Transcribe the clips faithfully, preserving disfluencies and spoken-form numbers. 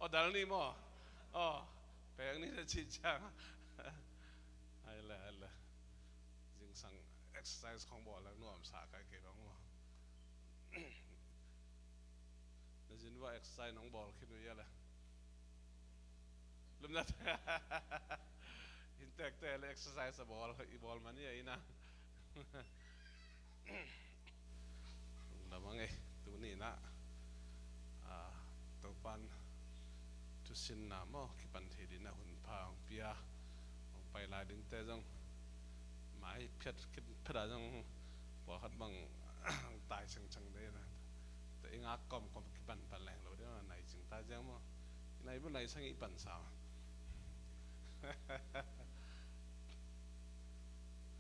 Aw, dal ni maw? Aw, pek ni na cih ciang. Ai le, ai le. Zingsang exercise khong bawl le nuamsa kai kei bang maw? Na zin va exercise nong bawl khin uh ia le. Lumna inntekte le exercise a bawl, i bawl man ia ina. Lungdam ang ei, tuni in ah, ah, Topan thusinna maw, kipan thei ding a hun pha hong pia, hong pai lai dingte zong, mai phiat, phiat a zong, pawlkhat bang, tai cengceng dei na. Tua i ngak kawmkawm kipan pan leng lo ding a, nai cing ta ziang maw. I nai bu nai sang i pan sa.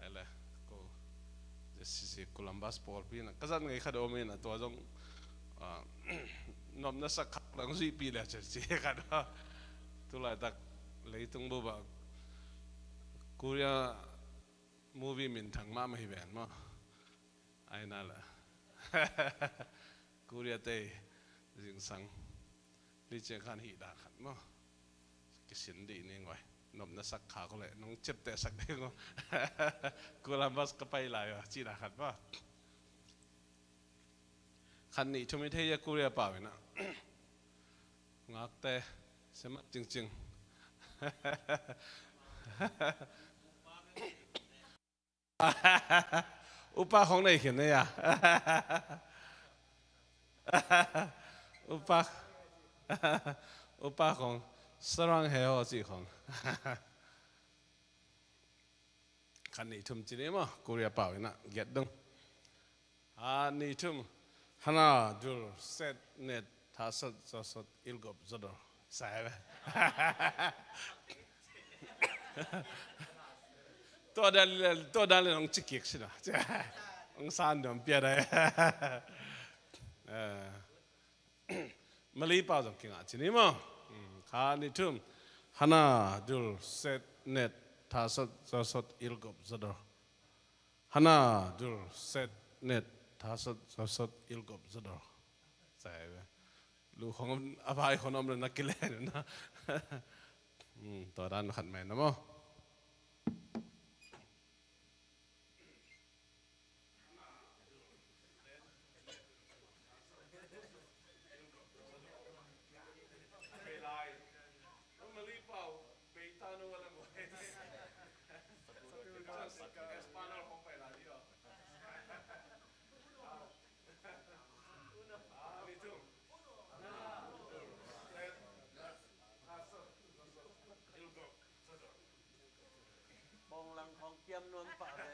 Ai le, ko, Z C C Columbus pawlpi na, ka zat ngei khat om in a tua zong, ah, nopna sak khat lang zuihpih le ci, ci khat a. Tulaitak leitung bup ah Korea movie minthang mahmah hi ven maw. Ai na le. Korea te zingsang. Li ciang khan hih dan khat maw. Kisin dih ning oi. Nopna sak kha ko le, nong ciapteh sak ding oi. Columbus ka pai lai oi, cih dan khat maw. Khat nih thum i thei a Korea pau in ah. Ngakte, siamat cingcing. Upa khong nei khin nei a. Upa, upa khong sarang he ho ci khong. Khat nih thum ci ni maw, Korea pau in ah giat dong. Khat nih thum. Hana, dul, set, net, thasot, zosot, ilgop, zodor. Sai ba. Tua dan le, tua dan le nong cikik sina. Nong san dom pia dai. Eh. Mali pau zong kingah ci ni maw. Hmm, khat nih thum. Hana, dul, set, net, thasot, zosot, ilgop, zodor. Hana, dul, set, net, thasot, zosot, ilgop, zodor. Sai ba. Lu khong a vai khong om le na kilen na. Hmm, tua dan khat mai na maw. Bawng lang khawng kiam nuam pah ve.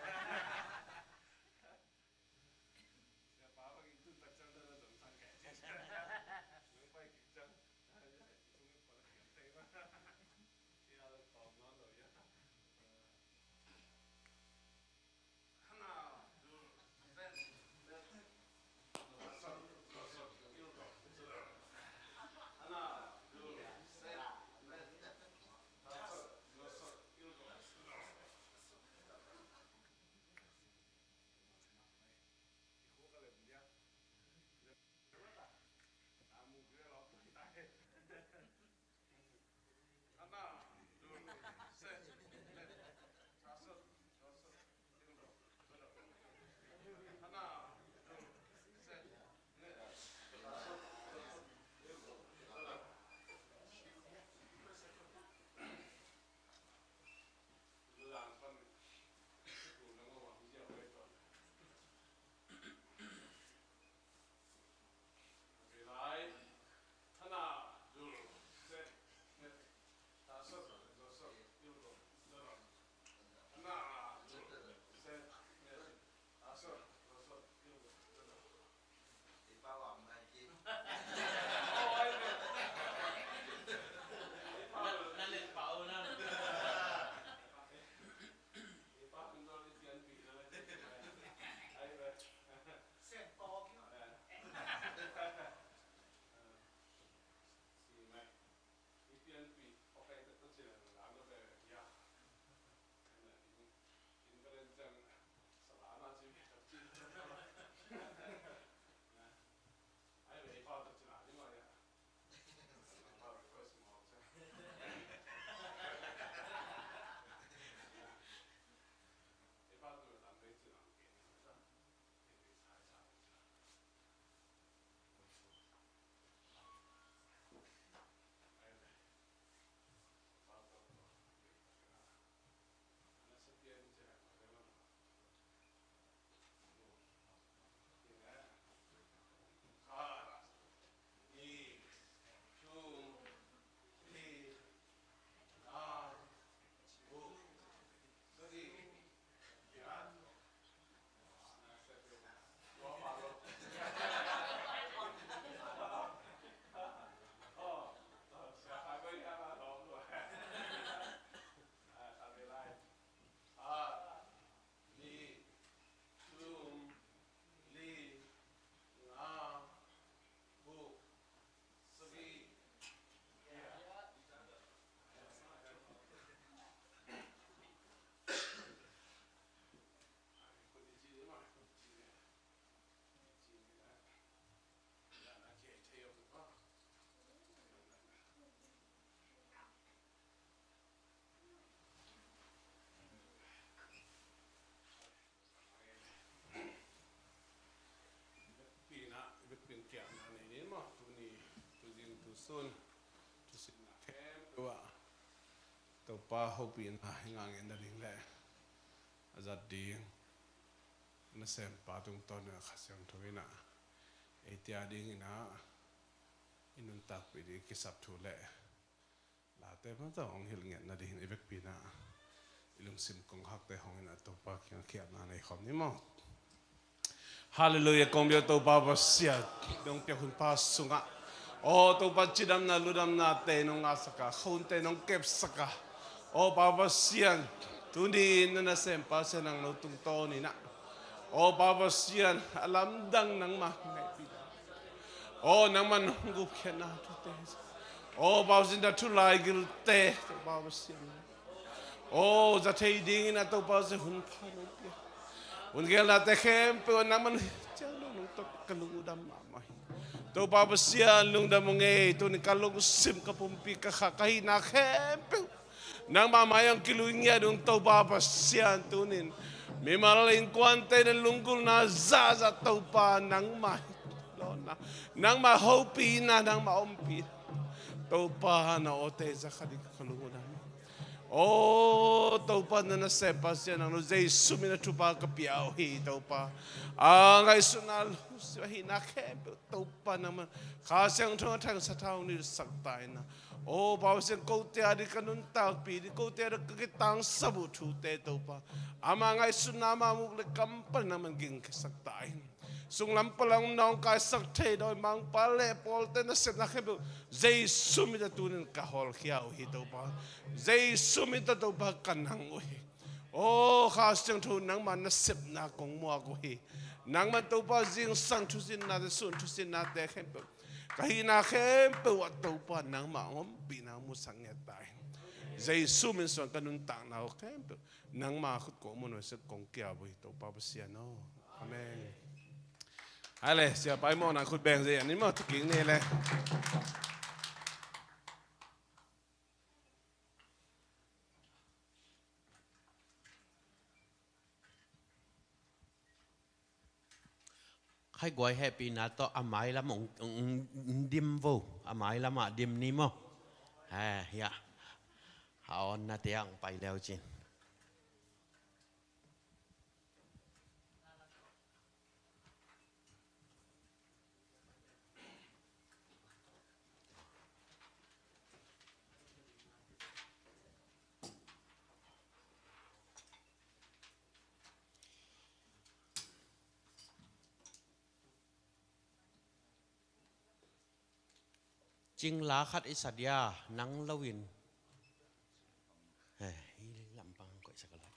Sun, thusinna khempeuh ah Topa hopihna i ngah ngetna ding le a zat ding nasempa tungtawn in ah Kha Siangtho in ah eite a dingin ah i nuntakpih ding kisap thu le late mah tawh hong hilh ngetna dingin i vekpi in ah i lungsim kong hakte hong in ah Topa kiang khialhna nei khawm ni maw? Halleluiah, kong biak Topa Pasian, nong piak hun pha sungah, aw Topa, cidamna ludamnate nong ngahsak a, khaunte nong kepsak a, aw Pa Pasian, tuni in na nasempa Sia Nang No tungtawn in ah, aw Pa Pasian, a lamdang nangmah ngaihpih, aw nangmah nong gupkhiatna thute, aw Pa Pasian, na thu laigilte, aw Pa Pasian, aw za thei dingin ah Topa Pasian, hun pha nong pia, hun geelnate khempeuh ah nangmah nong ciang nong tawh ka lung uh dam mahmah hi. Topa Pasian, lungdam ung ei, tuni ka lungsim, ka pumpi, ka kha, ka hihna khempeuh nangmah mai-ah hong kilui ngiat ung Topa Pasian. Tuni in mimal innkuante na lunggulhna zahzah Topa, nangmah hi lawhna, nangmah hopihna, nangmah ompihna, Topa na awte za kha ding ka lung uh dam. Aw Topa, na nasempa Sia Nang No Jesu min a thupha ka pia uh hi Topa. A ngaihsutna, lungsim, a hihna khempeuh Topa nangmah Kha Siangtho a thangsak tha hong nilhsak ta in ah, aw Pa Pasian, kote a ding ka nuntakpih ding, kote a ding ka kitangsap uh thute Topa, ama ngaihsutna, ama muk le kam pan nangmah gingkhiasak ta in. Sunglam palam nawngkaisak thei dawimangpa le pawlte nasepna khempeuh Jesu min tawh tuni in ka hawlkhia uh hi Topa. Jesu min tawh Topa ka nang uh hi. Aw Kha Siangtho, nangmah nasepna kong muak uh hi. Nangmah Topa zingsang thusinnate, sun thusinnate khempeuh, ka hihna khempeuh ah Topa nangmah hong ompihna musak ngiat ta in. Jesu min suang ka nuntakna uh khempeuh nangmah khut kong mun uh sia kong kiap uh hi Topa Pasian aw. Amen. Hai le, siapa i mawhna khut beng zei an i mawh tuking ni le. Khai guai hehpihna tawh a mailam hong, hong, hong dim vo, a mailamah dim ni maw? He, hiah. A awnnate ah hong pai leu cin. Cingla khat i sa dia, nang loin. He, hi lampang koihsak a lai.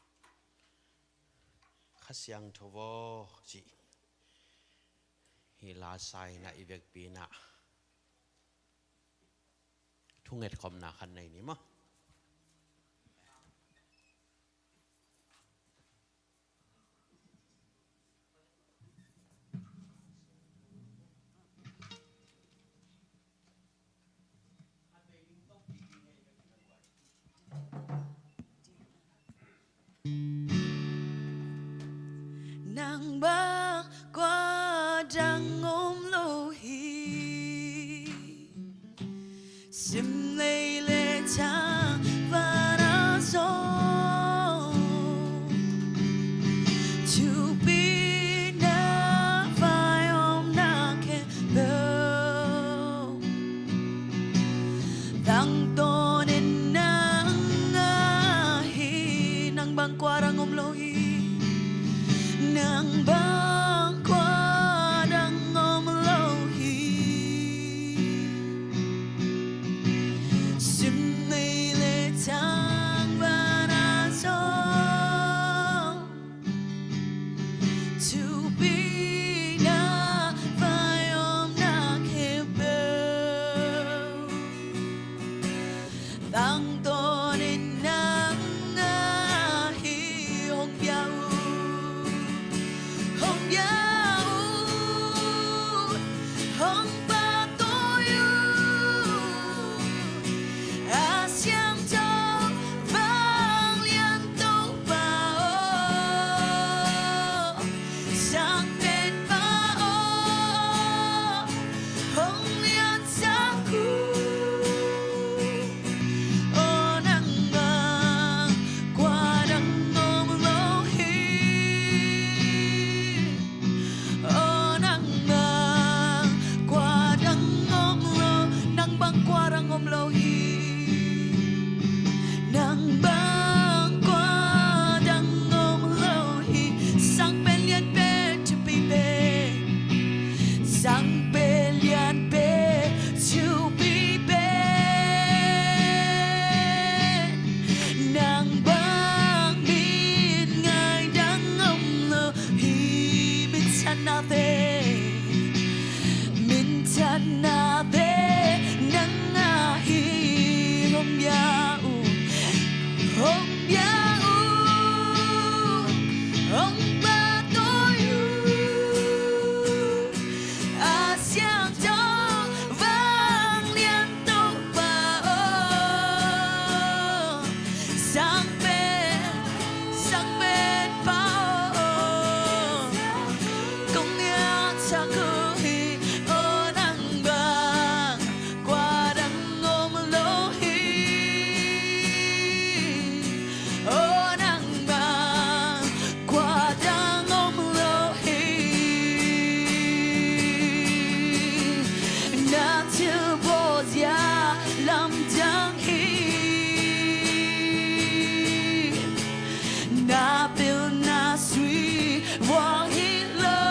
Kha Siangtho aw, cih. Hi la sa in ah i vekpi in ah thungetkhopna khat nei ni maw? Nang bang kua dang om lo hi. Sim lei le thang van a zong, thupi na vai om na khempeuh, tangtawn in nang ahi. Nang bang kua dang om lo hi. Nang bang kua dang om Minthanna te, minthanna te nang a hi. Hong bia un, hong bia un, hong pahtawi un. A siangtho vanglian Topa aw, sang pen, sang pen Pa aw, kong ngiat sak uh hi. Aw nang bang kua dang om lo hi. Aw nang bang kua dang om lo hi. Na thilbawl zia lamdang hi. Na pilna sui vua hi lo.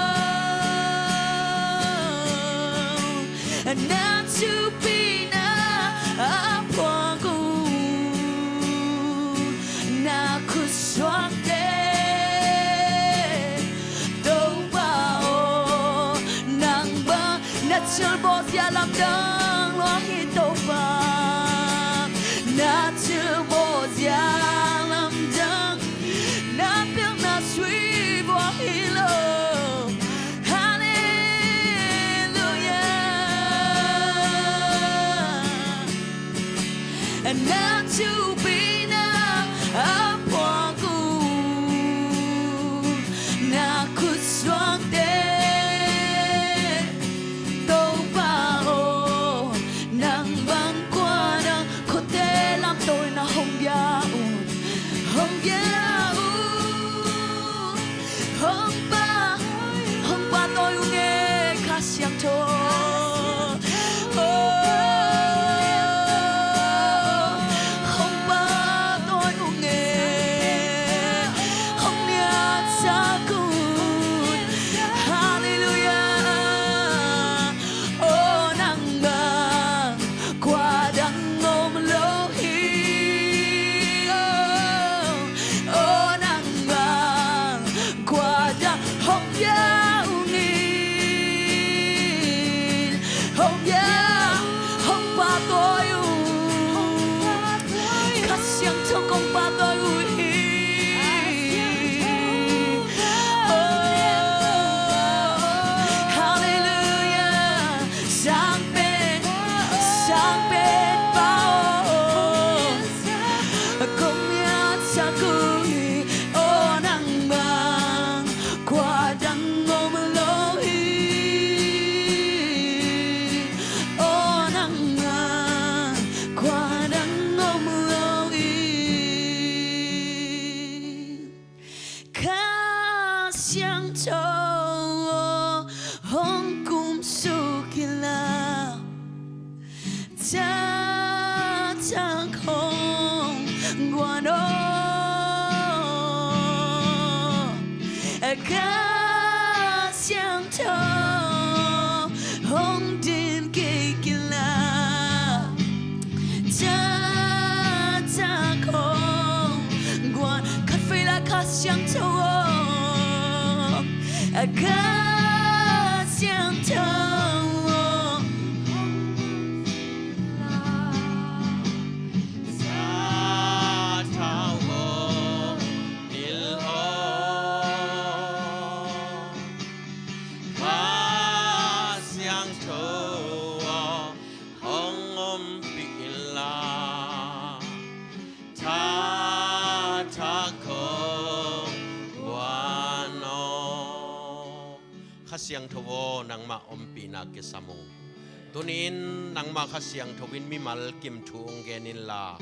Na thupina a phuak uh, na khutsuakte, Topa aw, nang bang na thilbawl zia lamdang lua hi Topa. Na thilbawl zia lamdang, na pilna sui vua hi lo. Halleluia. Na thupina a phuak uh, na khutsuakte, Topa aw, nang bang kua dang. Khutte lamto in a hong bia un, hong bia un. Hong pah, hong pahtawi ung e, Kha Siangtho. Oh, hong pahtawi ung e, hong ngiat sak un. Halleluia. Aw nang bang kua dang om lo hi. Aw, aw nang bang kua dang. Hong bia ung in, hong bia, hong pahtawi ung. Kha Siangtho kong pahtawi uh hi. Oh, halleluia. Sang pen, sang pen Pa aw, kong ngiat sak uh hi. Aw nang bang kua dang om lo hi. Aw nang bang kua dang om lo hi. Kha Siangtho aw, hong kumsuk in la, taktak hong guan aw. Kha Siangtho hong din kik in la, taktak hong guan. Khatvei lai Kha Siangtho aw, Kha Siangtho aw, taktak hong din aw. Kha Siangtho aw, hong ompih in la, taktak hong guan aw. Kha Siangtho aw, nangmah ompihna kisam ung. Tuni-in nangmah Kha Siangtho in mimal kim thu hong gen in la,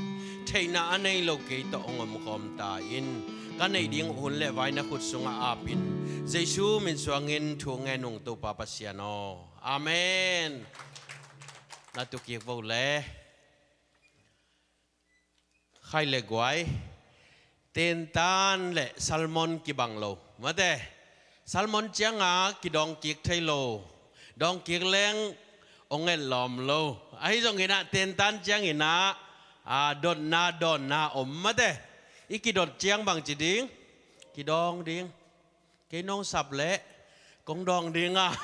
theihna a nei lo kei tawh hong omkhawm ta in. Ka neih ding hun le vai na khut sungah ap in, Jesu min suangin thu ngen ung, Topa Pasian aw. Amen. Na tukik vo le. Khai le guai, tentan le salmon kibang lo mate. Salmon cianga kidawng kik thei lo, dawng kik leng hong et lawm lo. Ahi zongin ah tentan ciangin ah, a, dotna dawnna om mate. I kidot ciang bangci ding? Kidawng ding. Kei nong sap leh Kong dawng ding a.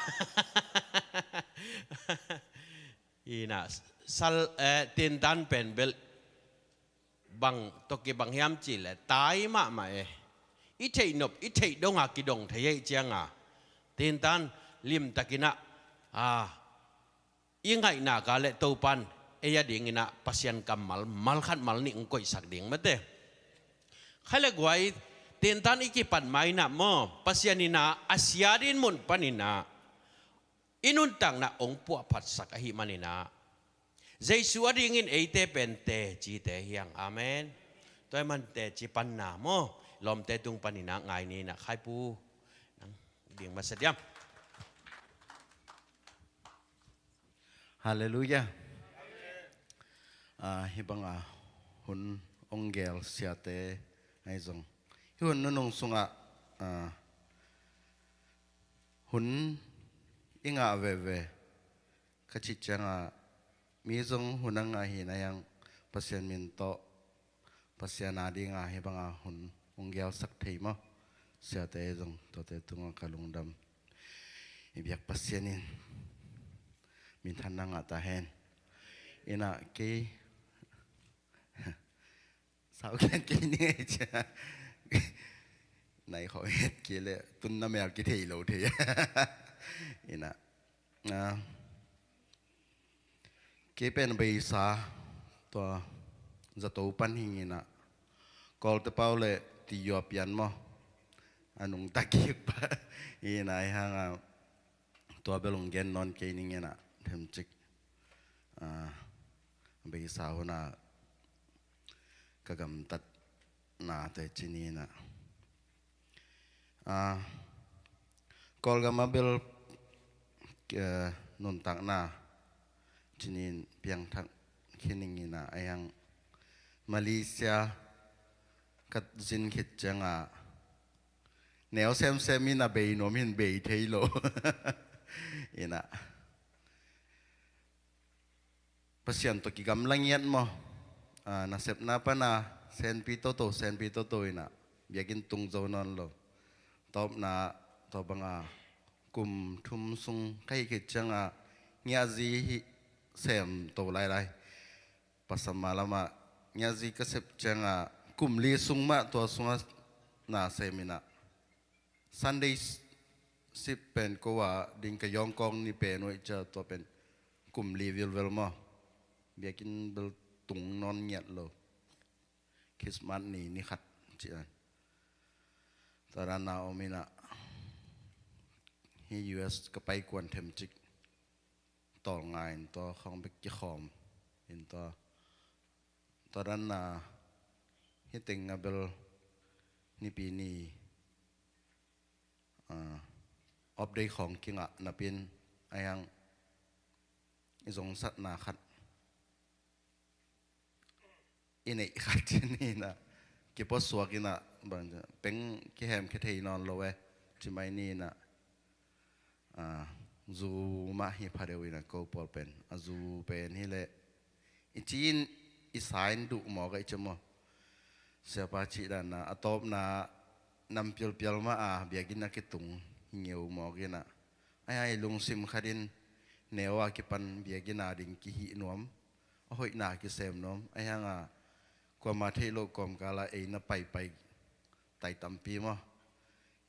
Ina, sal, eh, tintan pen bel bang, toki bang hiam cih leh tai mahmah e. I theih nop, i theih dong a kidong thei ahih ciang a, tintan limtakin a, a, i ngaihna ka leh Topan ei a dingin a Pasian kammal, mal khat mal nih hong koihsak ding mate. Khai le guai, tintan i kipan ma in a maw, Pasian in a, a sia ding mun panin a i nuntakna hong puahphatsak ahih manin a, Jesu a dingin eite pen teci te hi hang. Amen. Tua ahih man teci panna maw, lawmte tung panin a ngai ni in a, Khaipu, nang ding masa diam. Halleluiah. Ah, hih banga hun hong gel siate ahi zong, hih hun nunung sungah, ah, hun i ngah veve ka cih ciangah, mi zong hun a ngah hi na hiang, Pasian min tawh, Pasian a dinga hih banga hun hong gelsak thei maw, siate zong tuate tungah ka lungdam. I biak Pasian in minthanna ngah ta hen. Ina kei sau khian kei ni ngei cia. Nai khawh het kei leh tun na mel kithei lo thei. Ina, ah, kei pen beisa tua zato pan hing ina, Kawlte pau le ti yua pian maw, a nungta kik pa. Ina, i hanga tua bel hong gen nawn kei ning ina, themcik, ah, beisa huna ka gamtatna te cini ina, ah, Kawlgam a bel, eh, nuntakna cinin piangthak khin ning ina, a hiang Malaysia ka zin khit cianga neu semsem ina, bei nuam hin bei thei lo. Ina, Pasian tawh kigamla ngiat maw? Ah, nasepna pana senpi toto, senpi toto ina, biakinn tung zo nawn lo. Tawpna, tua banga kum thum sung ka hih khit cianga ngiahzi hih sem to lailai. Pasama lama ngiahzi ka sep cianga kum li sung mah tua sunga na sem ina, Sunday sip pen ko a ding ka yawngkawng ni pen uh i cia, tua pen kum li vilvel maw? Biakinn bel tung nawn ngiat lo. Christmas ni, ni khat cian. Tua dan a om ina, hi U S ka pai kuan themcik tawlnga in tua khawng bek kikhawm in tua, tua dan a hi teng a bel Nipi ni, ah, off day khawng kingah napin a hiang i zongsatna khat, i neih khat ci ni ina, kipuasuak ina, bang peng kihem khe thei nawn lo e, ci mai ni ina, ah, zu mah hi pha deuh ina, ko pawl pen a zu pen hi leh i ci in i sa in duh mawk a i ci maw? Siapa cih dan a, a tawpna nam pialpial mah a biakinn a kitung hi ngeu mawk ina, a hiang i lungsim khat in neu a kipan biakinn a ding kihih nuam, a hoihna kisem nuam, a hianga kuama theih loh kawmkala ei na paipai tai tampi maw?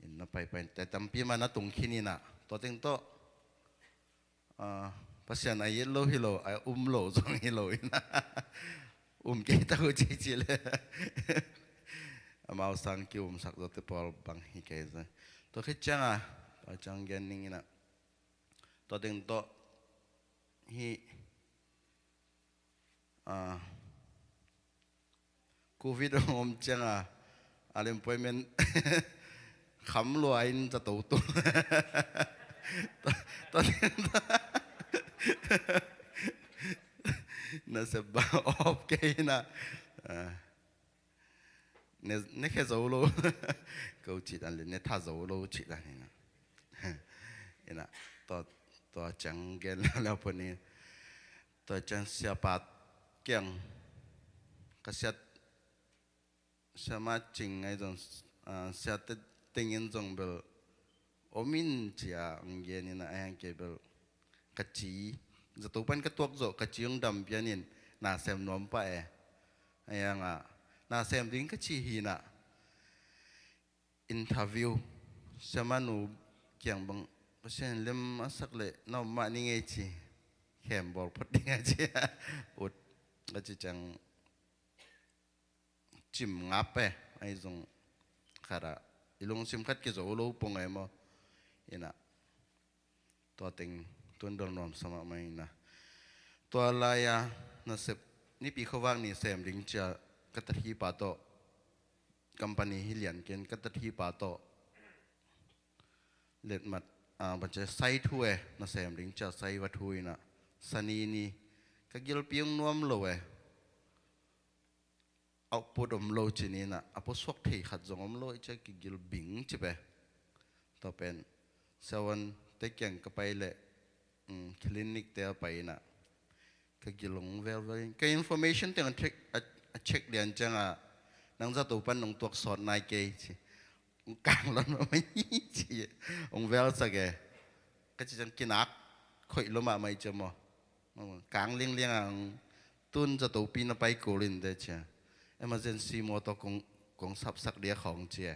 In na paipai tai tampi mah na tung khin ina, tua teng tawh, ah, Pasian a it lo hi lo, a um lo zong hi lo ina, um kei tak uh ci ci le. Amau sang ki-umsak zawte pawl bang hi kei zong. Tua khit cianga, tua ciang gen ning ina, tua teng tawh hi, ah, Covid a om cianga unemployment kham lua in zato tung. Tua, tua, nasep ba off kei ina. Ah. Ne, ne khe zo lo. Ko cih dan le ne tha zo lo cih dan ina. Ina, tua, tua ciang gen lala poni. Tua ciang siapa kiang ka siat, siama cing ngai zong, ah, siate tengin zong bel om in ci-a hong gen in ah, ahi hang kei bel ka ci, zato pan ka tuak zawh ka ci hong dam pian in na sem nuam pah e. Ahi hang ah na sem ding ka ci hi in ah, interview, siamahnu kiang bang, Pasian lem a sak leh na om mah ning ei ci, khem bawl phot ding a ci, ut ka ci ciang cim ngap e, ahi zong khat ah i lungsim khat kizo lo pong e maw. In ah tua teng tun bel nuamsa mahmah in ah, tua lai-a nasep Nipi khuavak ni sem ding ci-a ka tathipa tawh, company hi lian ken ka tathipa tawh letmat, ah, bace sai thu e, na sem ding ci-a sai va thu in ah, Sani ni ka gilpi hong nuam lo e, output om lo ci ni in ah, a pusuak thei khat zong om lo e ci-a kigil bing ci pah e. Tua pen siavuante kiang ka pai leh, um, clinic te a pai in ah ka gil hong velvel in, ka information teng a check, a, a check lian ciang ah, nang zato pan nong tuak sawt nai kei ci, hong kang lon mahmah hi ci, hong velsak e. Ka ci ciang kinak khoih lo mahmah hi ci maw. Kang liangliang a, tun zatopi na pai kul in teh ci-a, emergency mawtaw kong, kong sapsak dia khawng ci e.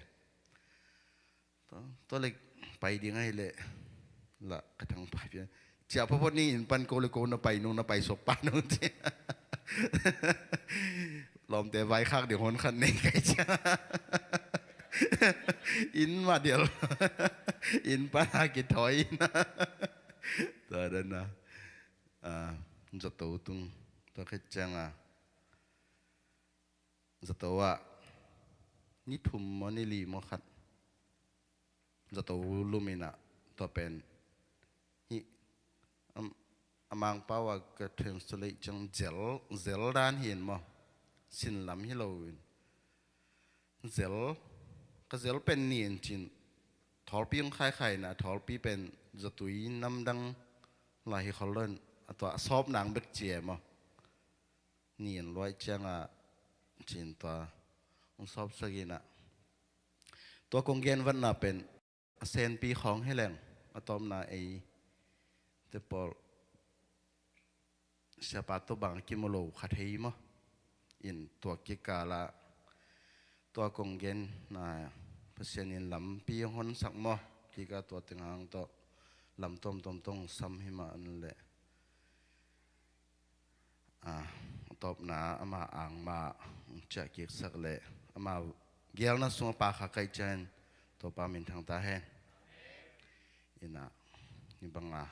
Tua, tua leh pai ding ahih leh lah ka thangpai pian, ci-a photphot ni, inn pan ko leh ko na pai nung, na pai suak pah nung ci. Lawmte vaikhak ding hon khat nei kai ci-a, inn mah dial, inn pan a kithawi in ah. Tua dan a, ah, zato tung, tua khit ciang a, zato ah ni thum maw ni li maw khat, zato lum in ah, tua pen hih, am, a Mangpau ah ka translate ciang zel, zel dan hi in maw, sin lam hi lo in. Zel, ka zel pen ni in cin, thawlpi hong khaikhai in ah, thawlpi pen zatui namdang lai hi khol lo in, a tua a sawp nang bek ci e maw. Ni in luai ciang ah cin tua hong sawpsak in ah, tua kong gen vatna pen a senpi khawng hi leng, a tawpna eite pawl siapa tawh bang a kimu lo kha thei maw. In tua kikal ah tua kong genna, Pasian in lampi hong honsak maw, kik a tua teng hang tawh lam tuamtuam tawh hong sam hi mah un leh, a, a tawpna ama angmah hong ciah kiksak leh, ama geelna sungah pa kha kaih ciangin Topa minthang ta hen. In ah, hih bang a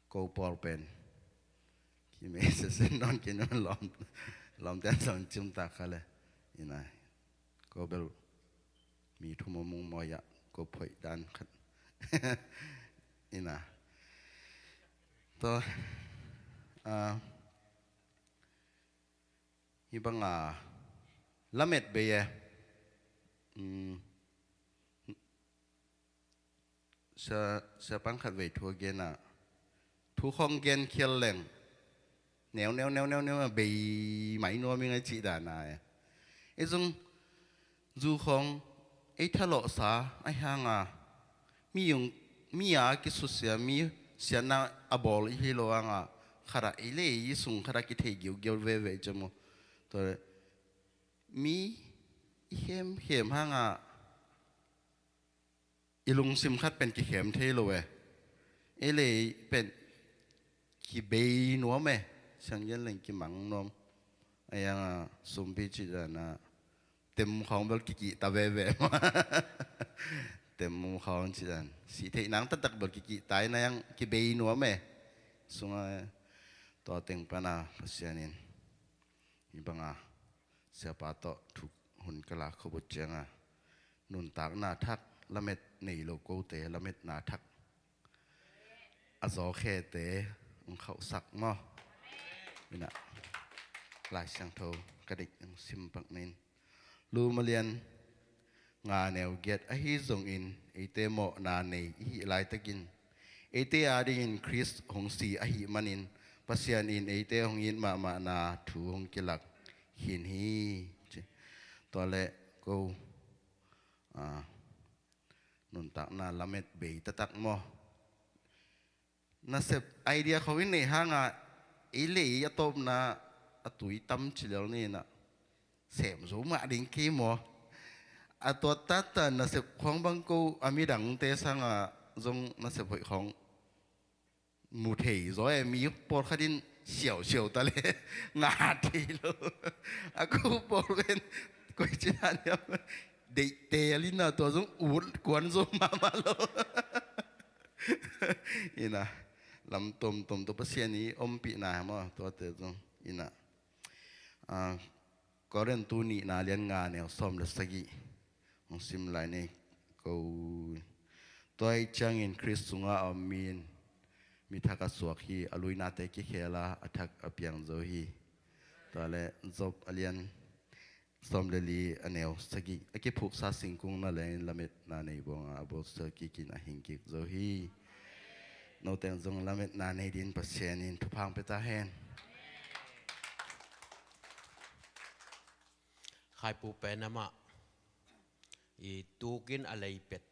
ko pawl pen kimei sesen nawn kei un, lawm, lawmte'n zong cimtak kha leh. In ah, ko bel mi thum a mungmawi ah ko phoih dan khat. In ah, tua, ah, hih bang a lamet bei e. Um, sia, siapa in khatvei thu a gen ah, thu khawng gen khial leng neu neu neu neu neu a bei mai nuam ing a cih dan a e. Ei zong zu khawng ei thalawhsa ahi hang a, mi hong, mi a kisusia, mi siatna a bawl i hi lo hang a, khat ah ei leh ei sung khat ah kithei giugiau veve ci maw. Tua leh mi i khemkhem hang a, i lungsim khat pen kikhem thei lo e. Ei leh ei pen kibei nuam e. Siang gen leng kimang nuam. Ahi hang a, sumpi cih dan a, tem khawng bel kikihta veve. Tem khawng cih dan, sih theih nang taktak bel kikihta in, ahi hang kibei nuam e. Sung ah, tua teng pan a Pasian in hih bang a siapa tawh thuk hun ka lak khop uh ciang a, nuntakna thak, lamet nei lo kote lametna thak, a zawkhete hong khauhsak maw. In ah, Lai Siangtho ka deih hong sim pak ning. Lum a lian nga neu giat, ahi zongin eite mawhna nei i hih laitakin, eite adingin Khrist hong si ahih manin, Pasian in eite hong it mahmahna thu hong kilak khin hi, ci. Tua leh ko, ah, nuntakna lamet bei taktak maw. Nasep idea khong i neih hangah ei le ei a tawpna a tui tam ci lel ni inah sem zo mah ding kei maw. A tua taktak nasep khong bang ko a midangte sangah zong nasep hoih khong mu thei zaw e. Mi pawlkhat in siausiau ta le nga thei lo. A ko pawl pen koi ci dan hiam, deihte a lina tua zong ut kuan zo mahmah lo. Inah lam tomtom tawh Pasian i ompihna maw tuate zong inah. Ah, Korintu nihna lian nga neu sawm le sagih hong sim lai ni. Ko, tua ahih ciangin Khrist sungah a om mi in mi thak a suak hi. A luinate kikhel a, a thak a piang zo hi. Tua le Job a lian sawm le li a neu sagih, a kiphuksa singkung na leng lametna nei bawng a, a bawlsia kik in a hing kik zo hi. Note zong lametna nei din Pasian in thupha hong pia ta hen. Khaipu pen amah i tukin a leipet,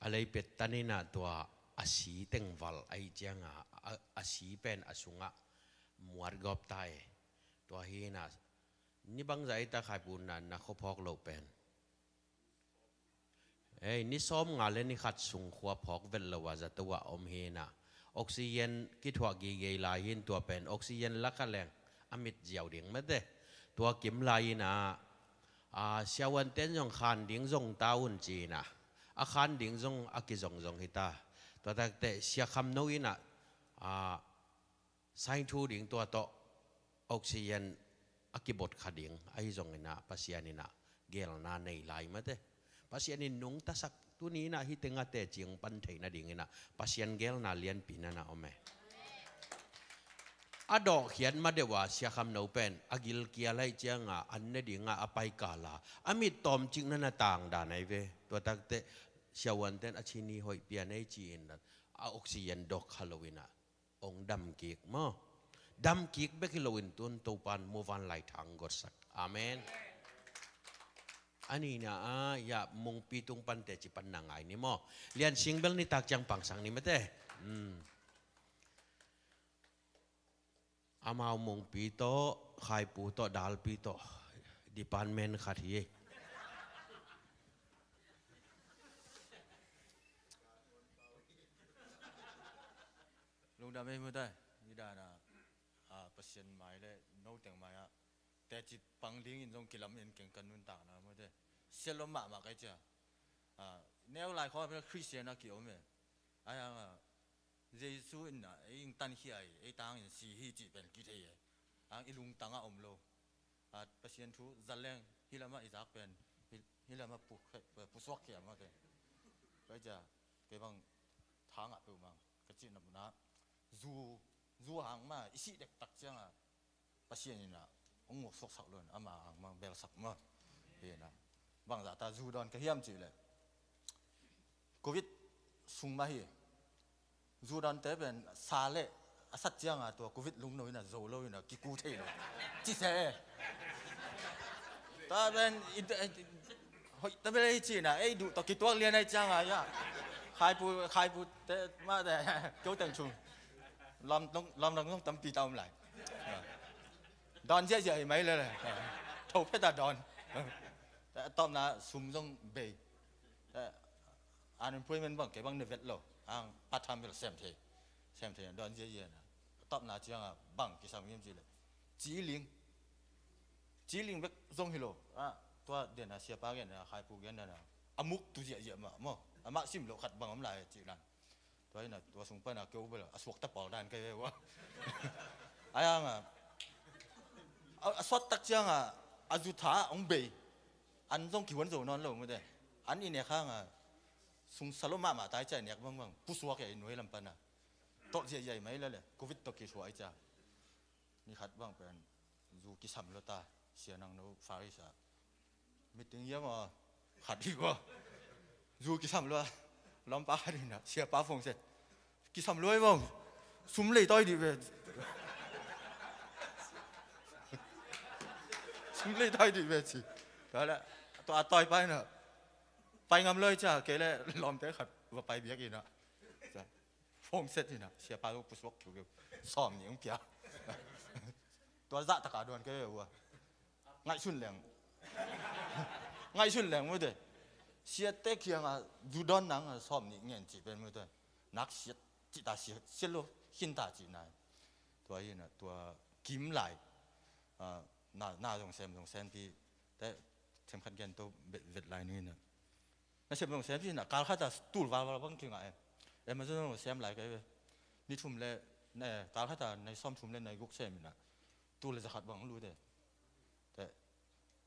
a leipet tan inah tua a si tengval ahih cianga a, a si pen a sungah muat gawp ta e. Tua hi inah ni bangzah ei ta Khaipu na, na khuaphawk loh pen. Ei, ni sawm nga le ni khat sung khuaphawk vet lo a zato ah om hi inah. Oxygen kithuah gigei lai hi in tua pen oxygen la kha leng a mit ziau ding mate. Tua kim lai inah, a, siavuanten zong khan ding zong ta un ci inah. A khan ding zong a kizongzong hi ta. Tua takte Sia Kham No inah, a, saing thu ding tua tawh oxygen a kibot kha ding ahi zong inah Pasian inah geelna nei lai mate. Pasian in nungtasak tuni inah hih tengah teci hong pan theih nading inah Pasian geelna lianpi nana om e. A dawhkhiat ma deuh a Sia Kham No pen a gilkial ahih cianga an ne dingah a paikal a, a mit tawmcik nana tang dan ahi ve. Tua takte siavuanten a cini hoih pian ei ci inah a oxygen dawk kha lo inah hong dam kik maw. Dam kik bek hi loin tun Topan muvanlai thang gotsak. Amen. A nihna ah, ya, Mungpi tung pan teci pan na ngai ni maw. Lian Sing bel nitak ciang pangsak ni mate. Hmm. Amau Mungpi tawh, Khaipu tawh, Dalpi tawh department khat hi. Lungdam ei mate, i dan a, a, Pasian mai le noteng mai ah teci pang dingin zong kilamin keng ka nuntakna mate. Sialom mahmah kai cia. A, neu lai khawng a pen Khristian a kiom e. Ai ang a, Jesu in a, ei ing tankhia hi, ei tangin si hi cih pen kithei e. Ang i lungtang ah om lo. A, Pasian thu zaleng, hih lamah i zak pen, hih, hih lamah pu, pusuak khia mah kei. Kai cia, kei bang tha ngah peuhmah ka cih na, zu, zu hang mah i sih dektak ciangah Pasian in a hong ngawk suaksak lo in, ama hang mah belsak mah. Hi na, bangzah ta zu dawn ka hiam cih leh, Covid sung mah hi. Zu dawnte pen sa le a sat cianga tua Covid lungno in a zo lo in a kiku thei lo. Ci se e. Tua pen i, i, hoih ta bel ei ci na, ei duh tawh kituak lian ai cianga ia. Khaipu, khaipu te mah te, keu teng chung. Lam, lam lang zong tampi ta om lai. Dawn ziahziah hi mai le le. Tho phet a dawn. Tawpna sum zong bei. Unemployment bang kei bang ne vet lo. Ang part time bel sem thei. Sem thei dawn ziahziah na. Tawpna cianga bang kisam hiam ci le, ci ling. Ci ling bek zong hi lo. Ah, tua den a siapa gen a, khaipu gen a, a muk tu ziahziah mah maw. Amah sim loh khat bang om lai ci nan. Tua hi na, tua sung pan a keu bel a suakta pawl dan kei ve ua. Ai ang a, a, a suat tak cianga a zu tha hong bei. An zong kihuan zo nawn lo mute. An i nek hanga sung sa lo mahmah tai cia i nek bangbang pusuak ia i nuai lam pana. Tolh ziahziah i mai le le, Covid tawh kithuah i cia. Ni khat bang pen zu kisam lo ta, sia nang no Faris a meeting ia maw, khat hi kua. Zu kisam lo a, lampa khat hi na, siapa phone se. Kisam lo i bang. Sum lei tawi dih ve. Sum lei tawi dih ve ci. Tua le, tua a tawi pai na. Pai ngam lo hi cia, kei le lawmte khat va pai biak ina. Cia, phone set ina, siapa lo pusuak kiu kiu. Sawm nih hong pia. Tua zah taka duan kei ua. Ngaihsun leng. Ngaihsun leng mute. Siate kianga zu dawn nang sawm nih ngen cih pen mute. Nak siat cih ta siat, siat lo, khin ta cih nai. Tua hi ina, tua kim lai. Ah, na, na zong sem, zong sem pi. Te, themkhat gen to vet, vet lai ni ina. Na sem zong sem pi ina, kal khat a tul val val bang kinga em. Em a zong sem lai kai ve. Ni thum le, ne, kal khat a, na sawm thum le, na guk sem ina. Tul le za khat bang lu te. Te,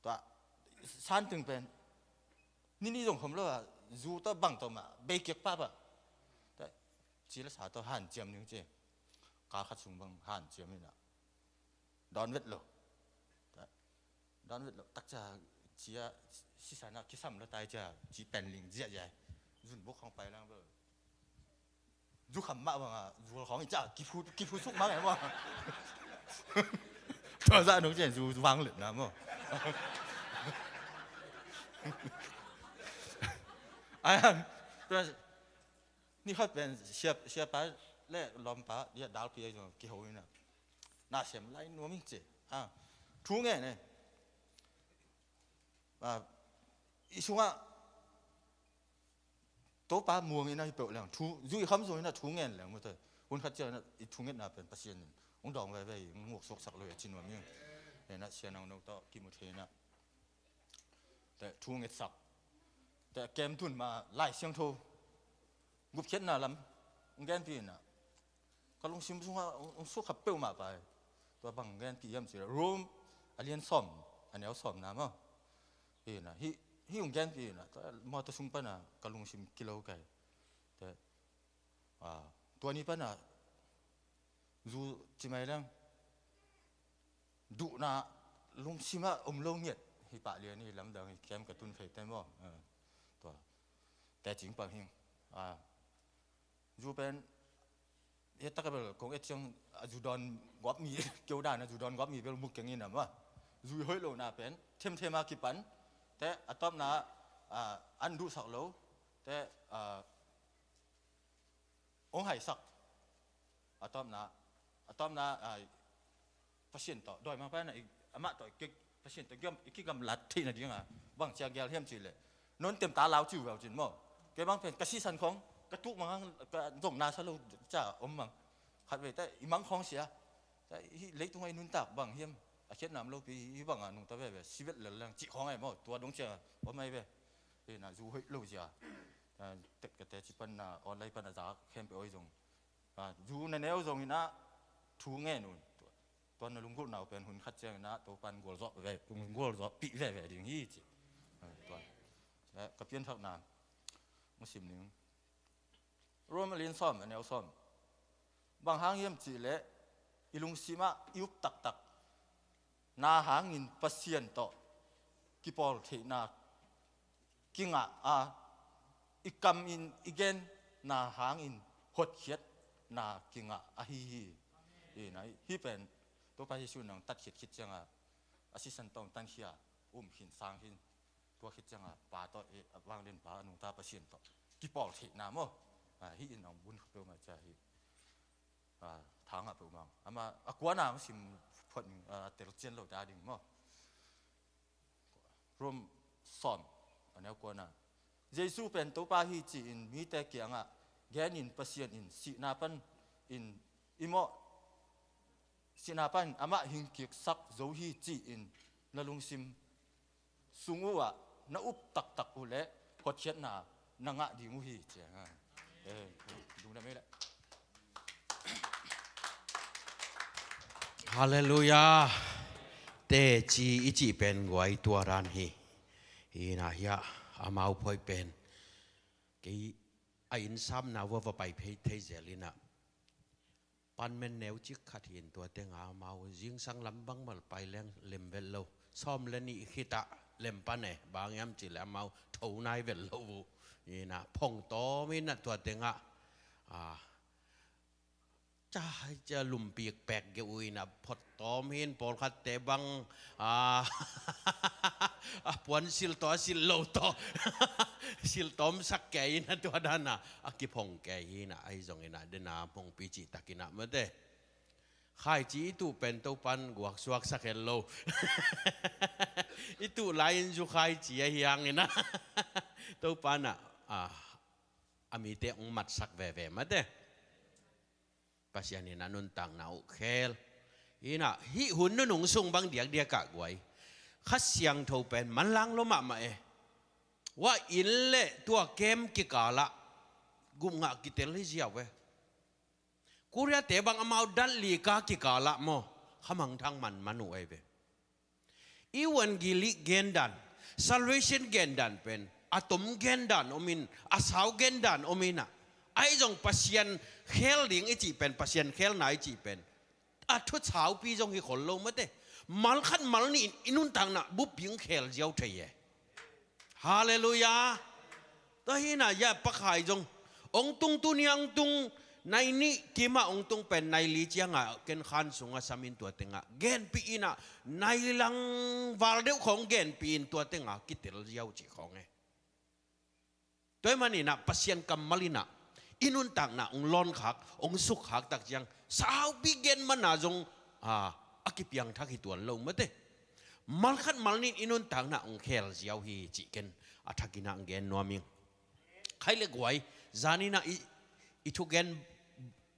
tua, san ting pen. Ni ni zong khom lo a, zu ta bang to ma, bei kiak pa pa. Te, ci le sa to han ciam ning ci. Kal khat sung bang han ciam ina. Dawn vet lo. Dawn vet lo. Takcia cia sisana kisam lo tai cia. Ci pen ling zia zia. Zun buk khong pai lang bel. Zu kham mah banga. Zu khong i cia. Kiphu, kiphu suk mang e bang. Tua za nung cia zu, zu vang let na mo. Ai, tua, ni khat pen siap, siapa le lawmpa, dia dalpi ai zong kiho ina. Na sem lai nuam ing ci. Ah, thu ngen e. Ah, i sungah Topa muang ina hi peuh leng. Thu, zu i kham zong ina thu ngen leng mute. Hun khat ciang ina i thu ngetna pen Pasian in. Hong dawng veve hi, hong nguk suaksak lo hi a ci nuam ing. Ina sian ang no tawh kimu thei ina. Te thu ngetsak. Te kem tun ma Lai Siangtho. Gupkhiatna lam. Hong genpi ina. Ka lungsim sungah hong, hong suak kha peuhmah pai. Tua bang genpih hiam cih leh Rome a lian sawm, a neu sawmna maw. Hi na, hih, hih hong genpih hi na, tua mawtaw sung pana ka lungsim kilo kai. Te, ah, tua ni pana zu ci mai leng. Duhna lungsimah om lo ngiat hi pah lian hi lamdang hi kem ka tun phei te maw. Ah, tua. Tecing pang hing. Ah, zu pen, hiataka bel kong et ciang a zu dawn guap mi, keu dan a zu dawn guap mi bel muk keng in a maw. Zui hoih lohna pen, themthem a kipan, te a tawpna, ah, an duhsak lo, te, ah, hong haisak. A tawpna, a tawpna, ah, Pasian tawh, dawimangpa in a, amah tawh, i ki, Pasian tawh, gam, i kigamlat theihna dinga, bang cia gel hiam cih leh. Non temta lau ciu veu cin maw. Kei bang pen, ka sisan khong, ka tuk mang, ka zong nasa lo, ca om mang. Khat vei te, i mang khong sia. Te, hih leitung a i nuntak bang hiam. A khiatna om lopi, hih banga nungta veve, si vet lel leng, cih khong ai maw, tua dong cia, om ai ve. Hih na, zu hoih lo cia. Ah, tek ka te ci pan na, online pan a zak, khempeuh oi zong. Ah, zu na neu zong in ah, thu ngen un. Tua, tua na lunggulhna uh pen hun khat ciang in ah, Topan gualzawh ve, gualzawhpih veve ding hi ci. Ah, tua. Eh, ka pianthakna, hong sim ning. Rome a lian sawm, a neu sawm. Bang hang hiam cih leh, i lungsim ah, i up taktak. Na hangin Pasian tawh, kipawl theihna, kingah a, i kam in i genna hangin hotkhiatna kingah ahi hi. Hi na, hih pen Topa Jesu nang tatkhiat khit cianga, a sisan tawng tankhia, um khin sang khin, tua khit cianga Pa tawh, eh, a vanglianpa a nungta Pasian tawh kipawl theihna maw. Ah, hih in nang bun khapeuh mah cia hi. Ah, thangah peuhmah. Amah a kuana hong sim phot ning, ah, a tel cian lo ta ding maw. Rome sawm, a neu kuana. Jesu pen Topa hi ci-in mite kiangah genin Pasian in sihna pan in i mawh, sihna pan amah hingkiksak zo hi ci-in na lungsim sung uh ah na up taktak uh leh hotkhiatna na ngah ding uh hi, ci a. Eh, lungdam ei leh. Halleluiah. Teci i cih pen guai tua dan hi. Hi na hiah amau phoih pen. Kei a inn samna uh a va pai phei thei zel in ah. Panmen neu cik khat hi in tua teng a amau zingsang lam bangmah pai leng lem vet lo. Sawm le nih khit ah lem pan e, bang hiam cih leh amau tho nai vet lo uh. Hi na phong tawm in ah tua teng ah. Ah, ca, ca lumpik pek geuh uh in ah phot tawm hi in pawlkhatte bang. Ah, A puan sil tawh, a sil lo tawh. Sil tawmsak kei in a, tua dan a, a kiphong kei hi in a, ahi zongin a, den a phongpi cihtakin a, mate. Khaici i tuh pen Topan guak suaksak hen lo. I tuh lai-in zu khaici ahi hangin a, Topan a, a, a mite hong matsak veve, mate. Pasian in a nuntakna uh khel. Hi in a, hih hun nunung sung bang diakdiak ah guai, Kha Siangtho pen manlang lua mahmah e. Wah in le tua kem kikal ah gupngah kitel hi ziau e. Korea-te bang amau dalli ka kikal ah maw, khamangthang manman uh ahi ve. Evangelic gendan, salvation gendan pen a tom gendan om in, a sau gendan om in a, ahi zong Pasian khel ding i cih pen, Pasian khelna i cih pen a thu saupi zong hi khol lo, mate. Malkhat malnih in i nuntakna buppi hong khel ziau thei e. Halleluiah. Tua hi in a, ya, Pa Khai zong hong tung, tuni a hong tung, nai nih kim a hong tung pen nai li ciang a ken khan sung a sam in, tua teng a genpih in a, nai lang val deuh khawng genpih in, tua teng a kitel ziau cih khawng e. Tua ahih manin a Pasian kammal in a i nuntakna hong lawnkhak, hong sukkhak tak ciang saupi gen man a zong, a, a kipiangthak hi tuan lo, mate. Malkhat malnih in i nuntakna hong khel ziau hi cih ken a thakin a hong gen nuam ing. Khai le guai, zan in a i, i thugen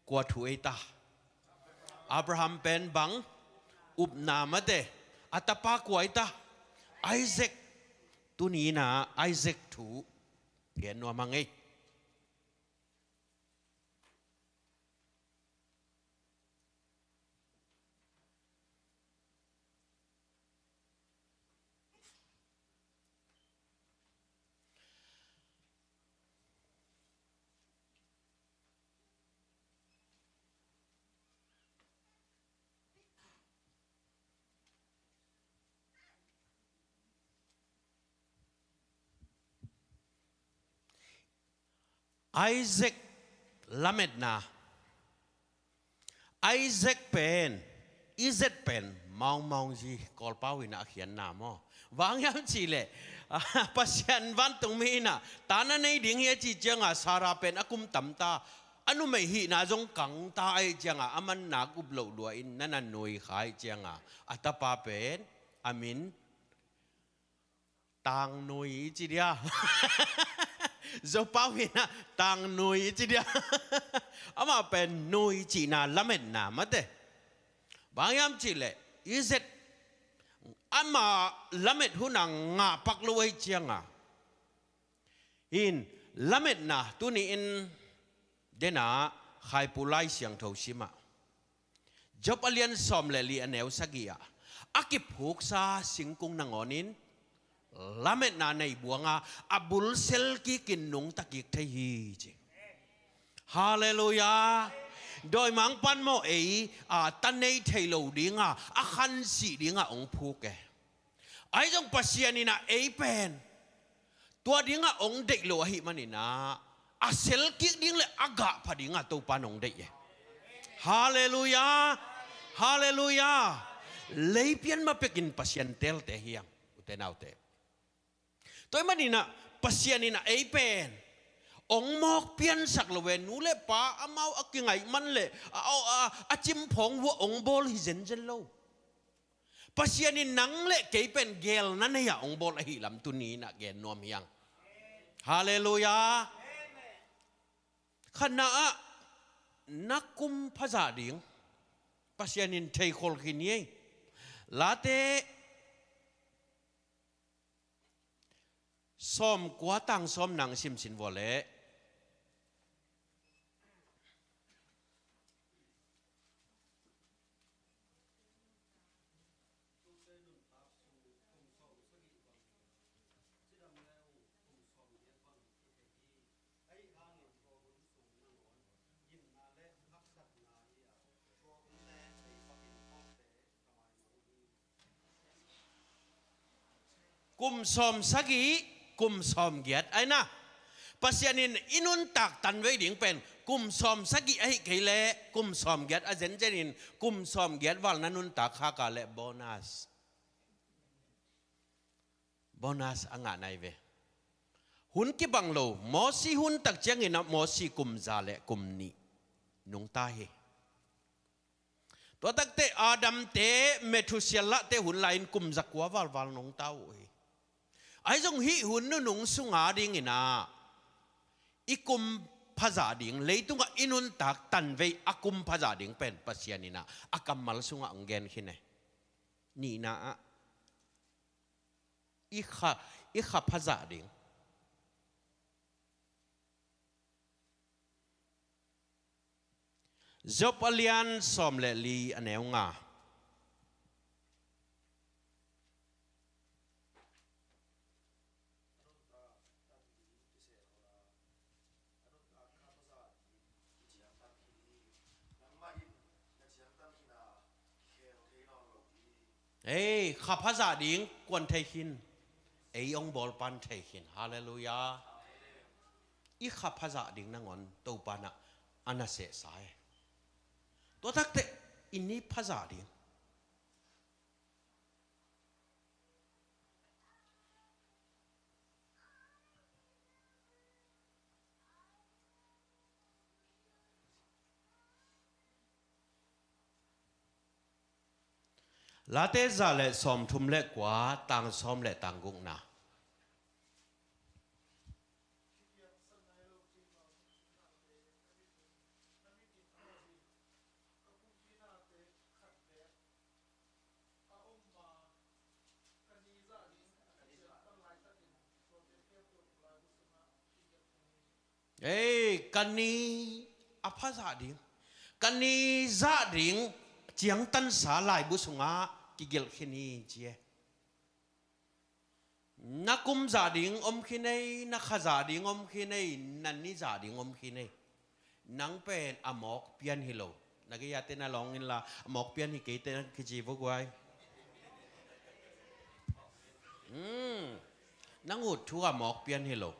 kua thu ei ta? Abraham pen bang upna, mate. A tapa kua ei ta? Isaac. Tuni in a Isaac thu gen nuam hang ei. Isaac lametna. Isaac pen, Isaac pen, maungmaung zi, Kawlpau in a khiatna maw. Bang hiam cih leh, Pasian vantungmi in a, ta na nei ding hi a cih ciang a, Sarah pen a kum tam ta, a numei hihna zong kang ta ahih ciang a, a man nak up loh lua in, na na nui kha ahih ciang a, a tapa pen, a min Tangnui ci dia. Zopau in a Tangnui ci dia. Amah pen nui cihna lametna, mate. Bang hiam cih leh, Isaac, amah lamet hun a ngah pak lo ahih ciang a, in lametna tuni in den a Khaipu Lai Siangtho sim ah, Job a lian sawm le li, a neu sagih ah, a kiphuksa singkung nangawn in lametna nei buang a, a bul sel kik in nungta kik thei hi ci. Halleluiah. Dawimangpa'n maw, ei a ta nei thei lo ding a, a khansih ding a hong phuk e. Ahi zong Pasian in a ei pen tua ding a hong deih lo ahih manin a, a sel kik ding le a gah pha ding a Topa'n hong deih e. Halleluiah. Halleluiah. Leipian ma pekin Pasian teelte hi hang, ute naute. Tua ahih manin a Pasian in a ei pen hong mawk piansak lo e. Nu le pa amau a kingaih man le a, a, a, a cimphawng uh ah hong bawl hi zenzen lo. Pasian in nang le kei pen geelna nei a hong bawl ahih lam tuni in a gen nuam hi hang. Halleluiah. Khatna ah, na kum phazah ding Pasian in theikhol khin hi ei. Late sawmkua, tang sawm nang simsin vua leh. Kum sawm sagih, kum sawm giat ahi na. Pasian in i nuntak tanvei ding pen kum sawm sagih ahih kei leh kum sawm giat a zenzen in, kum sawm giat val na nuntak khak a leh bonus. Bonus a ngah nai ve. Hun kibang lo, Mosi hun tak ciangin ah Mosi kum za le kum nih nungta hi. Tua takte Adam te, Methuselah te hun lai-in kum za kua valval nungta uh hi. Ahi zong hih hun nunung sunga dingin ah i kum phazah ding, leitungah i nuntak tanvei a kum phazah ding pen Pasian in ah a kammal sungah hong gen khin e. Nihna ah i kha, i kha phazah ding. Job a lian sawm le li a neu nga. Ei, kha phazah ding kuan thei khin. Ei hong bawl pan thei khin. Halleluiah. I kha phazah ding nangawn Topa in ah a na sehsa e. Tua takte i ni phazah ding. Late za le sawmthum le kua, tang sawm le tang gukna. Ei, ka ni a phazah ding, ka ni zah ding ciangtansa laibu sungah kigelh khin hi ci e. Na kum zah ding om khin ei, na kha zah ding om khin ei, na ni zah ding om khin ei. Nang pen a mawk pian hi lo. Na gei-ate na lawng inla, a mawk pian hi kei teh na kici vua guai. Hmm. Nang ut thu a mawk pian hi lo.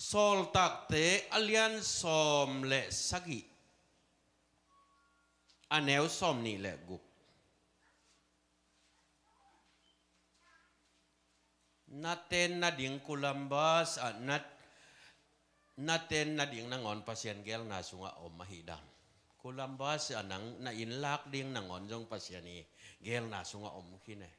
Sawltakte a lian sawm le sagih, a neu sawm nih le guk. Na ten nading Columbus ah na, na ten nading nangawn Pasian geelna sungah om ahih dan, Columbus ah nang na inn lak ding nangawn zong Pasian i geelna sungah om khin e.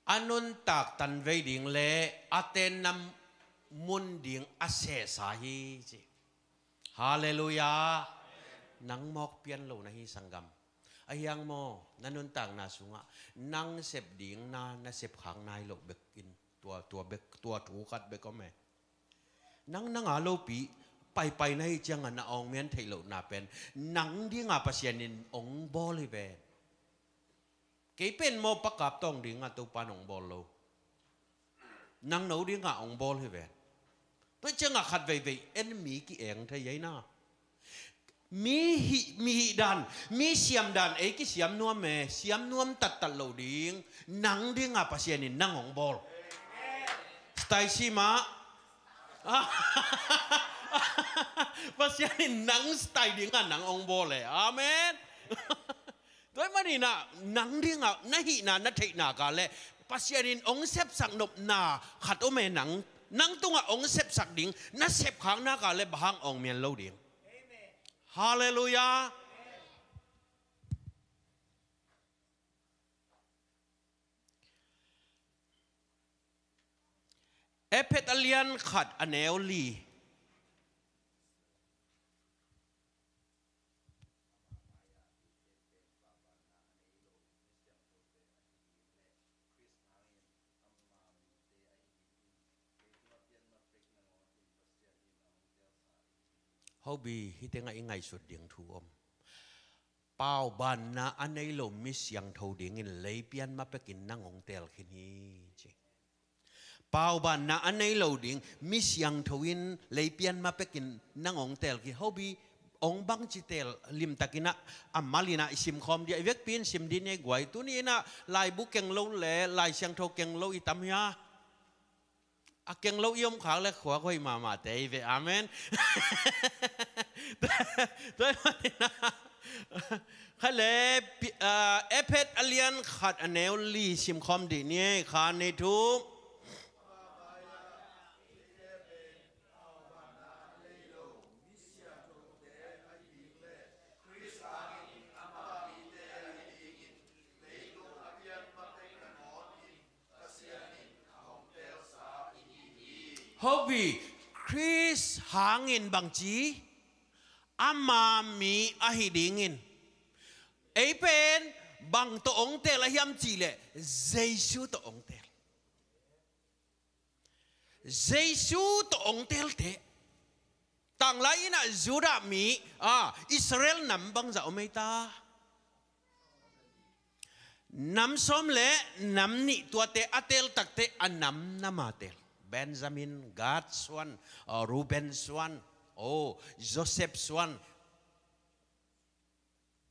A nuntak tanvei ding le a tenna mun ding a sehsa hi ci. Halleluiah. Nang mawk pian lo na hi sanggam. A hiang maw, na nuntakna sungah nang sep ding na, na sep khak nai loh bek in tua, tua bek, tua thu khat bek om e. Nang na ngah lopi paipai na hih ciangah na awngmian theih lohna pen nang dinga Pasian in hong bawl hi ven. Kei pen maw pakap tawng dingah Topa in hong bawl lo. Nang no dingah hong bawl hi ven. Tua ciangah khat veivei en mi ki-eng thei ei na. Mi hih, mi hih dan, mi siam dan ei kisiam nuam e, siam nuam tattat lo ding, nang dingah Pasian in nang hong bawl. Stacy mah. Pasian in nang style dingah nang hong bawl e. Amen. Tua ahih manin ah nang dingah na hihna na theihna kah le Pasian in hong sepsak nopna khat om e nang, nang tungah hong sepsak ding na sepkhakna kah le bang hang awngmian lo ding. Halleluiah. Efesa a lian khat a neu li. Hobi, hih tengah i ngaihsut ding thu om. Paubanna a nei lo mi siangtho dingin leipian ma pekin nang hong teel khin hi ci. Paubanna a nei lo ding mi siangtho in leipian ma pekin nang hong teel khin. Hobi, Ong bangci teel limtakin ah, a malin ah i simkhawm dih a, i vekpi in sim dih ni ei guai. Tuni in ah laibu keng lo le Lai Siangtho keng lo i tam hia? A keng lo i om khak le khuak hoih mahmahte i ve. Amen. Tua ahih manin ah, kha le pi-, ah, Efesa a lian khat a neu li simkhawm dih ni ei. Kha, nih, thum. Hopi, Khrist hangin bangci, ama mi ahi dingin. Ei pen bang tawh ong teel a hiam cih leh, Jesu tawh ong teel. Jesu tawh ong teelte. Tanglai in ah Judah mi, ah, Israel nam bangzah om ei ta? Nam sawm le nam nih, tuate a teel takte a namnam a teel. Benjamin, Gad suan, ah, Reuben suan, oh, Joseph suan,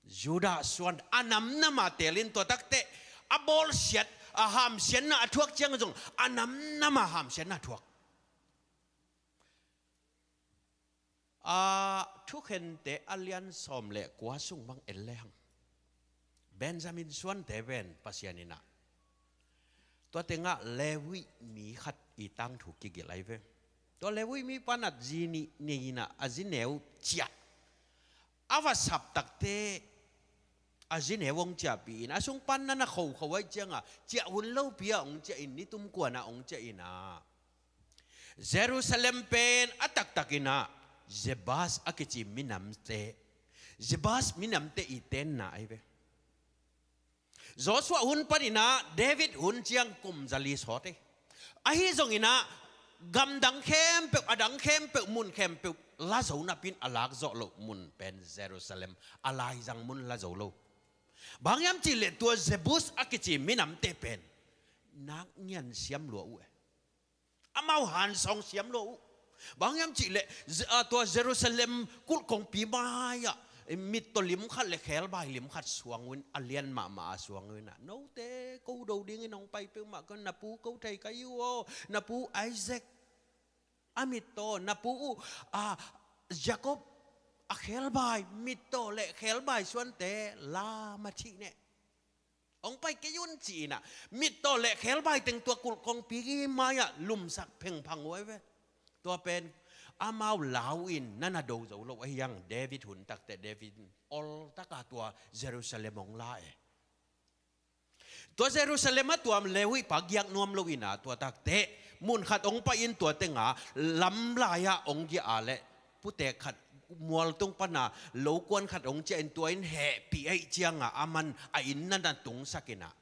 Judah suan, a namnam a teel in tua takte a bawlsiat, a hamsiatna a thuak ciang zong a namnam a hamsiatna a thuak. A Thukhente a lian sawm le kua sung bang en le hang, Benjamin suante pen Pasian in ah, tua tengah Levi mi khat i tangthu kigelh ahi ve. Tua Levi mi pan a zi nih nei in ah, a zi neu ciah a va sap takte, a zi neu ong ciahpih in, a sung pan na na khokho ahih ciangah ciah hun lopi ah ong ciah in, ni tum kuan ah ong ciah in ah, Jerusalem pen a taktak in ah Jebus a kici minamte, Jebus minamte i tenna ahi ve. Joshua hun panin ah David hun ciang kum zali sawt ei. Ahi zongin ah gamdang khempeuh, a dang khempeuh, mun khempeuh la zo napi in a lak zawh loh mun pen Jerusalem, a laizang mun la zo lo. Bang hiam cih leh tua Jebus a kici minamte pen nak ngian siam lua uh e. Amau hansawng siam lua uh. Bang hiam cih leh, Je-, ah, tua Jerusalem kulh kongpi mai-ah mittaw lim khat le khebai lim khat suang uh in, a lian mahmah a suang uh in ah, note ko do dingin hong pai peuhmah, ko na pu ko thei ka hi uh aw, na pu Isaac a mittaw, na pu uh, ah, Jacob a khebai, mittaw le khebai suante lam a thih neh. Hong pai kei un ci-in ah, mittaw le khebai teng tua kulh kongpi mai-ah lumsak phengphang uh ahi ve. Tua pen amau lau in na na do zo lo ahi hang, David hun takte, David in oltaka tua Jerusalem hong la e. Tua Jerusalem ah tua Levi pa giak nuam lo in ah, tua takte mun khat hong pai in, tua tengah lamlai-ah hong giah a leh putek khat mual tung pana lokuan khat hong ciah in, tua in hehpih ahih ciangah aman a inn na na tungsak in ah,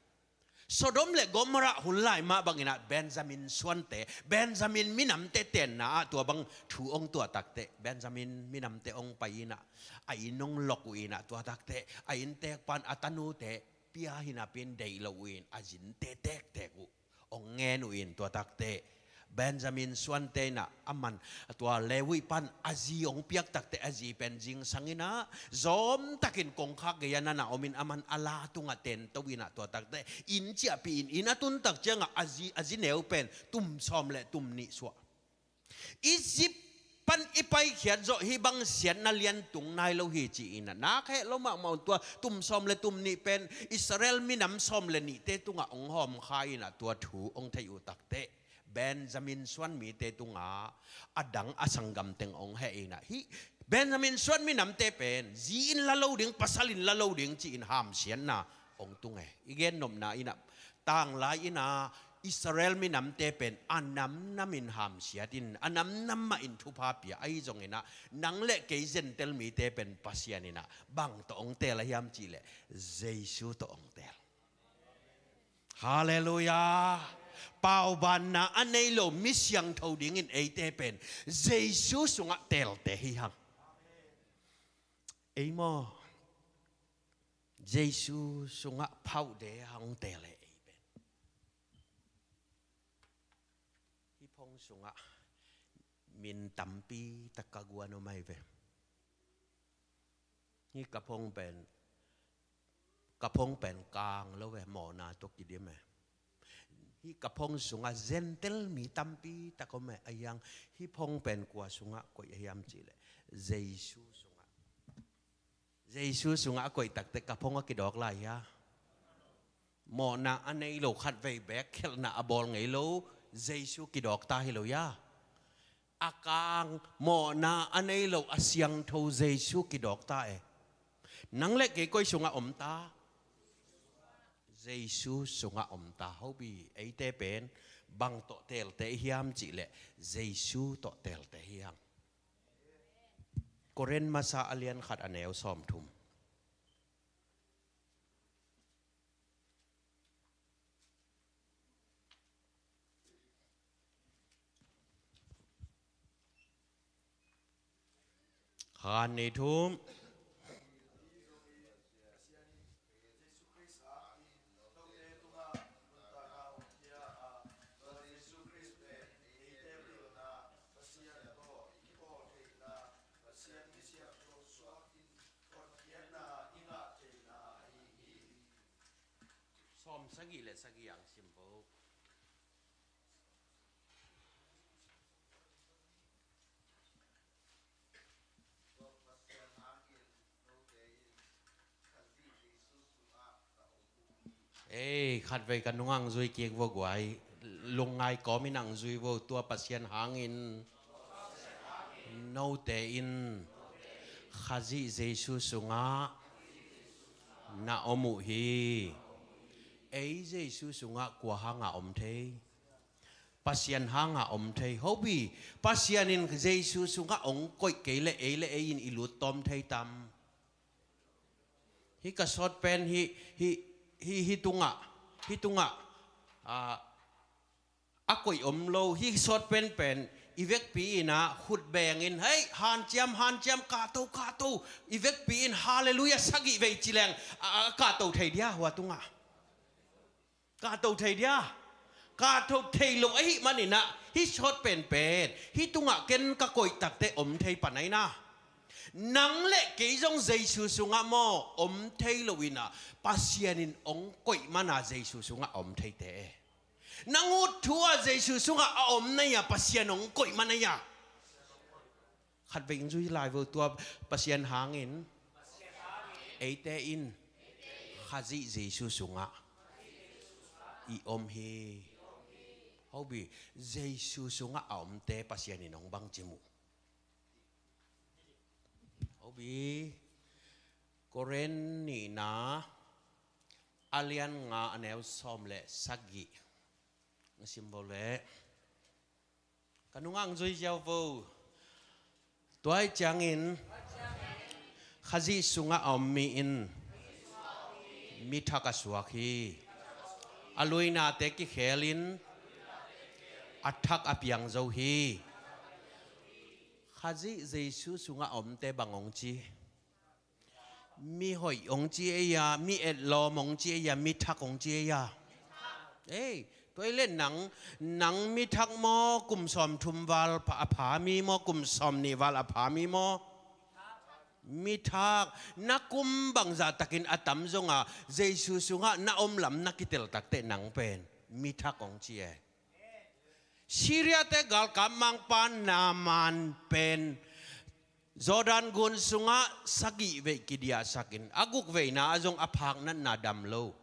Sodom le Gomorrah hun lai mah bangin ah Benjamin suante, Benjamin minamte tenna ah tua bang thu hong tuah takte, Benjamin minamte hong pai in ah, a inn hong lok uh in ah, tua takte a innteek pan a tanute pia hi napi in deih lo uh in, a zinte tektek uh hong ngen uh in, tua takte Benjamin suante in ah aman, tua Levi pan a zi hong piak takte, a zi pen zingsang in ah zawmtakin kongkhak gei-ah na na om in, aman a la tungah tento in ah, tua takte inn ciahpih in, inn a tun tak ciangah a zi, a zi neu pen tum sawm le tum nih suah. Egypt pan i paikhiat zawh hih bang siatna lian tung nai lo hi ci-in ah, nak heh lo mahmah un, tua tum sawm le tum nih pen Israel minam sawm le nihte tungah hong hawmkha in ah, tua thu hong theih uh takte Benjamin suan mite tungah a dang a sanggam teng hong heh in ah, hih Benjamin suan minamte pen zi in la lo ding, pasal in la lo ding ci-in hamsiatna hong tung e. I gennopna in ah, tanglai in ah Israel minamte pen a namnam in hamsiat in, a namnam mah in thupha pia, ahi zongin ah nang le kei Gentile mite pen Pasian in ah bang tawh hong teel a hiam cih leh, Jesu tawh hong teel. Halleluiah. Paubanna a nei lo mi siangtho dingin eite pen Jesu sungah teelte hi hang. Ei maw? Jesu sungah phauhte hong teel e ei pen. Hih phone sungah min tampi tak ka guan om ahi ve. Hih ka phone pen, ka phone pen kang lo ve, mawhna tawh kidim e. Hih ka phone sungah Gentile mi tampi tak om e, a hiang hih phone pen kua sungah koih a hiam cihleh, Jesu sungah. Jesu sungah a koih takte ka phone a kidawk lai hia? Mawhna a nei lo, khatvei beek khelhna a bawl ngei lo Jesu kidawk ta hi lo hia? A kang, mawhna a nei lo, a siangtho Jesu kidawk ta e. Nang le kei koi sungah om ta? Jesu sungah om ta. Hobi, eite pen bang tawh teelte hiam cihleh, Jesu tawh teelte hiam? Korin masa a lian khat a neu sawmthum. Khan ni thum. Sawm sagih le sagih ang sim vo. Ei, khatvei ka nungang zui kik vo guai. Lungngai kawmin ang zui vo, tua Pasian hangin note in Khazih Jesu sungah na om uh hi. Ei Jesu sungah kua hanga om thei? Pasian hanga om thei. Hobi, Pasian in Jesu sungah ong koih kei le ei le ei in i lut tawm thei tam? Hih ka sawt pen hih, hih, hih, hih tungah, hih tungah, ah, a koih om lo, hih sawt pen pen i vekpi in ah khut bengin, hei, hanciam, hanciam, kahto, kahto, i vekpi in, halleluiah, sagih vei ci leng, a, a kahto thei dia hua tungah? Kahto thei dia? Kahto thei lo ahih manin ah, hih sawt pen pen hih tungah ken ka koih takte om thei pan ahi na. Nang le kei zong Jesu sungah maw om thei lo in ah, Pasian in ong koih mana Jesu sungah a om theite. Nang ut thu a Jesu sungah a om na ia, Pasian ong koih mana ia? Khatvei ing zui lai vo, tua Pasian hangin eite in Khazih Jesu sungah i om hi. Hobi, Jesu sungah a omte Pasian in ong bangci mu? Hobi, Korin nihna a lian nga a neu sawm le sagih. Nga sim vo le. Ka nungang zui ziau vo. Tua ahih ciangin Khazih sungah a om mi in mi thak a suak hi. A luinate kikhelin a thak a piang zo hi. Khazih Jesu sungah a omte bang ong ci? Mi hoih ong ci ei a, mi etlawm ong ci ei a, mi thak ong ci ei a. Ei, tua i le nang, nang mi thak maw, kum sawmthum val pha, a pha mi maw, kum sawmnih val a pha mi maw? Mi thak. Na kum bangzah takin a tam zonga Jesu sungah na om lam na kitel takte nang pen mi thak ong ci e. Syria te galkap mangpa Naaman pen Jordan gun sungah sagih veih kidiahsakin, a guk veihna ah zong a phak natna dam lo.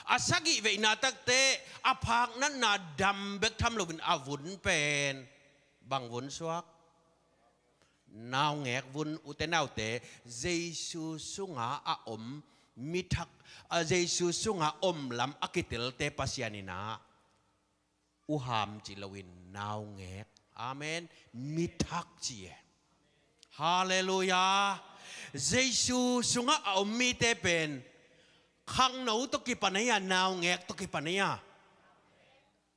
A sagih veihna takte a phak natna dam bek tham loin a vun pen bang vun suak? Naungek vun. Ute naute, Jesu sungah a om mi thak, a, Jesu sungah om lam a kitelte Pasian in ah uham ci loin naungek. Amen. Mi thak ci e. Halleluiah. Jesu sungah a om mite pen khangno tawh kipan ei a, naungek tawh kipan ei a?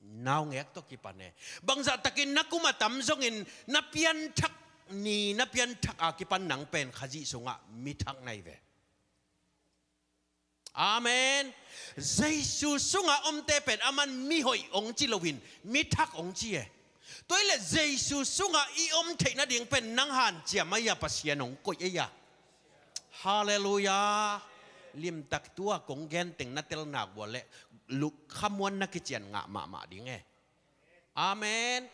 Naungek tawh kipan e. Bangzah takin na kum a tam zongin na pianthak ni, na pianthak a kipan nang pen Khazih sungah mi thak na hi ve. Amen. Jesu sungah omte pen aman mi hoih ong ci loin mi thak ong ci e. Tua i le Jesu sungah i om theih nading pen nang hanciam ei a, Pasian ong koih ei a? Halleluiah. Limtak tua kong genteng na tel nak uh leh khamuanna kician ngah mahmah ding e. Amen.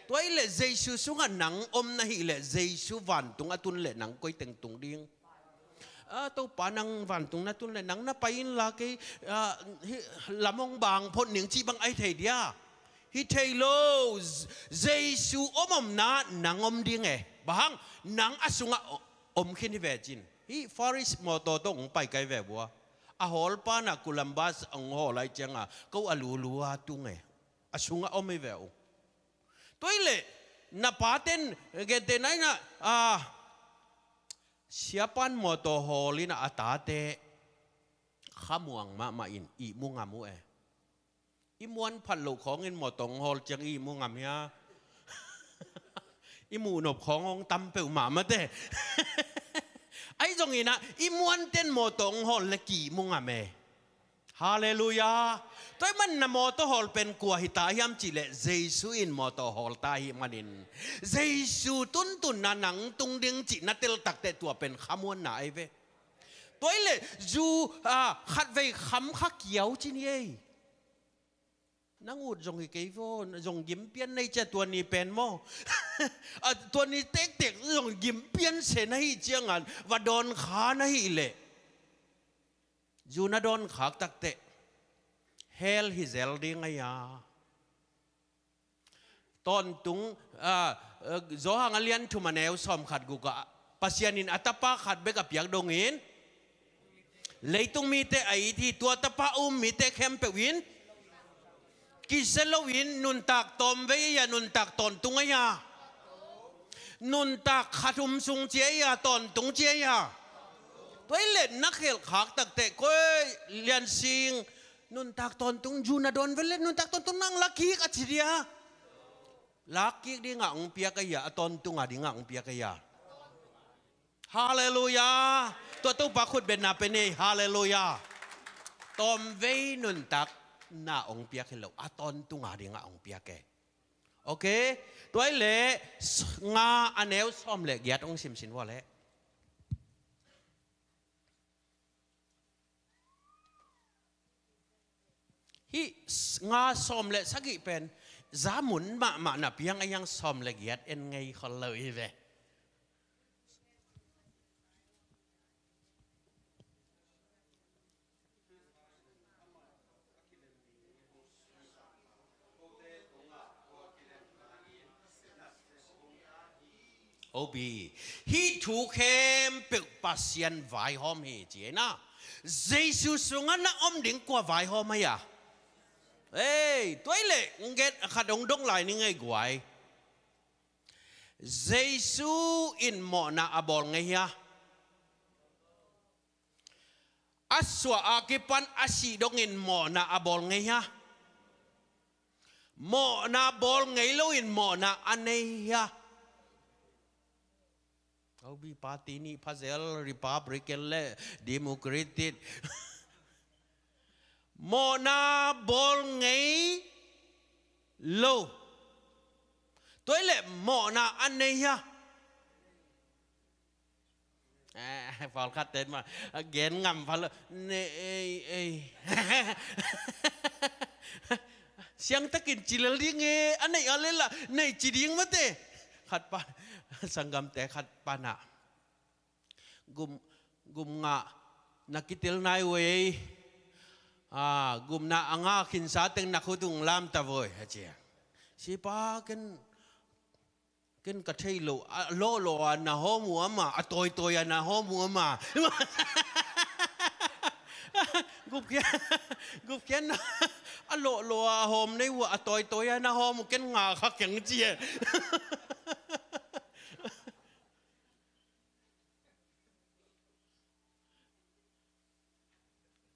Tua hileh Jesu sungah nang om na hileh Jesu vantung a tun leh nang koi teng tung ding? A, Topa nang vantung na tun leh nang na pai inla kei, a, hi, lam hong bang phot ning cih bang ahi thei dia? Hi thei lo. Jesu om omna nang om ding e. Bang hang? Nang a sungah o-, om khin hi ve cin. Hi Faris mawtaw tawh hong pai kai ve bua. A hawlpa na Columbus hong hawl lai cianga ko a lulua tung e. A sungah om hi ve uh. Tua hileh na paten gente na inah, a, siapan mawtaw hawl inah a tate khamuang mahmah in ihmu ngam uh e. I muan phat loh khawngin mawtaw hong hawl ciang ihmu ngam hia? I muhnop khawng hong tam peuhmah mate. Ahi zonginah i muanten mawtaw hong hawl le kihmu ngam e. Halleluiah. Tua ahih man na mawtaw hawl pen kua hita hiam cihleh Jesu in mawtaw hawlta ahih manin Jesu tuntunna nang tung ding cih na teltakteh tua pen khamuanna ahi ve. Tua hileh zu, a, khatvei kham kha kiau cin hi ei. Nang ut zong hi kei vaw, zong gimpian nei cia tua ni pen maw? A, tua ni tektek zong gimpian se na hi ciangan va dawn kha na hileh zu na dawn khak takteh hell hi zel ding ahi a. Tawntung, a, a, Johan a lian thum a neu sawm khat guk ah Pasian in a tapa khat bek a piak dongin leitung mite a it hi. Tua tapa um mite khempeuh in kisia loin nuntak tawmvei ahi a, nuntak tawntung ahi a. Nuntak khat um sung cia ahi a, tawntung cia ahi a. Tua hileh na khelh khak takteh koi lian sing nuntak tawntung zu na dawn vel le nuntak tawntung nang lak kik a ci dia. Lak kik dingah hong piak ahi a, a tawntunga dingah hong piak ahi a. Halleluiah. Tua Topa khut betna pen ei. Halleluiah. Tawmvei nuntakna hong piak hi lo, a tawntunga dingah hong piak e. Ok. Tua hileh s-, nga a neu sawm le giat hong simsin vua leh. Hih s-, nga sawm le sagih pen zamun mahmah napi hang a hiang sawm le giat en ngei khol lo hi ve. Obi, hih thu khempeuh Pasian vaihawm hi ci ei na. Jesu sungah na om ding kua vaihawm ahi a? Ei, tua hileh nget khat hong dong lai ni ngei guai. Jesu in mawhna a bawl ngei hia? A suah a kipan a sih dongin mawhna a bawl ngei hia? Mawhna bawl ngei loin mawhna a nei hia? Obi party nih phazel, Republican le Democratic. Mawhna bawl ngei lo. Tua hileh mawhna a nei hia? Eh, pawlkhat ten mah a gen ngam pha lo. Nei, ei, ei. Siangtakin ci lel ding e, a neih a lel ah nei ci ding mate. Khat pa, sanggamte khat pa na. Gum, gum ngah na kitel nai uh ei. Ah, gum na a ngah khinsa teng na khut ung lam ta voi, a ci a. Sipa ken Ken ka thei lo, a lawhlaw a na hawm uh ama, a tawitawi a na hawm uh ama. Gupkhian, gupkhian a lawhlaw a hawm nei uh a, a tawitawi a na hawm uh, ken nga kha keng ci e.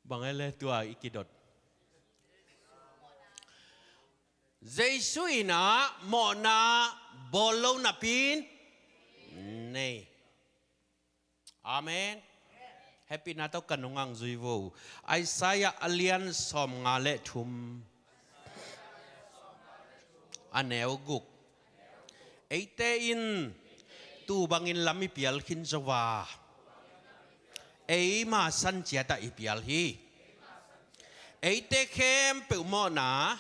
Bang e le tua i kidot. Jesu in ah mawhna bawl lo napi in nei. Amen. Hehpihna tawh ka nungah zui vo. Isaiah a lian sawmnga le thum, a neu guk. Eite in tuu bangin lam i pial khin zo a, Eima san ciatah i pial hi. Eite khempeuh mawhna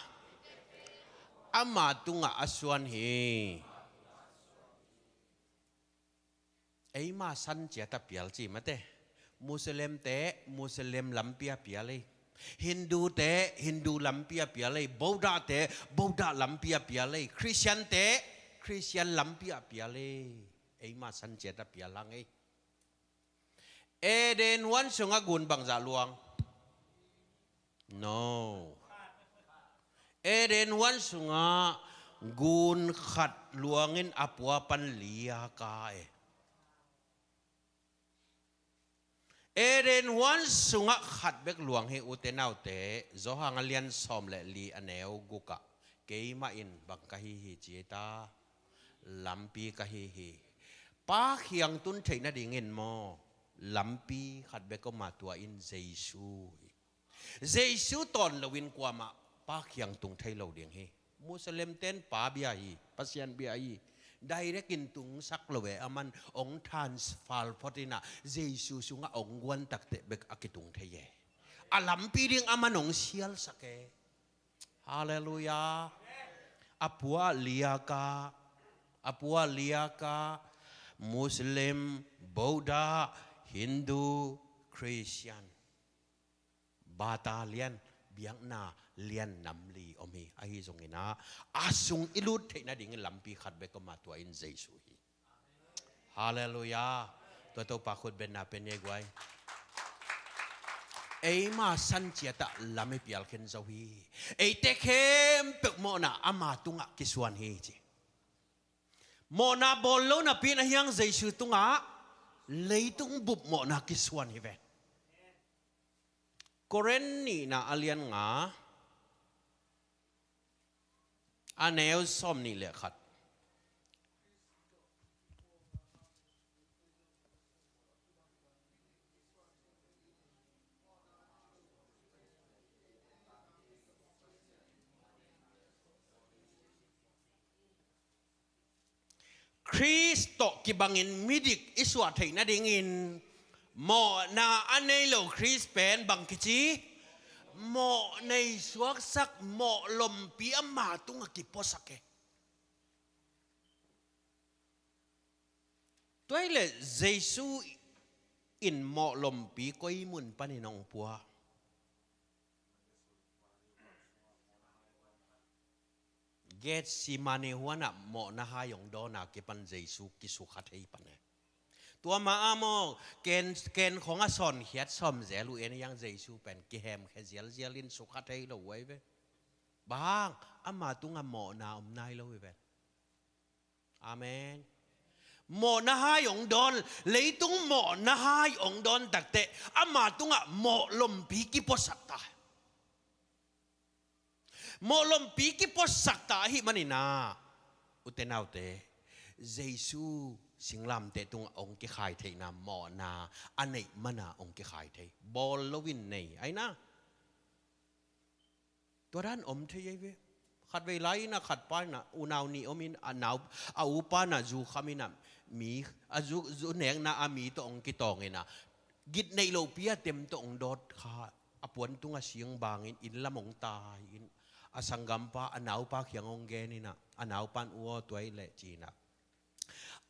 ama tungah a suan hi. Eima san ciatah pial ci mate. Muslimte Muslim lampi a pial hi. Hindute Hindu lampi a pial hi. Buddhate Buddha lampi a pial hi. Christiante Christian lampi a pial hi. Eima san ciatah pial hang hi. Eden huan sungah gun bangzah luang? No. Eden huan sungah gun khat luangin a pua pan li a ka e. Eden huan sungah khat bek luang hi, ute naute. Johan a lian sawm le li a neu gukah, keimah in bang ka hi hi ci hi ta, lampi ka hi hi. Pa kiang tun theih nadingin maw, lampi khat bek om a, tua in Jesu hi. Jesu tawn loin kuamah Pa kiang tung thei lo ding hi. Muslim ten pa bia hi, Pasian bia hi. Direct in tungsak lo e, aman ong transfer phot inah Jesu sungah ong guan takteh bek a kitung thei e. A lampi ding aman ong sialsak e. Halleluiah. A pua li a ka, a pua li a ka, Muslim, Buddha, Hindu, Christian. Bata lian, biakna lian nam li om hi. Ahi zongin ah, a sung i lut theih nadingin lampi khat bek om a, tua in Jesu hi. Halleluiah. Tua Topa khut benna pen ei guai. Eima san ciatah lam i pial khin zo hi. Eite khempeuh mawhna ama tungah kisuan hi ci. Mawhna bawl lo napi in a hiang Jesu tungah leitung bup mawhna kisuan hi ven. Korin nihna a lian nga, a neu sawm nih le khat. Khrist tawh kibangin midik i suah theih nadingin mawhna a nei lo Khrist pen bang kici? Mawh nei suaksak, mawh lompi ama tungah kipuasak e. Tua hi leh Jesu in mawh lompi koi mun panin hong pua? Gethsemane huanah mawhna hai hong dawn a kipan Jesu kisukha thei pan e. Tua ma a maw, ken, ken khong a sawnkhiat sawm zel uh en hiang Jesu pen kihemkhia zialzial in sukha thei lo uh ahi ve. Bang, ama tungah mawhna om nai lo hi ven. Amen. Mawhna hai hong dawn, leitung mawhna hai hong dawn takteh ama tungah mawh lompi kipuasak ta. Mawh lompi kipuasak ta ahih manin ah, ute naute, Jesu singlamteh tungah hong kikhai theihna mawhna a neih mana hong kikhai thei. Bawl loin nei, aina. Tua dan om thei ei ve. Khatvei lai inah khat pa inah unau nih om in a nau, a upa inah zu kham inah mi, a zu, zu nekna a mi tawh hong kitawng inah gitneih lohpi a tem tawh hong dawt kha, a puan tungah sing bangin inn lam hong tai in a sanggampa a naupa kiang hong gen inah a naupa in, u aw, tua hi leh ci inah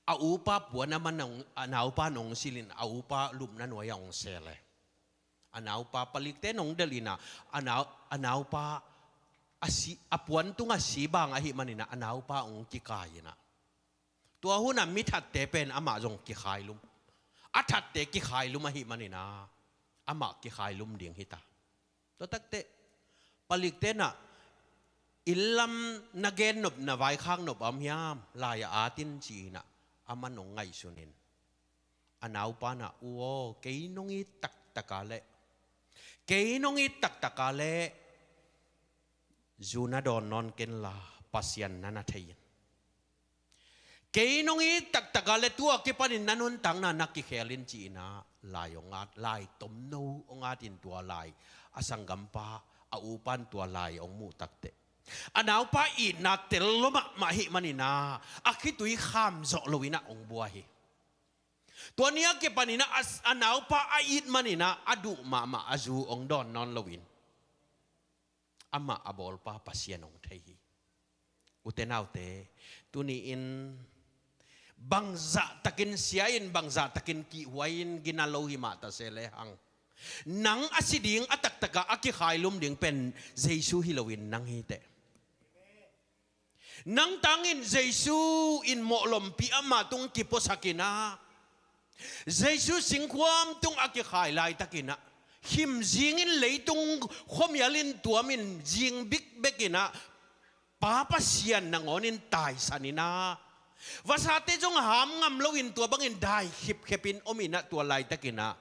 a upa puan a man a naupa in hong silh in a upa lupna nuai a hong sel e. A naupa palikte in hong delh inah a nau, a naupa a si, a puan tungah si bang ahih manin ah a naupa hong kikai inah tua hunah mi thatte pen amah zong kikhailum. A thatte kikhailum ahih manin ah amah kikhailum ding hi ta. Tua takteh palikte inah inn lam na gen nop, na vaikhak nop a om hiam, lai-ah at in ci inah aman hong ngaihsun in a naupa inah, u aw, kei nong it taktak a leh, kei nong it taktak a leh zu na dawn nawn ken la Pasian na na thei in. Kei nong it taktak a leh tua kipanin na nuntakna na kikhel in ci inah lai hong at, lai tomno hong at in tua lai a sanggampa a upa in tua lai hong muh takteh a naupa itna tel lua mahmah ahih manin ah a khitui kham zawh lo inah hong bua hi. Tua ni a kipanin ah a, a naupa a it manin ah a duh mahmah a zu hong dawn nawn loin, amah a bawlpa Pasian hong thei hi. Ute naute, tuni-in bangzahtakin sia in, bangzahtakin kihhuai in gina lo hi mah ta se lehang, nang a si ding a taktakah a kikhailum ding pen Jesu hi loin nang hi teh. Nang tangin Jesu in mawhlompi ama tung kipuasakin ah, Jesu singkhuam tung a kikhai laitakin ah, khim zingin leitung khuamial in tuamin zing bikbekin ah, Pa Pasian nangawnin taisanin ah, vasate zong ham ngam loin tua bangin dai khipkhepin omin ah, tua laitakin ah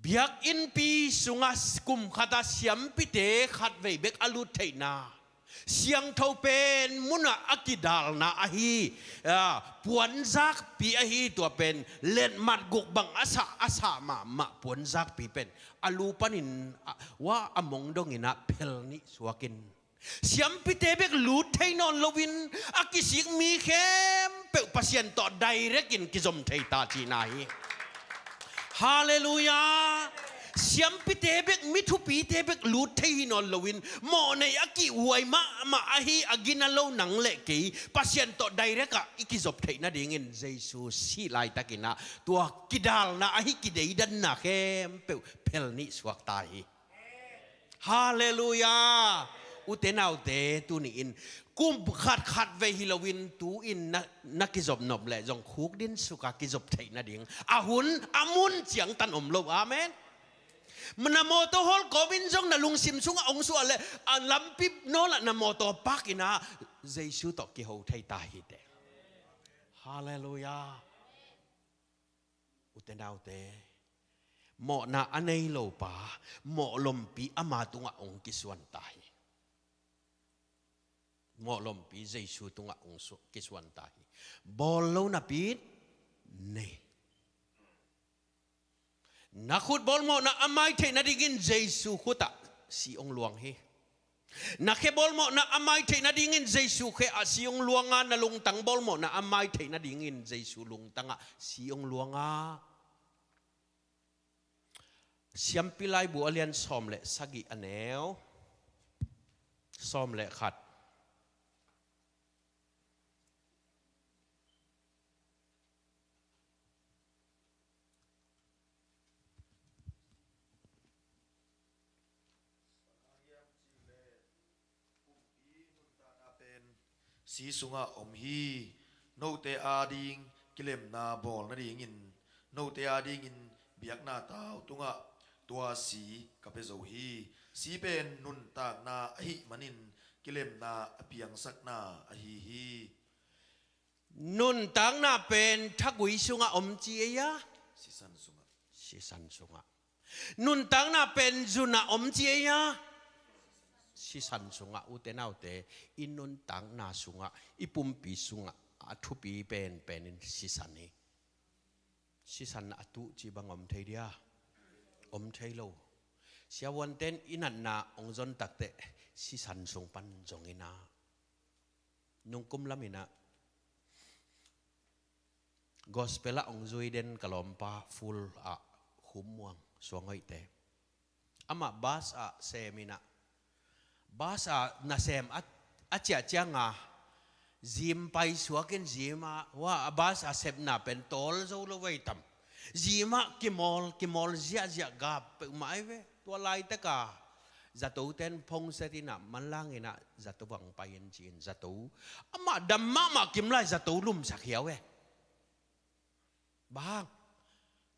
biakinnpi sungah kum khatah siampite khatvei bek a lut theihna, siangtho pen munah a kidalna ahi, a, puanzakpi ahi, tua pen letmat guk bang a sah, a sah mahmah puanzakpi pen a lu panin, a, hua a mong dongin ah phel nih suakin, siampite bek lut thei nawn loin a kisik mi khempeuh Pasian tawh direct in kizom thei ta cihna hi. Halleluiah. Siampite bek, mi thupite bek lut thei hi nawn loin, mawhnei a kihhuai mahmah ahi a gina lo nang le kei Pasian tawh direct ah i kizop theih nadingin Jesu sih laitakin ah tua kidalna ahi kideidanna khempeuh phel nih suak ta hi. Halleluiah. Ute naute, tuni-in kum khat khatvei hi loin tu-in na, na kizop nop leh zong khukdin suka kizop theih nading a hun a mun ciangtan om lo. Amen. Na mawtaw hawlkawmin zong na lungsim sungah hong suah leh a lampi nawlah na mawtaw pakin ah Jesu tawh kiho thei ta hi teh. Halleluiah. Ute naute, mawhna a nei lo pa, mawhlompi ama tungah hong kisuan ta hi. Mawhlompi Jesu tungah hong su-, kisuan ta hi. Bawl lo napi nei. Na khut bawlmawhna a mai theih nadingin Jesu khutah si hong luang hi. Na khe bawlmawhna a mai theih nadingin Jesu khe ah si hong luang a, na lungtang bawlmawhna a mai theih nadingin Jesu lungtangah si hong luang a. Siampi Laibu a lian sawm le sagih, a neu sawm le khat. Si sungah om hi. Note ading kilemna bawl nadingin note adingin biakna tau tungah tua si ka pia zo hi. Si pen nuntakna ahih manin kilemna a piangsakna ahi hi. Nuntakna pen thagui sungah om ci ei a? Sisan sungah. Sisan sungah. Nuntakna pen zunah om ci ei a? Sisan sungah. Ute naute, i nuntakna sungah, i pumpi sungah a thupi penpenin sisan hi. Sisan a tuh ci bang om thei dia? Om thei lo. Siavuanten i natna hong zon takteh sisan sung pan zong in a, nungkum lamin ah gospel ah hong zui den ka lawmpa Phul ah, Khum Muang, Suanghoihte. Amah bus ah sem in ah, bus ah nasem a, a ciah cianga zim paisuak in zim ah, hua a bus a sepna pen tawl zo lo vei tam. Zim ah kimawl, kimawl ziahziah gap peuhmah ei ve. Tua laitaka zato ten phone set in ah, manlang in ah zato bang pai in ci-in zato, amah dam mahmah kim lai zato lumsak hiau e. Bang hang?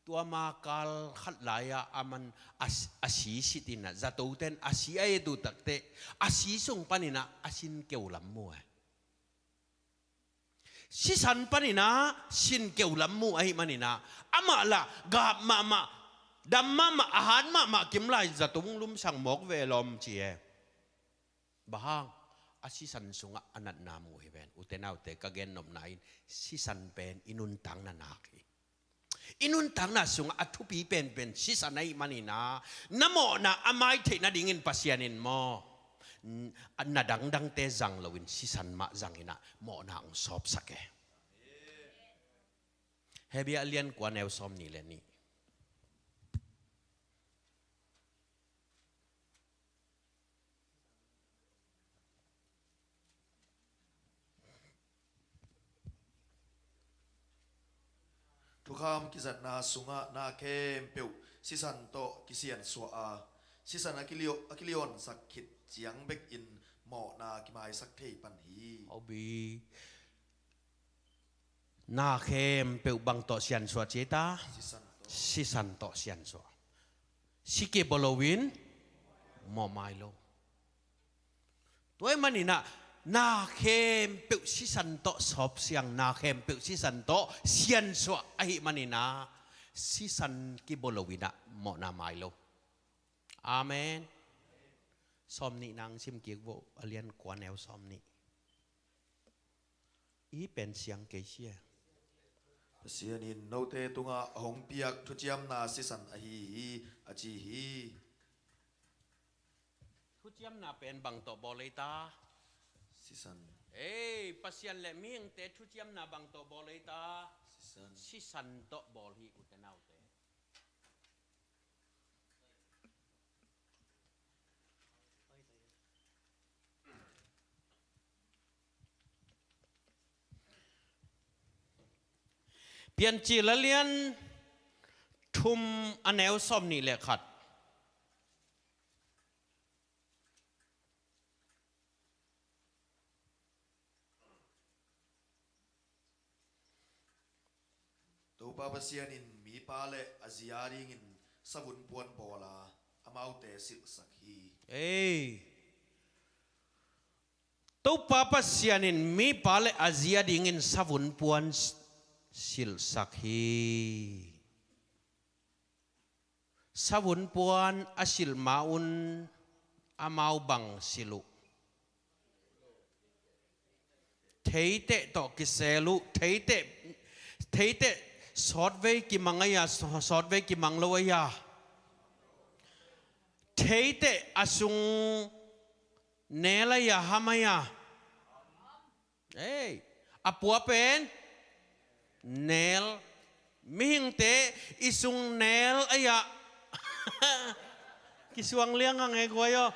Tua ma kal khat lai-ah a man a, a si sit in ah, zato ten a si a et uh takteh a si sung panin ah a sin keu lam mu e. Sisan panin ah sin keu lam mu ahih manin ah, amah lah gap mahmah, dam mahmah, a hat mahmah kim lai zato hong lumsak mawk ve lawm ci e. Bang hang? A sisan sungah a natna mu hi ven. Ute naute, ka gennopna in sisan pen i nuntakna nak hi. I nuntakna sungah a thupi penpen sisan ahih manin ah, na mawhna a mai theih nadingin Pasian in maw, n-, na dangdangte zang loin sisan mah zang in ah mawhna hong sawpsak e. Hebru a lian kua, neu sawm nih le nih. Thukham kizatna sungah na khempeuh sisan tawh kisiansuah a, sisan a kilio-, a kiliansak khit ciang bekin mawhna kimaisak thei pan hi. Aw bi. Na khempeuh bang tawh siansuah ci ta? Sisan tawh. Sisan tawh siansuah. Si kibolo in mawhmai lo. Tua ahih manin ah, na khempeuh sisan tawh sawpsiang, na khempeuh sisan tawh siansuah ahih manin ah, sisan kibolo in ah mawhna mai lo. Amen. Sawm nih nang sim kik vo, a lian kua, neu sawm nih. I pen siang kei sia. Pasian in note tungah a hong piak thuciamna sisan ahi hi, a ci hi. Thuciamna pen bang tawh bawl ei ta? Sisan. Ei, Pasian le mihingte thuciamna bang tawh bawl ei ta? Sisan. Sisan tawh bawl hi, ute naute. Piancil a lian thum, a neu sawm nih le khat. Topa Pasian in mipa le a zi a dingin savun puan bawl a, amaute silhsak hi. Ei. Topa Pasian in mipa le a zi a dingin savun puan s-, silhsak hi. Savun puan a silh ma un amau bang silh uh? Theiteh tawh kisel uh, theiteh, theiteh sawtvei kimang a ia, saw-, sawtvei kimang lo a ia. Theiteh a sung nel a ia, ham a ia. Ei, a pua pen nel. Mihingte i sung nel a ia. Kisuang liang a ngei guai aw.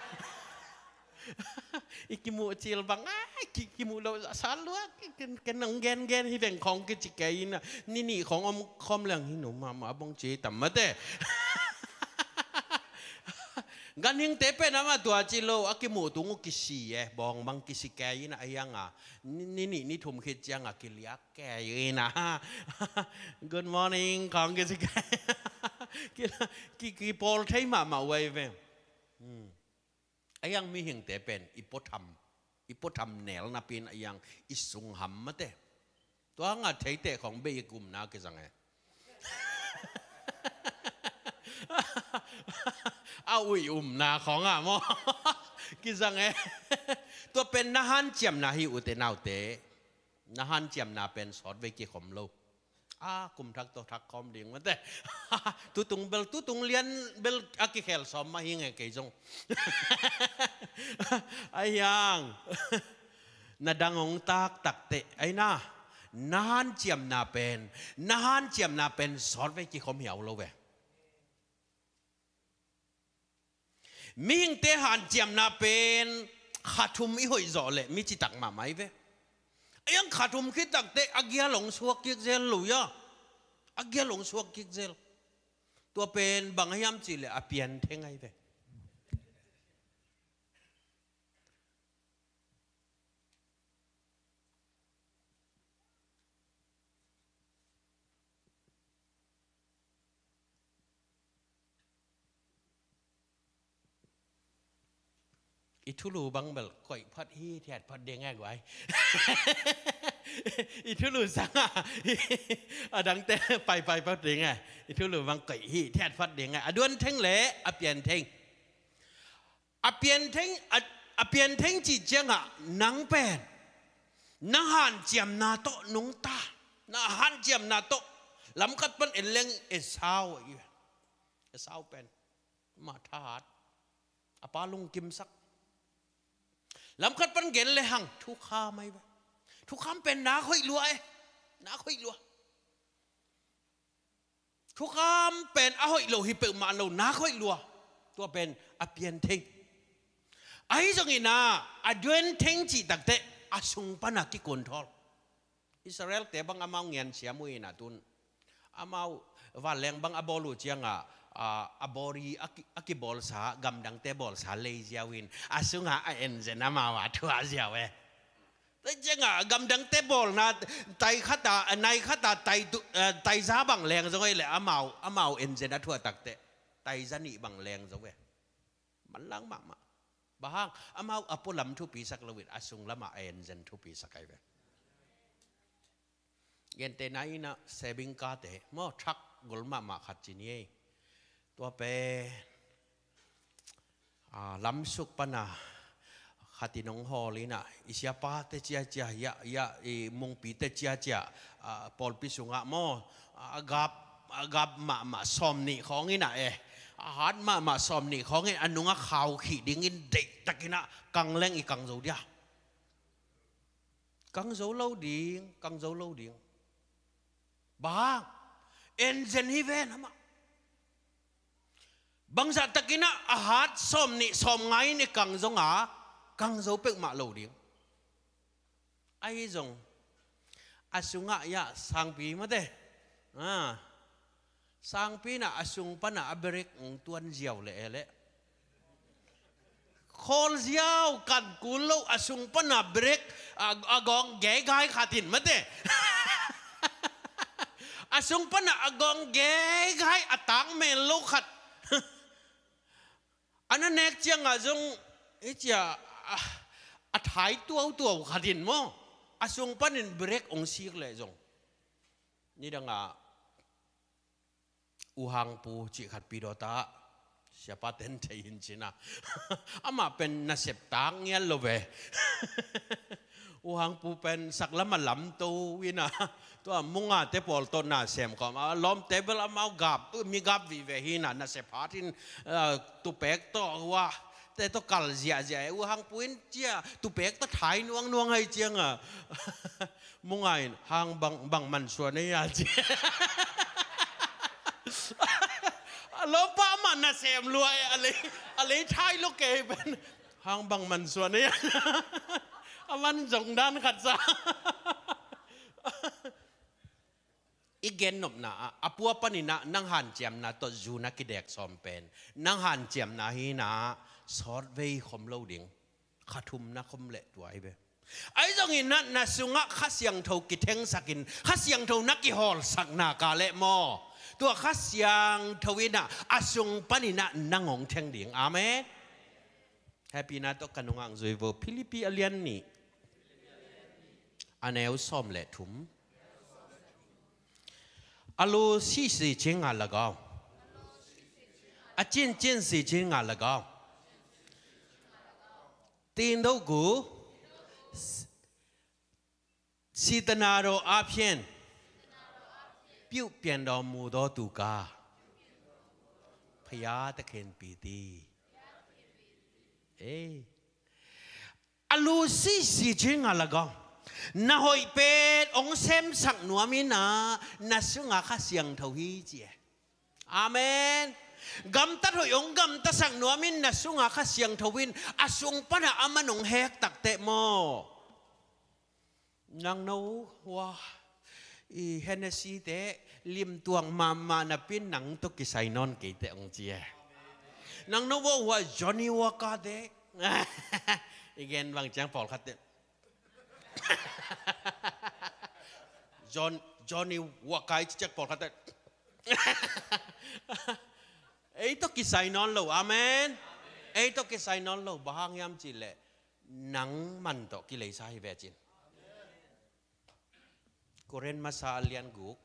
I kimuh cil bang a, ki, kimuh lo sa lua, ki, ken, ken nang gen gen hi veng khong kici kei ina. Ni nih khong om khom liang hi nu mama bong ci tam mate. Ganhingte pen ama tua ci lo, a kimuh tung uh kisi e, bawng bang kisi kei ina a hiang a. Ni, ni nih ni thum khit ciang a kiliak kei ina. Good morning khong kisi kei. Ki, ki, kipawl thei mahmah uh ahi ve. Hmm. A hiang mihingte pen i puatham, i puatham nel napi in a hiang i sung ham mate. Tua hang a theiteh khong bei i kumna kizang e. A ui umna khong a maw. Kizang e. Tua pen na hanciamna hi ute naute. Na hanciamna pen sawtvei kikhom lo. A kum thak tawh thak khawm ding mate. Tutung bel, tutung lian bel a kikhel sawm mah hi nge kei zong. A hiang. Na dang hong taktak teh, ai na. Na hanciamna pen, na hanciamna pen sawtvei kikhom hiau lo ve. Mihingte hanciamna pen kha thum i hoih zawh leh mi citak mahmah i ve. A hiang kha thum khit takteh a gial hong suak kik zel lo ia. A gial hong suak kik zel. Tua pen bang a hiam cih leh a piantheng ahi ve. I thulu bang bel koih phot hi thiat phot ding e guai. I thulu sang a, a dangte paipai phot ding e. I thulu bang koih hi thiat phot ding e. A duan theng le a pian theng. A piantheng, a, a piantheng cih ciangah nang pen na hanciamna tawh nungta, na hanciamna tawh lamkhat pan en leng Esau ahi. Esau pen mah thahat, a pa lungkimsak. Lamkhat pan gen le hang thukham ahi ve. Thukham pen nak hoih lua e, nak hoih lua. Thukham pen a hoih lo hi peuhmah lo, nak hoih lua. Tua pen a pian thei. Ahi zongin ah, a duan theng cih takteh a sung pana kikontrol. Israel-te bang amau ngiansiam uh in ah tun. Amau vanleng bang a bawl uh ciangah, a, a body a ki, a kibawlsa, gamdangte bawlsa lei ziau in, a sungah a engine amau a thuah ziau e. Tua ciangah gamdangte bawlna, tai khata, nai khata, tai tu, eh, taiza bang leng zong ei leh amau, amau engine a thuah takteh taiza nih bang leng zong e. Manlang mahmah. Bang hang, amau a pualam thupisak loin, a sunglamah a engine thupisak ahi ve. Gentehna in ah, sebing kate, maw, truck gol mahmah khat ci ni ei. Tua pen, a, lamsuk pana khatin hong hawl in ah, i siapate ciacia, ya, ya, i mungpite ciacia, a, pawlpi sungah maw, a, a gap, a gap mahmah sawm nih khawng in ah e. A hat mahmah sawm nih khawng in a nungah khau khih dingin deihtakin ah kang leng i kang zo dia. Kang zo lo ding, kang zo lo ding. Bang, engine hi ven amah. Bangzah takin ah a hat sawm nih sawm nga in i kang zong a, kang zo peuhmah lo ding. Ahi zong, a sungah ya sangpi mate. Ah. Sangpi in ah a sung pana a brake hong tuan ziau leh e leh. Khawl ziau, kan kul lo, a sung pana brake, a, a gawng geigai khat in mate. A sung pana a gawng geigai, a tang mel lo khat. A na nek ciangah zong, hi cia, a, a thai tuautuau khat in maw, a sung panin brake hong sik leh zong. Nidangah, U Hang Pu cih khat pi dawta, siapa ten thei in cina. Amah pen nasep tak ngial lo ve. U Hang Pu pen saklam a lamto ina. Tua Mungate pawl tawh na sem khawm. A lawmte bel amau gap, mi gap vive hi ina, nasep hat in, ah, tupek tawh hua. Te tawh kal ziahziah e, U Hang Pu in cia, tupek tawh thai nuangnuang hai cianga. Munga in, hang bang, bang mansuan ei a ci. A lawmpa amah nasem lua e, a lei, a lei thai lo kei pen. Hang bang mansuan ei a. A man zong dan khat sa. I gennopna ah, a pua panin ah, nang hanciamna tawh zu na kidek sawm pen, nang hanciamna hi ina, sawtvei khom lo ding, kha thum na khom leh tua hi ve. Ahi zongin ah, na sungah Kha Siangtho kithengsakin, Kha Siangtho na kihawlsak nak leh maw, tua Kha Siangtho in ah, a sung panin ah nang hong theng ding. Amen. Hehpihna tawh ka nungah zui vo. Philippi a lian nih, a neu sawm le thum. အလိုရှိစေခြင်းငှာ ၎င်း၊ အကျင့်ကျင့်စေခြင်းငှာ ၎င်း၊ သင်တို့ကို စေတနာတော်အားဖြင့် ပြုပြင်တော်မူသောသူကား ဘုရားသခင်ပေတည်း။ အေး။ အလိုရှိစေခြင်းငှာ ၎င်း၊ na hoih pen hong semsak nuam in ah, na sungah Kha Siangtho hi ci e. Amen. Gamtat hoih hong gamtatsak nuam in, na sungah Kha Siangtho in, a sung panah a man hong hek takteh maw, nang no hua, i Hennessy te limtuang mahmah napi in nang tawh kisai nawn kei teh hong ci e. Nang no hua, Johnny Walker te. I gen bang ciang pawlkhat te. John, Johnny Walker i ci ciang pawlkhat te. Ei tawh kisai nawn lo, amen. Ei tawh kisai nawn lo, bang hang hiam cih leh nang man tawh kileisa hi ve cin. Korin masa a lian guk.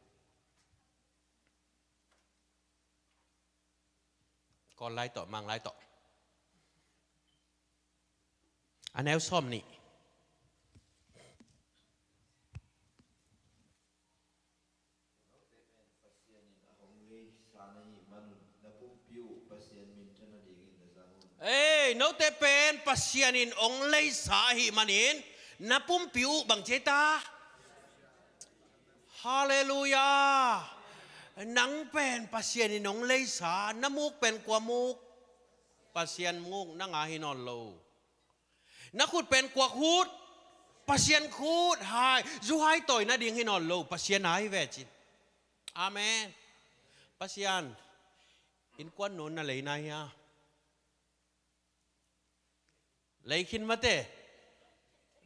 Kawl lai tawh, Mang lai tawh. A neu sawm nih. Ei, note pen Pasian in hong leisa ahih manin, na pumpi uh bang ci ta? Halleluiah. Nang pen Pasian in hong leisa, na muk pen kua muk? Pasian muk, nang a hi nawn lo. Na khut pen kua khut? Pasian khut. Hai, zu hai tawi nading hi nawn lo, Pasian a hi ve cin. Amen. Pasian, innkuan nu na lei nai hia? Lei khin mate.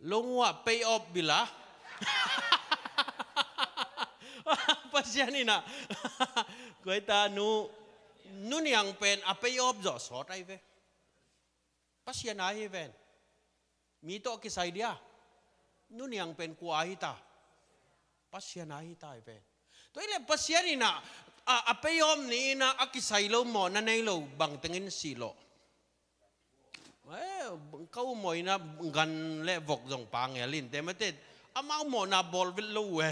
Lungua pay off bila. Pasian ina. Kuaita nu, nu Niang pen a pay off zawh sawt ai ve. Pasian a hi ven. Mi tawh kisai dia. Nu Niang pen kua a hi ta? Pasian a hi ta ai ven. Tua ile Pasian ina a, a pay off ni ina a kisai lo mawhna nei lo bang tengin sih lawh? Eh, ka u mawhna gan le vok zong pa ngel in te mate, amau mawhna bawl vet lo uh e.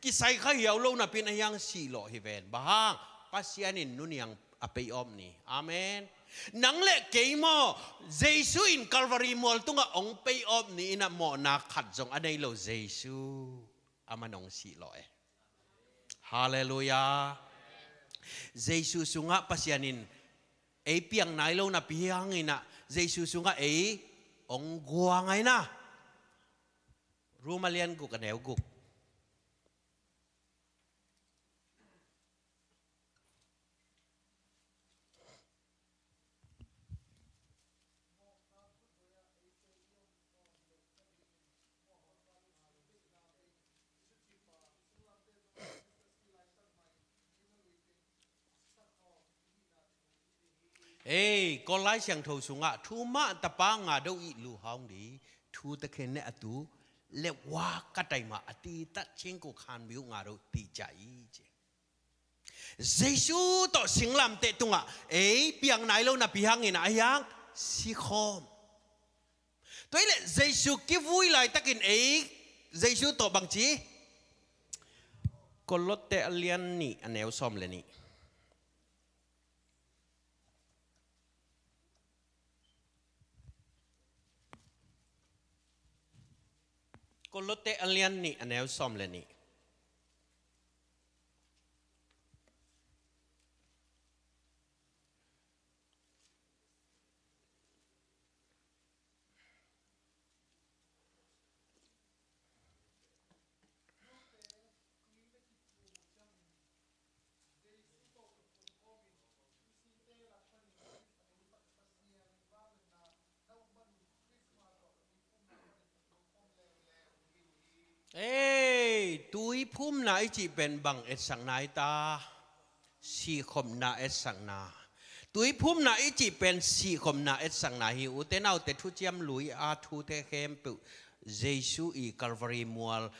Kisai kha hiau lo napin a hiang sih lawh hi ven. Bang hang? Pasian in nu Niang a pay off ni. Amen. Nang le kei maw, Jesu in Calvary mual tungah hong pay off ni ina mawhna khat zong a nei lo Jesu. Aman hong sih lawh e. Halleluiah. Jesu sungah Pasian in ei piang nai lo napi hi hang ina, Jesu sungah ei hong guang ai na. Rom a lian guk a neu guk. Ei, Kawl Lai Siangtho sungah thu mah tapa nga do ih lu haung di thu takhen ne a tu le wa ka taima a ti tat ching ku khan biu nga do ti ca i ci. Jesu tawh singlamteh tungah ei piang nai lo napi hangin a hiang sikhawm. Tua ile Jesu kivui laitakin ei Jesu tawh bangci? Kolotte a lian nih a neu sawm le nih. Kolotte a lian nih a neu sawm le nih. Ei, tuiphumna i cih pen bang etsakna hi ta? Sihkhopna etsakna. Tuiphumna i cih pen sihkhopna etsakna hi. Ute naute, thuciam lui a thute khempeuh Jesu i Calvary mual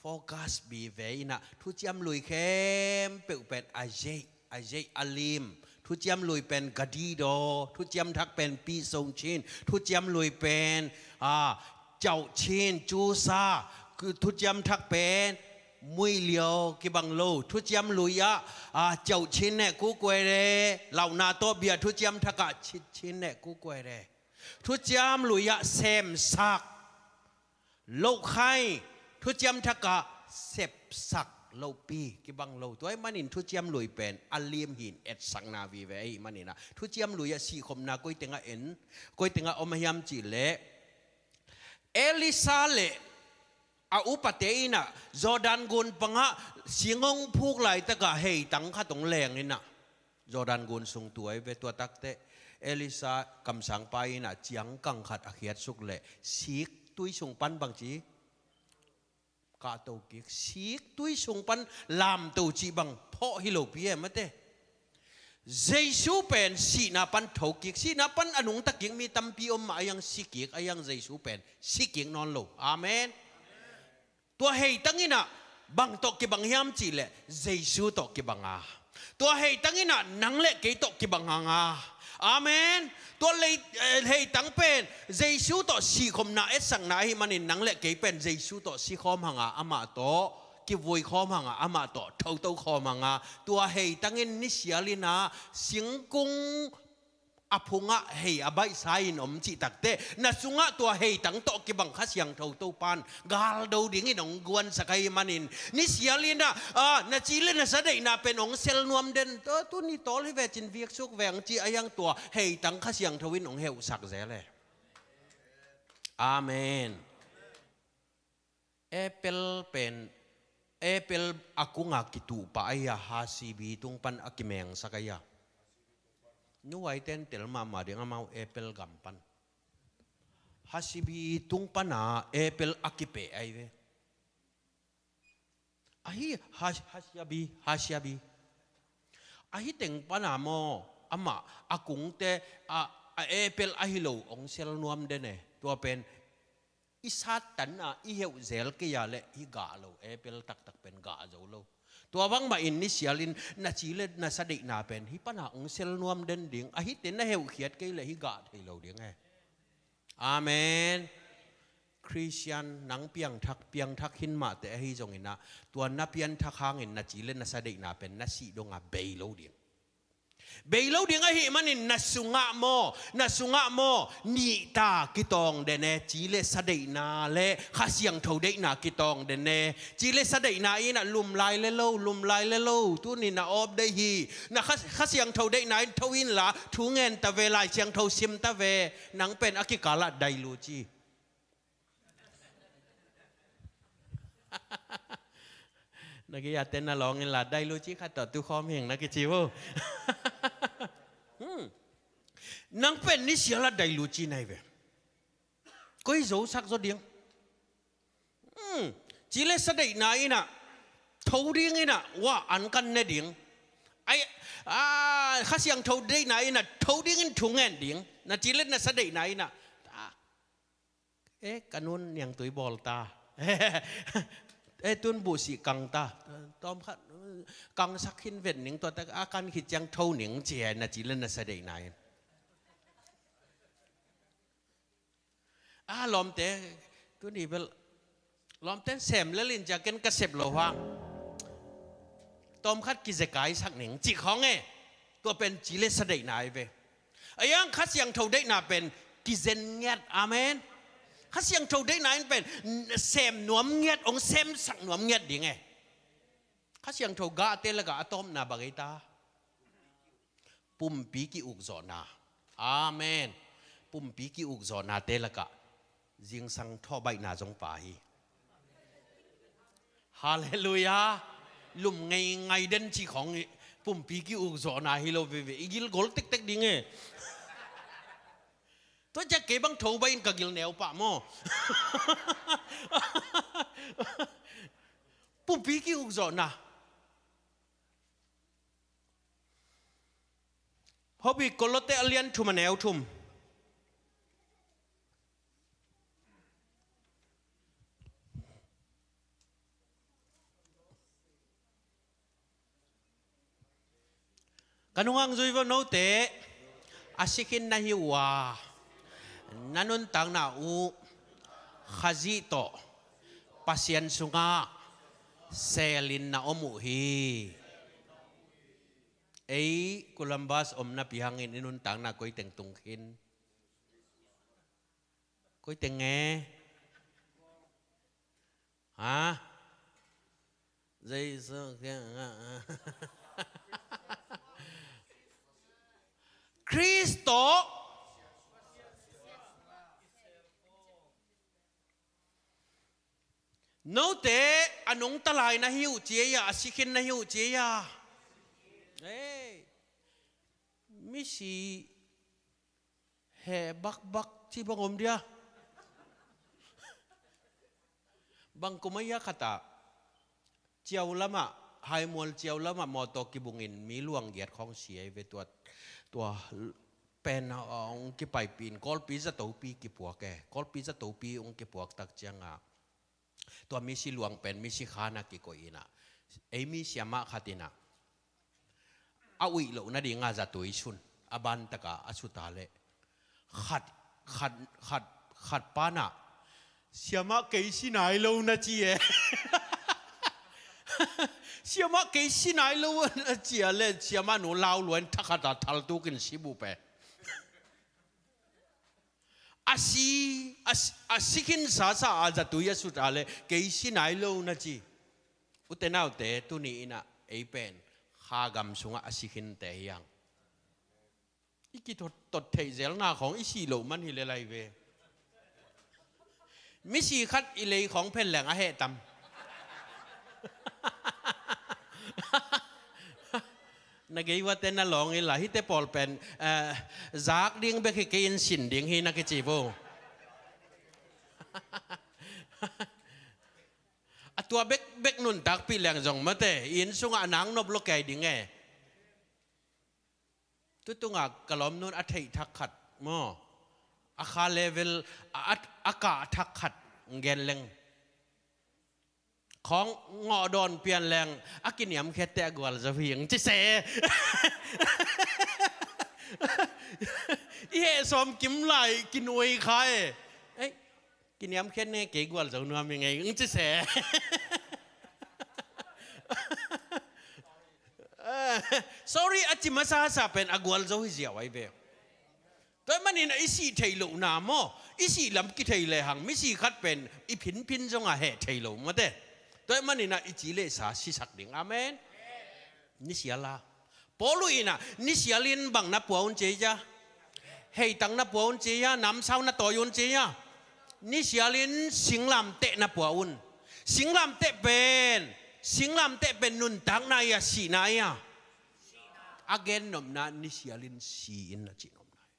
focus bi ve ina, thuciam lui khempeuh pen a zeih, a zeih a lim. Thuciam lui pen gadido, thuciam thak pen pi song chin, thuciam lui pen a cauh chin, cusa, thuciam thak pen muih liau kibang lo, thuciam lui ah a cauh chin ne kukuai re, lauhna tawh bia thuciam thak ah cit chin ne kukuai re. Thuciam lui ah semsak lohkhai, thuciam thak ah sepsak lohpi kibang lo. Tua ahih manin thuciam lui pen a lim hin etsakna vive ahih manin ah thuciam lui ah sihkhopna koi tengah en, koi tengah om a hiam cih leh Elisha le a upate ina Jordan gun pangah sing hong phuk laitakah heitang khat hong leng ina Jordan gun sung tuai ve. Tua takte Elisha kamsangpa ina ciangkang khat a khiatsuk le sik tui sung pan bangci kahto kik, sik tui sung pan lamto cih bang phawh hi lopi e mate. Jesu pen sihna pan thokik, sihna pan a nungtakik mi tampi om mah a hiang sikik, a hiang Jesu pen sikik nawn lo. Amen. Tua heitang ina bang tawh kibang hiam cih leh Jesu tawh kibang a, tua heitang ina nang le kei tawh kibang hang a. Amen. Tua lei, eh, heitang pen Jesu tawh sihkhopna etsakna ahih manin nang le kei pen Jesu tawh sikhawm hang a, amah tawh kivuikhawm hang a, amah tawh thotokhawm hang a. Tua heitang in nisial ina singkung a phungah hei a baihsa in om cih takteh, na sungah tua heitang tawh kibang Kha Siangtho Topa'n galdo dingin hong guansak ahih manin, ni sial in ah, ah, na ci le na sa deihna pen hong sel nuam den. Tua tuni tawl hi ve cin viksuk veng ci a hiang tua heitang Kha Siangtho in hong heuhsak zel e. Amen. Apple pen, apple a kungah kituh pah ahi a, H C B tung pan a kimengsak ahi a. Nuai ten tel mahmah ding amau apple gam pan. H C B tung pana apple a kipeh ahi ve. Ahi, H-, H C B, H C B. Ahi teng pana maw, amah a kungte a, a apple ahi lo hong sel nuam den e. Tua pen i sattan a i heuh zel kei a leh hi gah lo, apple taktak pen gah zo lo. Tua bangmah in ni sial in na ci le na sa deihna pen hi pana hong sel nuam den ding, ahi te na heuhkhiat kei leh hi gah thei lo ding e. Amen. Khristian nang piangthak, piangthak hin mah teh ahi zongin ah, tua na pianthak hangin na ci le na sa deihna pen na sih dongah bei lo ding. Bei lo ding ahih manin na sungah maw, na sungah maw, nihta kitawng den e, ci le sa deihna le Kha Siangtho deihna kitawng den e. Ci le sa deihna in ah lum lai le lo, lum lai le lo, tuni na awp deih hi. Na Kha, Kha Siangtho deihna in tho inla, thu ngen ta ve, Lai Siangtho sim ta ve, nang pen a kikal ah dailuci. Na gei a ten na lawng inla dailuci khat tawh tukhawm hing na kici uh. Hmm. Nang pen ni sial ah dailuci na hi ve. Koi zosak zaw ding. Hmm. Ci le sa deihna in ah tho ding in ah, wa an kan ne ding. Ai, ah, Kha Siangtho deihna in ah tho dingin thu ngen ding. Na ci le na sa deihna in ah. Ah. Eh, ka nun niangtui bawl ta. Eh, tun buhsih kang ta. Tawmkhat, kangsak hin vet ning, tua tak a kan khit ciang tho ning ci a, na ci le na sa deihna in. A lawmte, tuni bel lawmte sem lel in cia ken ka sep lo hang. Tawmkhat kizekaisak ning cih khawng e. Tua pen ci le sa deihna ahi ve. A hiang Kha Siangtho deihna pen kizen ngiat. Amen. Kha Siangtho deihna in pen sem nuam ngiat, hong semsak nuam ngiat ding e. Kha Siangtho gahte lakah a tawpna bang ei ta? Pumpi ki-ukzawhna. Amen. Pumpi ki-ukzawhnate lakah zingsang thawhbaihna zong pha hi. Halleluiah. Lum ngeingai den cih khawng hi. Pumpi ki-ukzawhna hi lo veve. I gilgol tektek ding e. Tua ciah kei bang tho baih in ka gil neu pah maw? Pumpi ki-ukzawhna. Hawpi Kolose a lian thum a neu thum. Ka nungak zui vo note, a si khin na hi uh a, na nuntakna uh Khazih tawh Pasian sungah selin na om uh hi. Ei Columbus omna pi hangin i nuntakna koi teng tung khin? Koi teng e? Ha? Jesu Kristo. Note a nungta lai na hi uh ci ei a, a si khin na hi uh ci ei a. Ei, misi heh bakbak ci bang om dia. Bang kum a hia khat ah, Ciau lamah, Haimual Ciau lamah mawtaw kibungin mi luang giat khawng si ei ve tua, tua pen a, a hong kipaipih in Kawlpi zatopi kipuak e. Kawlpi zatopi hong kipuak tak ciangah tua misi luang pen misi khan a kikoih inah, ei mi siamah khat inah a uih loh nadinga zatui sun, a ban taka a suta leh khat, khat, khat, khat panah, "Siamah, kei si nai lo," na ci e. "Siamah, kei si nai lo," na ci a leh siamah nu lau luan thakhat a thaltukin si bup e. A si, a si, a si khin sasa a zatui a sut a leh kei si nai lo na ci. Ute naute, tuni in ah ei pen kha gam sungah a si khinte hi hang. I kitot tot theih zelna khawng i sih loh man hi lel lai ve. Misi khat i lei khawng phen leng a heh tam. Na gei uate na lawng inla, hihte pawl pen, eh, zak ding bek hi kei in sin ding hi na kici vo. A tua bekbek nuntakpih leng zong mate, i inn sungah a nang nop lo kei ding e. Tutungah ka lawmnu'n a theih thak khat maw, a kha level, a, a, a kah thak khat gen leng, khawng ngawh dawn pian leng a kiniamkhiatte a gualzo hi ing ci se. I heh sawm kim lai kinuai kha e. Ei, kiniamkhiat ne, kei gualzo nuam hi ngei ing ci se. Sorry, a ci masa sa pen a gualzo hi ziau ai ve. Tua ahih manin a i sih theih lohna maw, i sih lam kithei lehang misi khat pen i phinphin zong a heh thei lo mate. Tua ahih manin a i ci le sa sisak ding. Amen. Nisial a, Paul in ah nisial in bang na pua un ci a, heitang na pua un ci a, namsau na tawi un ci a, nisial in singlamteh na pua un. Singlamteh pen, singlamteh pen nuntakna hi a, sihna hi a? A gennopna nisial in si in na cihnopna hi.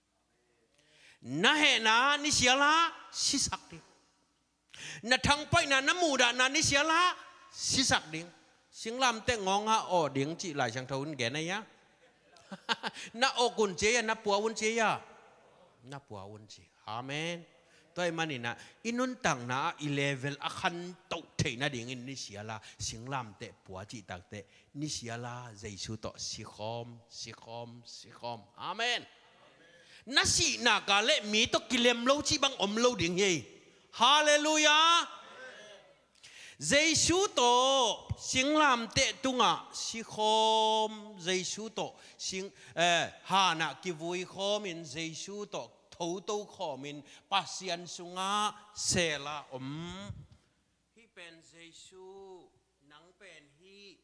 Na hehna nisial ah sisak ding. Na thangpaihna, na muhdahna nisial ah sisak ding. Singlamteh ngawng ah awh ding cih Lai Siangtho in gen a hi a? Na awk un ci a, na pua un ci a? Na pua un ci. Amen. Tua ahih manin ah i nuntakna ah i level a khantoh theih nadingin nisial ah singlamteh pua cih takteh nisial ah Jesu tawh sikhawm, sikhawm, sikhawm. Amen. Na sihna ka leh mi tawh kilem lo cih bang om lo ding hi. Halleluiah. Jesu tawh singlamteh tungah sikhawm, Jesu tawh sing, eh, hanah kivuikhawmin Jesu tawh thoto khawmin Pasian sungah sel a om. Hih pen Jesu, nang pen hih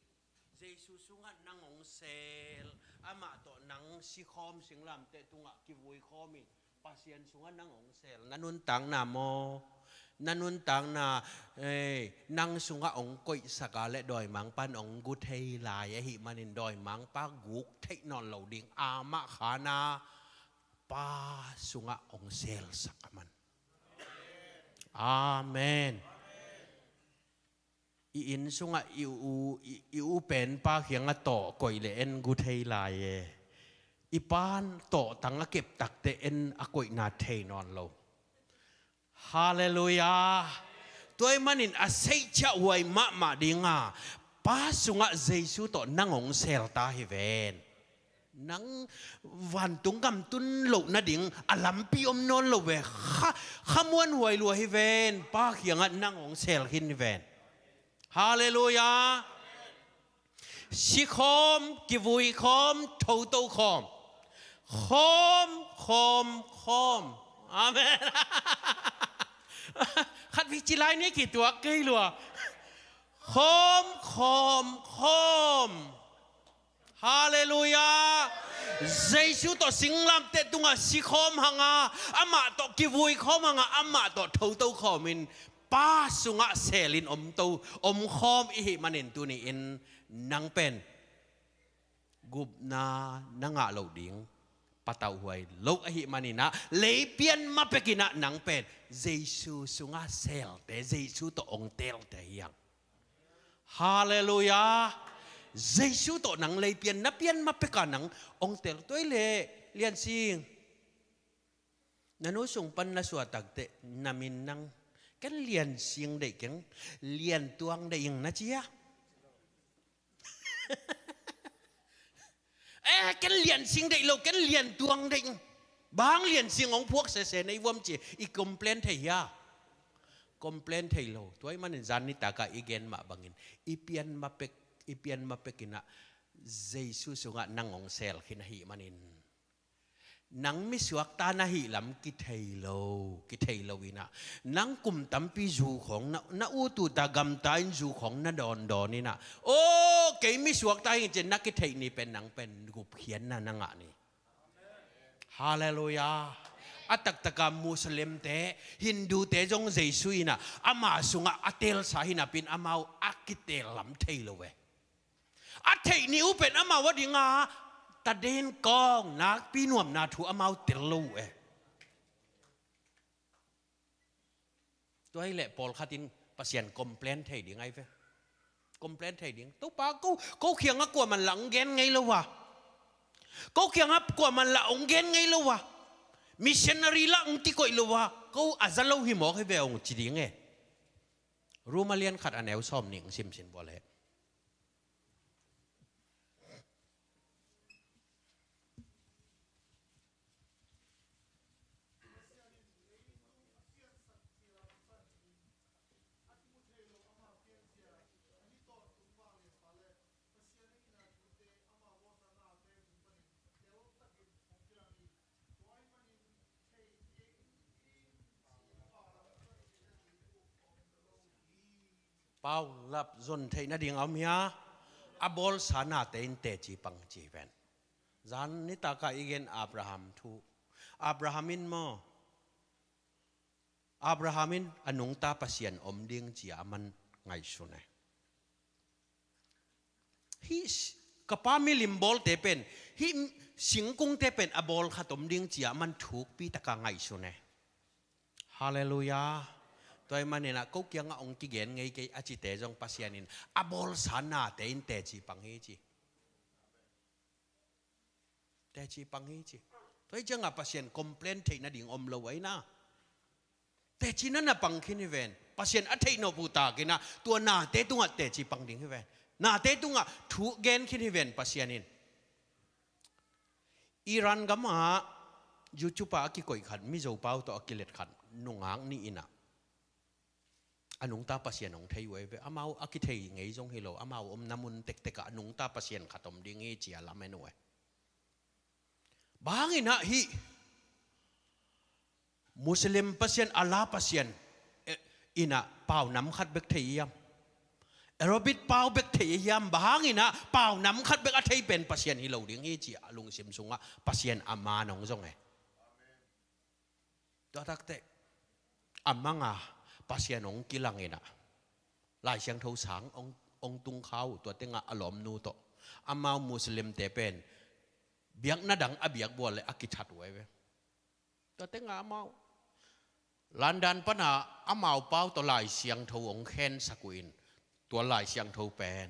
Jesu sungah nang hong sel, amah tawh nang sikhawm, singlamteh tungah kivuikhawmin Pasian sungah nang hong sel, na nuntakna maw, na nuntakna, eh, nang sungah hong koihsak a leh dawimangpa'n hong gu thei lai ahih manin dawimangpa guk theih nawn lo ding, amah khan a Pa sungah hong selsak a man. Amen. I inn sungah i u, i, i u penpa kiangah tawh koih leh en gu thei lai e. I pa'n tawhtang a kep takteh en a koihna thei nawn lo. Halleluiah. Tua ahih manin a seichiahhuai mahmah ding a, Pa sungah Jesu tawh nang hong sel ta hi ven. Nang vantung gam tun loh nading a lampi om nawn lo ve. Kha, kha muanhuai lua hi ven. Pa kiangah nang hong sel khin hi ven. Halleluiah. Sikhawm, kivuikhawm, thoto khawm. Khawm, khawm, khawm. Amen. Khat vei ci lai ni, kituak kei lua. Khawm, khawm, khawm. Halleluiah. Jesu tawh singlamteh tungah sikhawm hang a, amah tawh kivuikhawm hang a, amah tawh thoto khawmin Pa sungah selin omto, omkhawm i hih manin tuni-in nang pen gupna na ngah loh ding patauhhuai lo ahih manin ah, lei pian ma pekin ah nang pen Jesu sungah selte, Jesu tawh hong telte hi hang. Halleluiah. Jesu tawh nang lei pian, na pian ma pek a nang hong tel. Tua hi leh Lian Sing, na nu sung pan na suah takteh na min nang, ken Lian Sing deih keng, Lian Tuang deih ing na ci a. Eh, ken Lian Sing deih lo, ken Lian Tuang deih ing. Bang Lian Sing hong phuak sese na hi vuam ci, i complain thei hia? Complain thei lo. Tua ahih manin zan nitak ah i gen mah bangin, i pian ma pek, i pian ma pekin ah Jesu sungah nang hong sel khin ahih manin, Nang misuakta na hih lam kithei lo, kithei lo inah, nang kum tampi zu khawng na, na ut ut a gamta in zu khawng na dawndawn inah, aw, kei misuakta hi ci-in na kitheih ni pen nang pen gupkhiatna na ngah ni. Halleluiah. A taktaka Muslimte, Hindute zong Jesu inah ama sungah a teelsa hi napi-in amau a kiteel lam thei lo e. A theih ni uh pen amau a dinga taden kawng nakpi nuamna thu amau tel lo uh e. Tua hi leh pawlkhat in Pasian complain thei ding ahi ve. Complain thei ding. Topa, ko, ko kiangah kuaman lah hong gen ngei lo a, ko kiangah kuaman lah hong gen ngei lo a, missionary lah hong kikoih lo a, ko a za lo hi mawk hi ve hong ci ding e. Rom a lian khat a neu sawm nih hong simsim vua leh. Paulap zon theih nading a om hia? A bawlsa nate in teci pang ci ven. Zan nitakah i gen Abraham thu. Abraham in maw, Abraham in a nungta Pasian om ding ci-a aman ngaihsun e. Hih s-, ka pa milim bawlte pen, hih singkungte pen a bawl khat om ding ci-a aman thukpi taka ngaihsun e. Halleluiah. Tua ahih maninah ko kiangah hong kigen ngei kei a cite zong Pasian in a bawlsa nate in teci pang hi ci. Teci pang hi ci. Tua hi ciangah Pasian complain theih nading om lo ahi na. Teci na na pang khin hi ven. Pasian a theih nop uh takinah tua nate tungah teci pang ding hi ven. Nate tungah thu gen khin hi ven Pasian in. Iran gamah YouTube ah a kikoih khat, Mizo pau tawh a kilet khat, nungak nih inah a nungta Pasian hong thei uh ahi ve. Amau a kithei ngei zong hi lo, amau omna mun tektekah a nungta Pasian khat om ding hi ci-a lamen uh e. Bang hang inah hih Muslim Pasian, Allah Pasian, eh, inah pau nam khat bek thei hiam? Arabic pau bek thei hiam? Bang hang inah pau nam khat bek a thei pen Pasian hi lo ding hi ci-a lungsim sungah Pasian a man hong zong e. Tua takteh a manga Pasian hong kilang inah Lai Siangtho sang hong, hong tung kha uh, tua tengah a lawmnu tawh amau Muslimte pen biakna dang a biak bual le a kithat uh ahi ve. Tua tengah amau London pana amau pau tawh Lai Siangtho hong khensak uh in, tua Lai Siangtho pen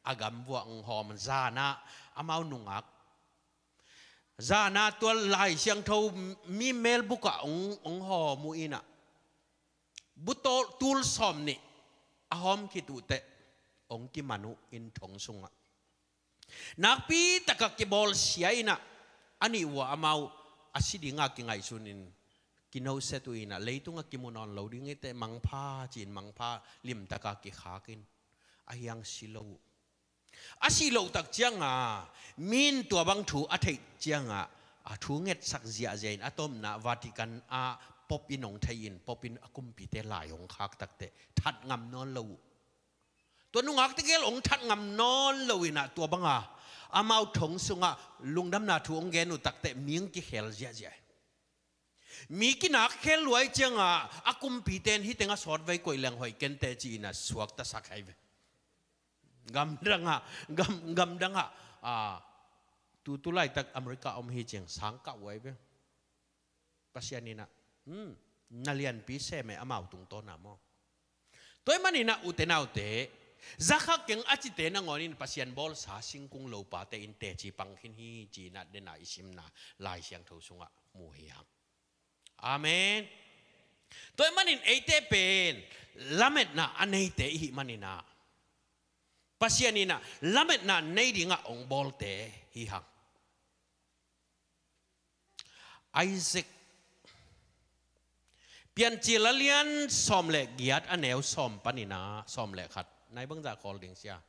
a gam vuah hong hawm, zanah amau nungak zanah tua Lai Siangtho mi melbukah hong, hong hawm uh inah, butawl tul sawm nih a hawm khit uh teh hong kiman uh inn thong sungah. Nakpi takah kibawlsia inah a nih uh ah amau a si dinga kingaihsun in kinoset uh inah, leitungah kimu nawn lo ding hi teh mangpha ci-in mangpha limtaka kikhak in, a hiang si lo uh. A sih loh tak cianga, mi in tua bang thu a theih cianga, a thu ngetsak ziahziah in a tomna Vatican ah Pope in hong thei in, Pope in a kumpite lai hong khak takteh that ngam nawn lo uh. Tua nungakte gel hong that ngam nawn lo inah tua banga amau thong sungah lungdamna thu hong gen uh takteh mi hong kikhel ziahziah. Mi kinak khel luai cianga a kumpite in hih tengah sawtvei koih leng hoih kenteh ci-in a suaktasak ahi ve. Gamdangah, gam, gamdangah, a, tutu laitak America om hi ciang sangkah uh ahi ve. Pasian inah, hmm, na lianpi sem e amau tungtawnah maw? Tua ahih maninah ute naute, zakha keng a cite nangawn in Pasian bawlsa singkung lopate in teci pang khin hi ci-inah dena i simna Lai Siangtho sungah mu hi hang. Amen. Tua ahih manin eite pen lametna a neite ihih maninah Pasian inah lametna nei dingah hong bawlte hi hang. Isaac. Piancil a lian sawm le giat a neu sawm paninah sawm le khat. Nai bangzah khawl ding sia?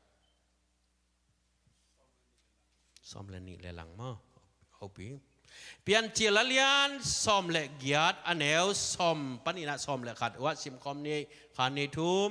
Sawm le nih le lang maw? Hopi. Piancil a lian sawm le giat, a neu sawm panin ah sawm le khat, uah simkhawm ni, khan ni thum.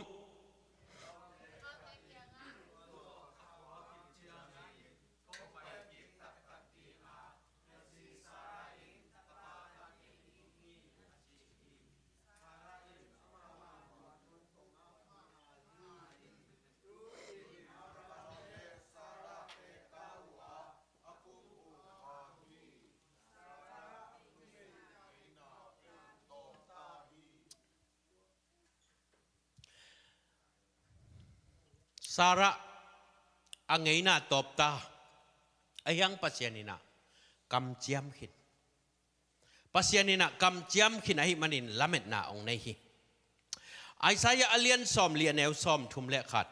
Sarah a ngeina tawp ta, a hiang Pasian in ah kamciam khin. Pasian in ah kamciam khin ahih manin lametna hong nei hi. Isaiah a lian sawm li, a neu sawm thum le khat.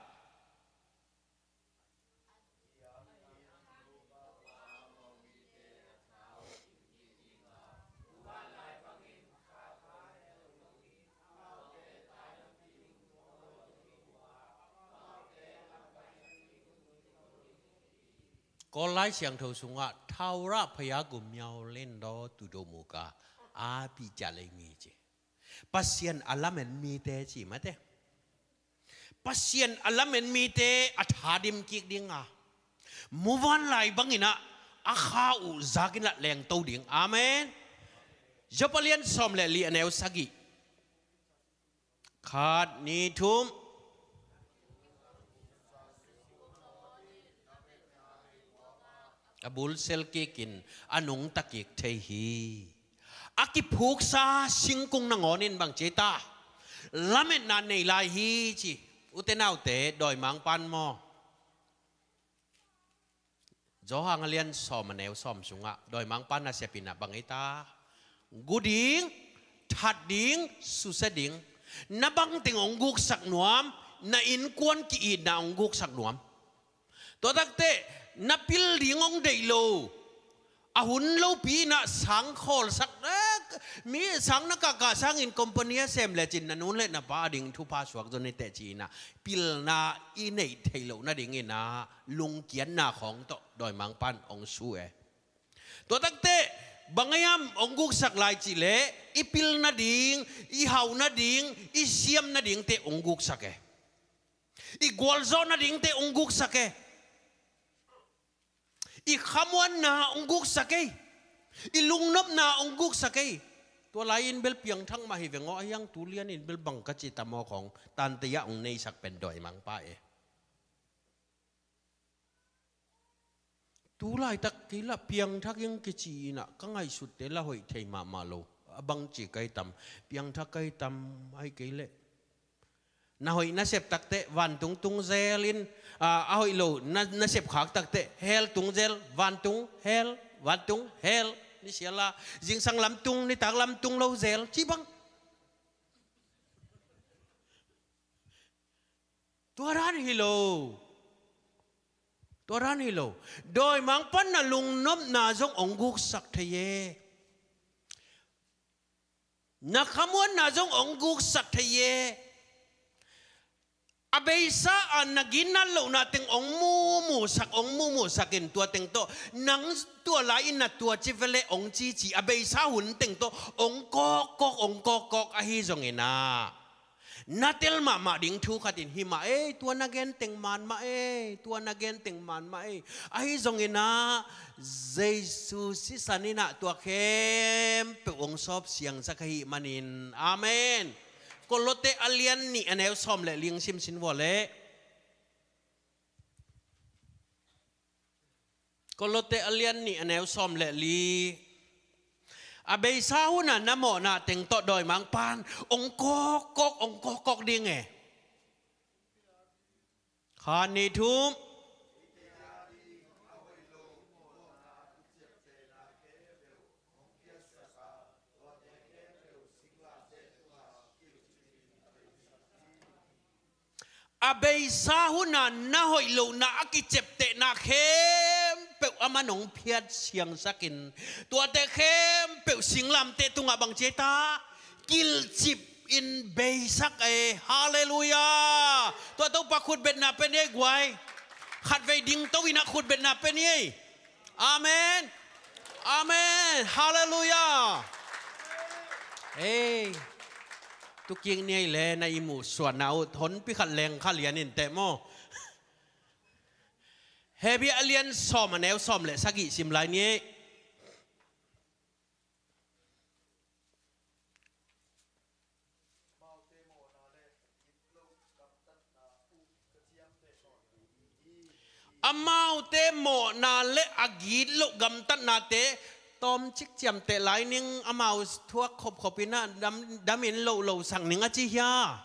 Kawl Lai Siangtho sungah, "Thaura phaya gum miau len daw tu do muka a pi cia lei mi," ci. Pasian a lamen mite ci mate. Pasian a lamen mite a tha dim kik ding a, muvanlai bangin ah a kha uh zakin lah lengto ding. Amen. Job a lian sawm le li, a neu sagih. Khat, ni, thum. A bul sel kikin a nungta kik thei hi. A kiphuksa singkung nangawn in bang ci ta, lametna nei lai hi ci. Ute naute, dawimangpa'n maw, Johan a lian sawm, a neu sawm sungah dawimangpa'n nasep in ah bang ei ta, gu ding, that ding, susia ding. Na bangteng hong guksak nuam, na innkuan ki-itna hong guksak nuam. Tua takteh na pil ding hong deih lo, a hun lopi in ah sang khawlsak, eh, mi sang na kahkah sangin company a sem lecin na nu le na pa ading thupha suak zaw ni teh ci-in ah, pilna i neih theih loh nadingin ah lungkiatna khawng tawh dawimangpa'n hong su e. Tua takteh bang a hiam hong guksak lai cih leh, i pil nading, i hau nading, i siam nadingte hong guksak e. I gualzawh nadingte hong guksak e. I khamuanna hong guksak e. I lungnopna hong guksak e. Tua lai-in bel piangthak mah hi veng aw, a hiang tu lianin bel bang ka ci tam aw khawng, tantei ah hong neisak pen dawimangpa e. Tu laitak kei lah piangthak ing kici-in ah ka ngaihsutte lah hoih thei mahmah lo. A bang ci ka hi tam, piangthak ka hi tam, ahih kei leh na hoih na sep takteh vantung tung zel in, a, a hoih lo na, na sep khak takteh hell tung zel, vantung hell, vantung hell, ni sial a, zingsang lam tung, nitak lam tung lo zel ci bang. Tua dan hi lo. Tua dan hi lo. Dawimangpa'n na lungnopna zong hong guksak thei e. Na khamuanna zong hong guksak thei e. A beisa a na ginat lohna teng hong mumusak, hong mumusak in tua teng tawh, nang tua lai-in na tua ci ve leh hong cici, a beisa hun teng tawh hong kawkkawk, hong kawkkawk ahi zongin ah, na tel mahmah ding thu khat in hi mah ei, tua na gen teng man mah ei, tua na gen teng man mah ei. Ahi zongin ah, Jesu sisan in ah tua khempeuh hong sawp siangsak ahih manin. Amen. Kolose a lian nih, a neu sawm le li simsim vua leh. Kolose a lian nih, a neu sawm le li. A beisa hun a na mawhna teng tawh dawimangpa'n hong kawkkawk, hong kawkkawk ding e. Khat, nih, thum. A beisa hun a na hoih lohna a kiceptehna khempeuh aman hong phiat siangsakin, tuate khempeuh singlamteh tungah bang ci ei ta, kilhcip in beisak ei. Halleluiah. Tua Topa khutbetna pe ni ei guai. Khatvei dingto in ah khutbetna pe ni ei. Amen. Amen. Halleluiah. Ei, tukik ni ei le na i muhsuahna uh honpi khat leng kha lian in teh maw? Hebru a lian sawm, a neu sawm le sagih sim lai ni. Amaute mawhna le a gitloh gamtatnate tawmcik ciamteh lai ning, amau thuak khopkhop in ah dam, damin lohloh sak ning a ci hia?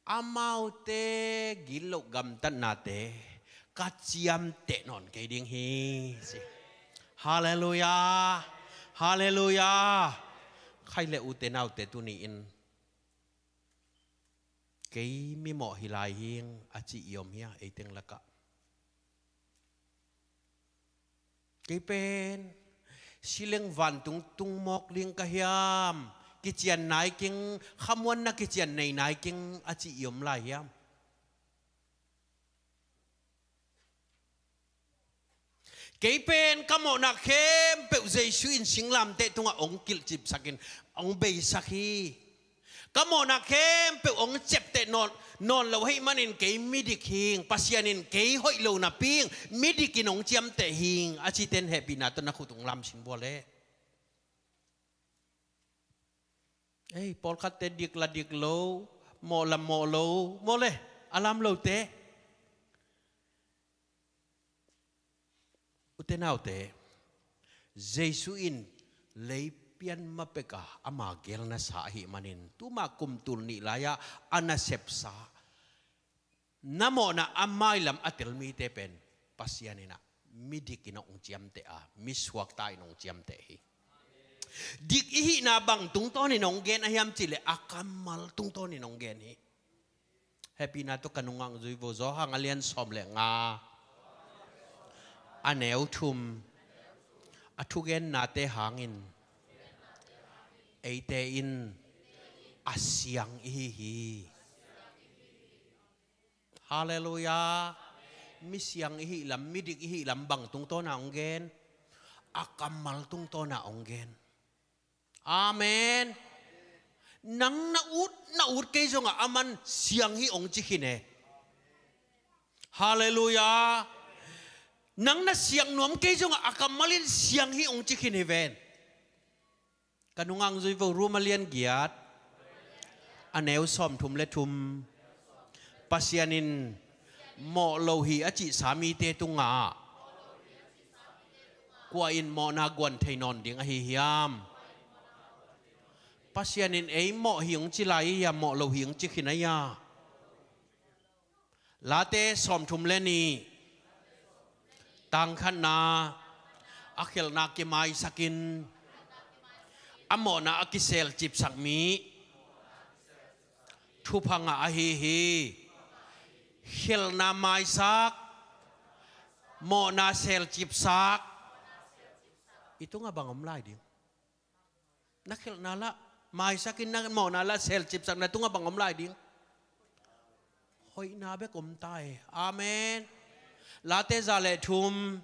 Amaute gitloh gamtatnate ka ciamteh nawn kei ding hi, ci. Halleluiah. Halleluiah. Khai le ute naute, tuni-in kei mimawh hi lai hing a ci i om hia, ei teng lakah? Kei pen sileng vantung tung mawk ding ka hiam? Kician nai king, khamuanna kician nei nai king a ci i om lai hiam? Kei pen ka mawhna khempeuh Jesu in singlamteh tungah hong kilhcipsakin hong beisak hi. Ka mawhna khempeuh hong ciapteh nawn, nawn lo ahih manin kei midik hing, Pasian in kei hoih lo napi-in midik in hong ciamteh hing a cite in hehpihna tawh na khut hong lam sin vua le. Ei, pawlkhatte dik la dik lo, mawh la mawh lo, maw le, a lam lote. Ute naute, Jesu in lei pian ma peka ama geelna sa ahih manin, tuma kum tul nih lai-ah a nasepsa, na mawhna a mailam a tel mite pen Pasian in ah midik in hong ciamteh a, misuakta in hong ciamteh hi. Dik i hihna bang tungtawnin hong gen a hiam cih leh a kammal tungtawnin hong gen hi. Hehpihna tawh ka nungah zui vo, Johan a lian sawm le nga, a neu thum, a thugennate hangin eite in a siang i hi hi. Halleluiah. Mi siang i hih lam, midik i hih lam bang tungtawna hong gen? A kammal tungtawna hong gen. Amen. Nang na ut, na ut kei zongah aman siang hi hong ci khin e. Halleluiah. Nang na siang nuam kei zongah a kammal in siang hi hong ci khin hi ven. Ka nungah zui vo, Rom a lian giat, a neu sawmthum le thum. Pasian in mawh lo hi a cihsa mite tungah kua in mawhna guan thei nawn ding ahi hiam? Pasian in ei mawh hi hong ci lai a, mawh lo hi hong ci khin a. Late sawmthum le nih, tang khatna, a khialhna kimaisakin a mawhna a kiselcipsak mi thupha ngah ahi hi. Khialhna maisak, mawhna selcipsak, i tungah bang om lai ding? Na khialhna lah maisakin, na mawhna lah selcipsak, na tungah bang om lai ding? Hoihna bek om ta e. Amen. Late za le thum,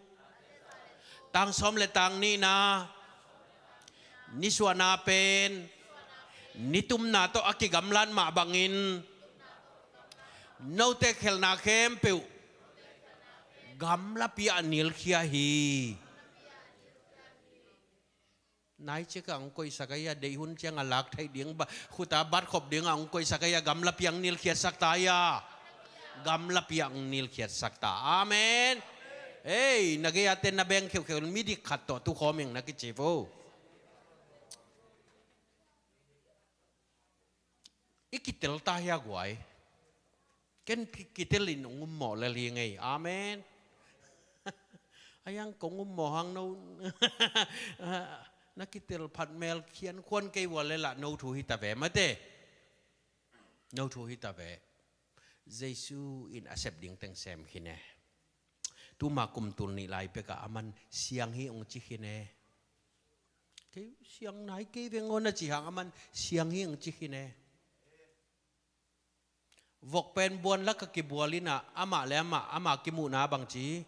tang sawm le tang nihna, nisuahna pen nitumna tawh a kigamlat mah bangin note khialhna khempeuh gamlapi-ah nilkhia hi. Nai ciangah hong koihsak a, deih hun ciangah lak theih ding, ba, khuta bat khop dingah hong koihsak a, gamlapi-ah hong nilkhiatsak ta a. Gamlapi-ah hong nilkhiatsak ta. Amen. Ei, na gei-a ten na beng kheuhkheuh, midik khat tawh tukhawm ing na kici vo. I kitel ta hia guai? Ken ki-, kitel in hong um mawh lel hi ngei. Amen. A yang kong um mawh hang no. Na kitel phat mel khian khuan kei ua le lah no thu hi ta ve mate. No thu hi ta ve. Jesu in a sep ding teng sem khin e. Tuma kum tul nih lai pekah aman siang hi hong ci khin e. Kei siang nai kei veng aw na ci hang aman siang hi hong ci khin e. Vok pen buan lak a kibual in ah, amah le amah, amah kimuhna bang ci?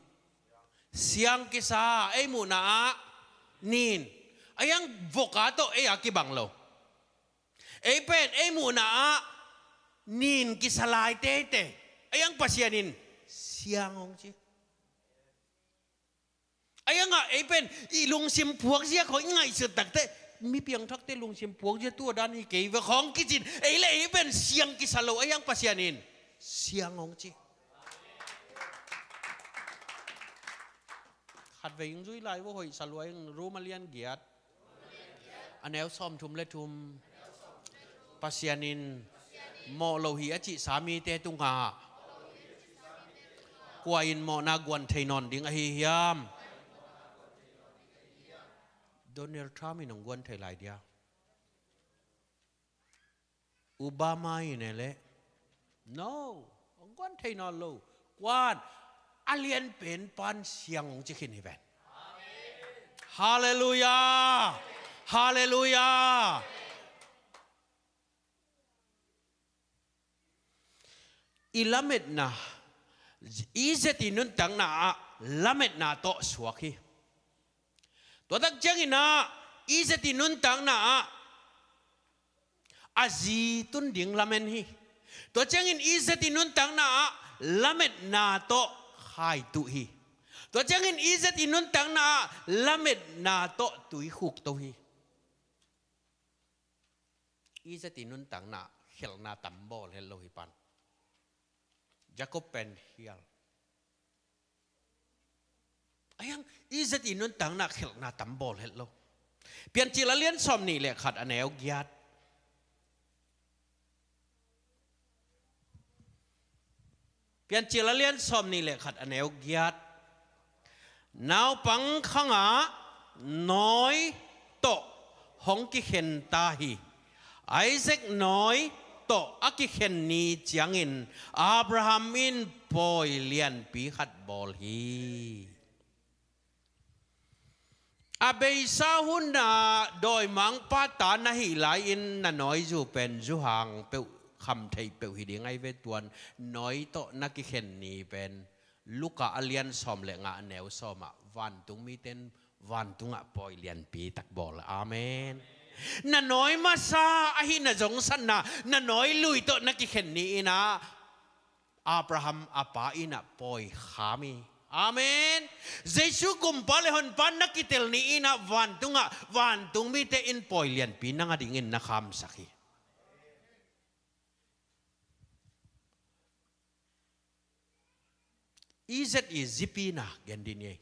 siang kisa, ei muhna ah nin. A hiang vok a tawh ei a kibang lo. Ei pen ei muhna ah nin kisa lai teitei. A hiang Pasian in siang hong ci. A hiangah ei pen i lungsim puakzia khawng i ngaihsut takteh mi piangthakte lungsim puakzia tua dan hi kei ve khawng kicin. Ei le ei pen siang kisa lo, a hiang Pasian in siang hong ci. Khatvei ing zui lai vo, hoih sa lua ing. Rom a lian giat, a neu sawmthum le thum. Pasian in mawh lo hi a cihsa mite tungah kua in mawhna guan thei nawn ding ahi hiam? Donald Trump in hong guan thei lai dia? Obama in e leh? No, hong guan thei nawn lo. Kuan a lianpen pan siang hong ci khin hi ven. Halleluiah. Halleluiah. I lametna, i zet i nuntakna ah lametna tawh suak hi. Tua tak ciangin ah i zet i nuntakna ah a zi tun ding lamen hi. Tua ciangin i zet i nuntakna ah lametna tawh khaituh hi. Tua ciangin i zet i nuntakna ah lametna tawh tui khukto hi. I zet i nuntakna khelhna tam bawl het lo hi pan. Jacob pen hial. A hiang i zet i nuntakna khelhna tam bawl het lo. Piancil a lian sawmnih le khat a neu giat. Piancil a lian sawmnih le khat a neu giat. Naupang khangah nawi tawh hong kikhen ta hi. Isaac nawi tawh a kikhen ni ciangin Abraham in pawi lianpi khat bawl hi. A beisa hunah dawimangpa ta na hih lai-in na nawizu pen zuhang peuh, kham theih peuh hi ding ahi ve. Tuan nawi tawh na kikhen ni pen Luka a lian sawm le nga a neu sawmah vantung mite in vantungah pawi lianpi tak bawl. Amen. Na nawi masa ahi na zongsatna, na nawi lui tawh na kikhen ni in ah Abraham a pa in ah pawi kham hi. Amen. Jesu kumpa le honpa na kitel ni in ah vantungah vantung mite in pawi lianpi nang a dingin na khamsak hi. I zet i zipina gen ding hi.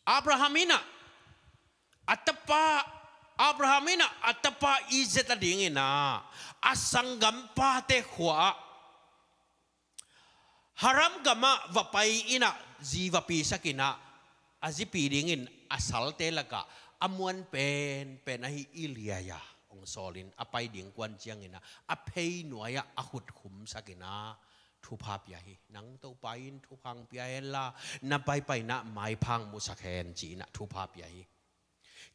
Abraham in ah a tapa, Abraham in ah a tapa i zet a dingin ah a sanggampate khua ah Haran gamah va pai in ah zi va pisak in ah a zipi dingin a salte lakah a muan penpen ahi Elijah hong sawlin a pai ding kuan ciangin ah a phei nuai-ah a khut khumsak in ah thupha pia hi. Nang Topa in thupha hong pia henla na paipaina maipha hong musak hen ci-in ah thupha pia hi.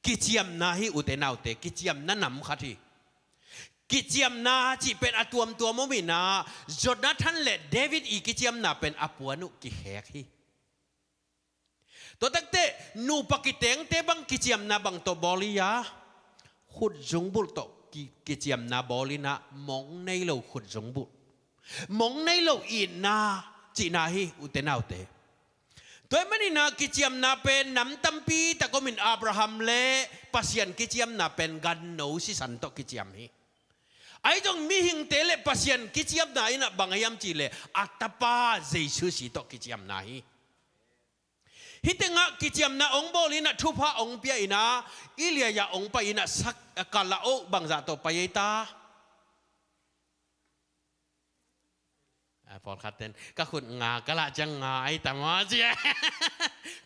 Kiciamna hi, ute naute, kiciamna nam khat hi. Kiciamna cih pen a tuamtuam om in ah Jonathan le David i kiciamna pen a puan uh kikhek hi. Tua takteh nupa kitengte bang kiciamna bang tawh bawl hi a, khutzungbulh tawh ki-, kiciamna bawl in ah mong nei lo khutzungbulh, mong nei lo itna cihna hi, ute naute. Tua ahih manin ah kiciamna pen nam tampi tak om in Abraham le Pasian kiciamna pen ganno sisan tawh kiciam hi. Ahi zong mihingte le Pasian kiciamna in ah bang a hiam cih leh a tapa Jesu si tawh kiciamna hi. Hih tengah kiciamna hong bawl in ah thupha hong pia in ah Elijah hong pai in ah sak, ka lah oh bangzah tawh pai ei ta. A, pawlkhat ten ka khut nga ka lah ciang nga ai ta maw ci.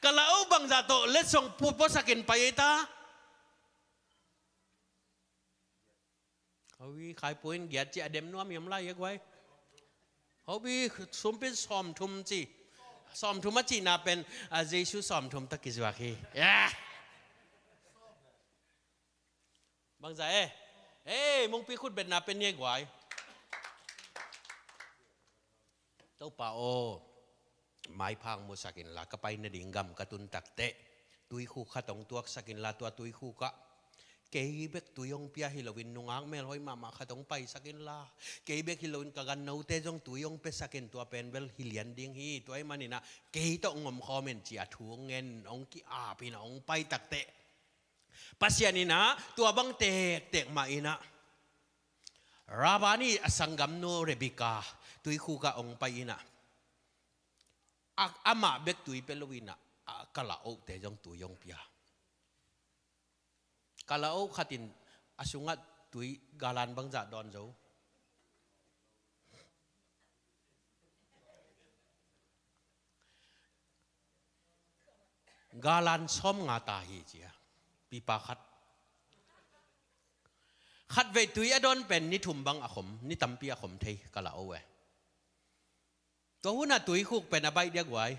Ka lah oh bangzah tawh letsong pu puasakin pai ei ta. Hobi khaipuin giat ci a dem nuam hiam lai e guai. Hobi sumpin sawmthum ci. Sawmthum a cihna pen, a, Jesu sawmthum tawh kizuak hi. Ya. Bangzah e. Ei, mungpi khut betna pen ni e guai. Topa aw, maipha hong musak inla, ka pai nading gam ka tun takteh tuikhuk khat hong tuaksak inla, tua tuikhuk ah kei bek tui hong pia hi loin nungak melhoih mahmah khat hong paisak inla, kei bek hi loin ka gannote zong tui hong piasak in, tua pen bel hi lian ding hi. Tua ahih manin ah kei tawh hong omkhawm in ci-a thu hong ngen, hong ki-ap in ah hong pai takteh Pasian in ah tua bang tektek mah in ah Laban ii a sanggamnu Rebekah tuikhuk ah hong pai in ah, a, amah bek tui pia lo in ah, a, ka la-ohte zong tui hong pia. Ka la-oh khat in a sungah tui galan bangzah dawn zo? Galan sawmnga ta hi ci a, pipa khat. Khatvei tui a dawn pen ni thum bang a khom, ni tampi a khom thei ka la-oh e. Tua hun ah tuikhuk pen a baih dia guai.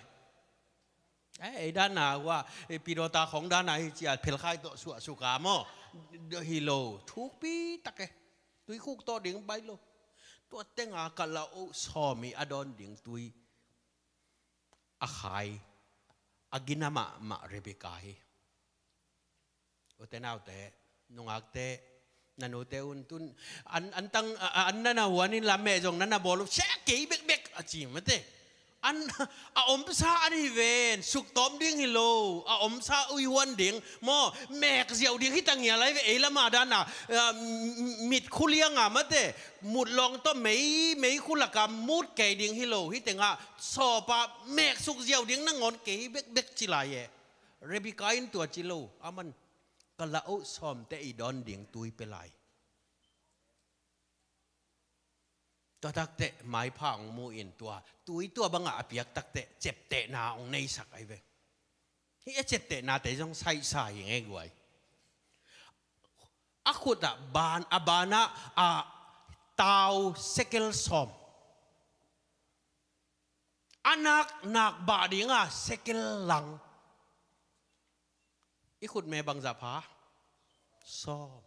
Eh, ei dan a hua, eh, pidawta khong dan a hi ci a, phelkhai tawh suahsuk a maw? Hi lo, thukpi tak e. Tuikhuk tawh ding baih lo. Tua teng a ka la-oh sawm ii a dawn ding tui a khai, a gina mahmah Rebekah hi. Ute naute, nungakte, na nute un tun, an, an tang, a, a, an na na huan inla, meh zong na na bawl uh, sia, kei bekbek a ci mate. An, a omsa an hi ven, suktawm ding hi lo, a omsa ui huan ding maw, mek ziau ding hi ta ngial ai ve, ei lam a dan a, a, m-, m-, mit khu liang a mate, mut lawng tawh mei, mei khu lak a mut kei ding hi lo, hi teng ah sawp a mek suk ziau ding nangawn kei bekbek ci lai e. Rebekah in tua ci lo, aman ka la-oh sawmte ii dawn ding tui pia lai. Tua takteh maipha hong mu in tua, tui tua bang a a piak takteh ciaptehna hong neisak ai ve. Hih a ciaptehnate zong saihsa hi ngei guai. A khut ah ban, a ban ah, a, tau sekel sawm. A nak, nak bah ding a sekel lang. I khutme bangzah pha? Sawm.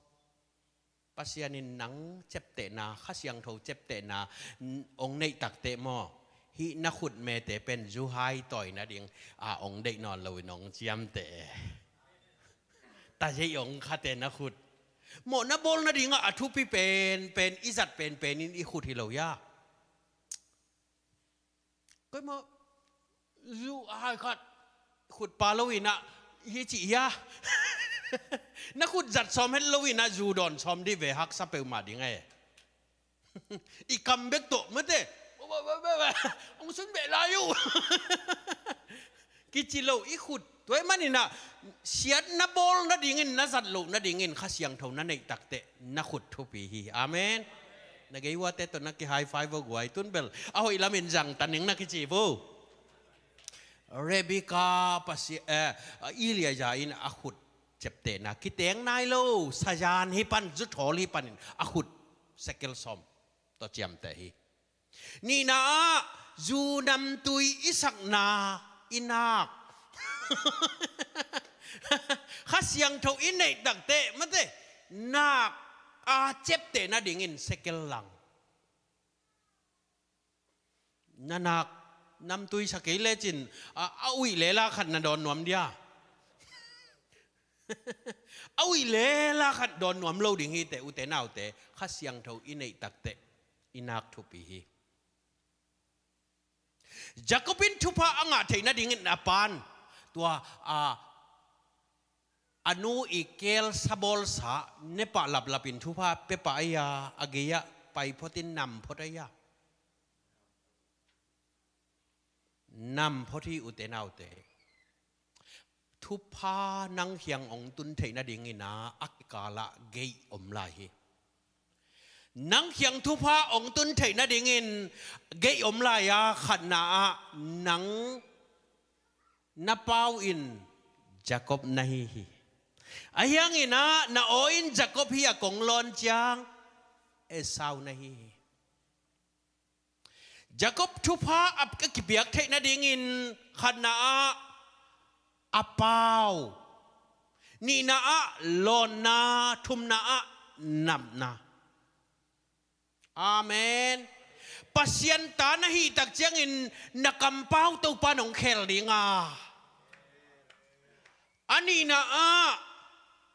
Pasian in nang ciaptehna, Kha Siangtho ciaptehna, n-, hong neih takteh maw, hih na khutmete pen zuhai tawi nading a hong deih nawn loin hong ciamteh e. Tazeih hong khat e na khut. Mawhna bawl nading ah a thupi penpen, i zat penpen in i khut hi lo hia? Koi maw, zu a hai khat, khut pa lo in ah, hi cih hia? Na khut zat sawm het lo in ah, zu dawn sawm dih ve, haksa peuhmah ding e. I kam bek tawh mate. Hong sun beh lai uh. Kici lo i khut. Tua ahih manin ah, siatna bawl nadingin, na zat loh nadingin, Kha Siangtho na neih takteh, na khut thupi hi. Amen. Na gei uate tawh na ki-high five vo guai, tun bel a hoih lamin zang ta ning na kici vo. Rebekah Pasi-, eh, Eliezer in a khut ciaptehna kiteng nai lo, sazan hi pan, zuthawl hi panin a khut sekel sawm tawh ciamteh hi. Nihna ah, zu namtui i sakna, i nak. Kha Siangtho i neih takteh mate, nak a ciapteh nadingin sekel lang. Na nak namtui sa kei lecin, a, a uih lela khat na dawn nuam dia? A uih lela khat dawn nuam lo ding hi teh, ute naute, Kha Siangtho i neih takteh, i nak thupi hi. Jacob in thupha a ngah theih nadingin a pan, tua, a, a nu ii keel sa bawlsa, nepah laplap in thupha pia pah ei a, a gei-ah pai phot in nam phot ei a. Nam phot hi ute naute. Thupha nang kiang hong tun theih nadingin a, a kikal ah gate om lai hi. Nang kiang thupha hong tun theih nadingin gate om lai a, khatna ah nang na pau in Jacob na hi hi. Ahi hangin ah na aw in Jacob hi a, kong lawn ciang Esau na hi hi. Jacob thupha a kipiak theih nadingin khatna ah a pau, nihna ah lawnna, thumna ah napna. Amen. Pasian ta na hih tak ciangin na kampau Topa in hong khel ding a, a nihna ah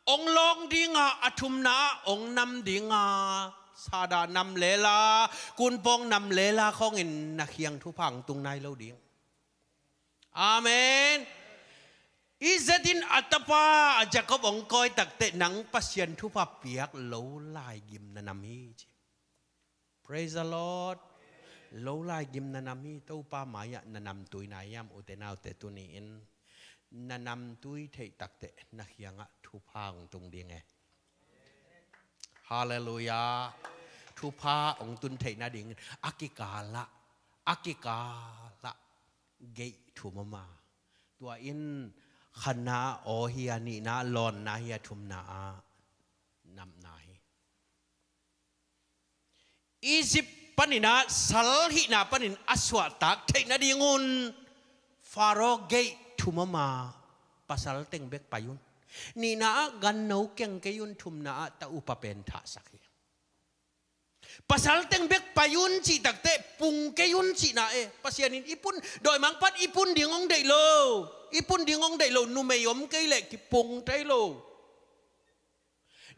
hong lawng ding a, a thumna ah hong nam ding a, Satan nam lela, kunpawng nam lela khawngin na khiang thupha hong tung nai lo ding. Amen. Isaac in a tapa a Jacob hong kawi takteh, nang Pasian thupha piak lo laigim na nam hi, ci. Praise the Lord. Lo laigim na nam hi. Topa mai-ah na namtui na hiam, ute naute? Tuni-in na namtui theih takteh na khiangah thupha hong tung ding e. Halleluiah. Thupha hong tun theih nadingin a kikalah, a kikalah gate thum om a, tua in khatna ah aw hi a, nihna ah lawnna hi a, thumna ah namna hi. Egypt panin ah sal hihna panin a suahtak theih nadingun Pharaoh gate thum om a, pasal teng bek pai un. Nihna ah ganno keng kei un, thumna ah ta upa pen thahsak hi. Pasal teng bek pai un cih takteh pung kei un cihna e. Pasian in i pun, dawimangpa'n i pun ding hong deih lo. I pun ding hong deih lo, numei om kei leh kipung thei lo.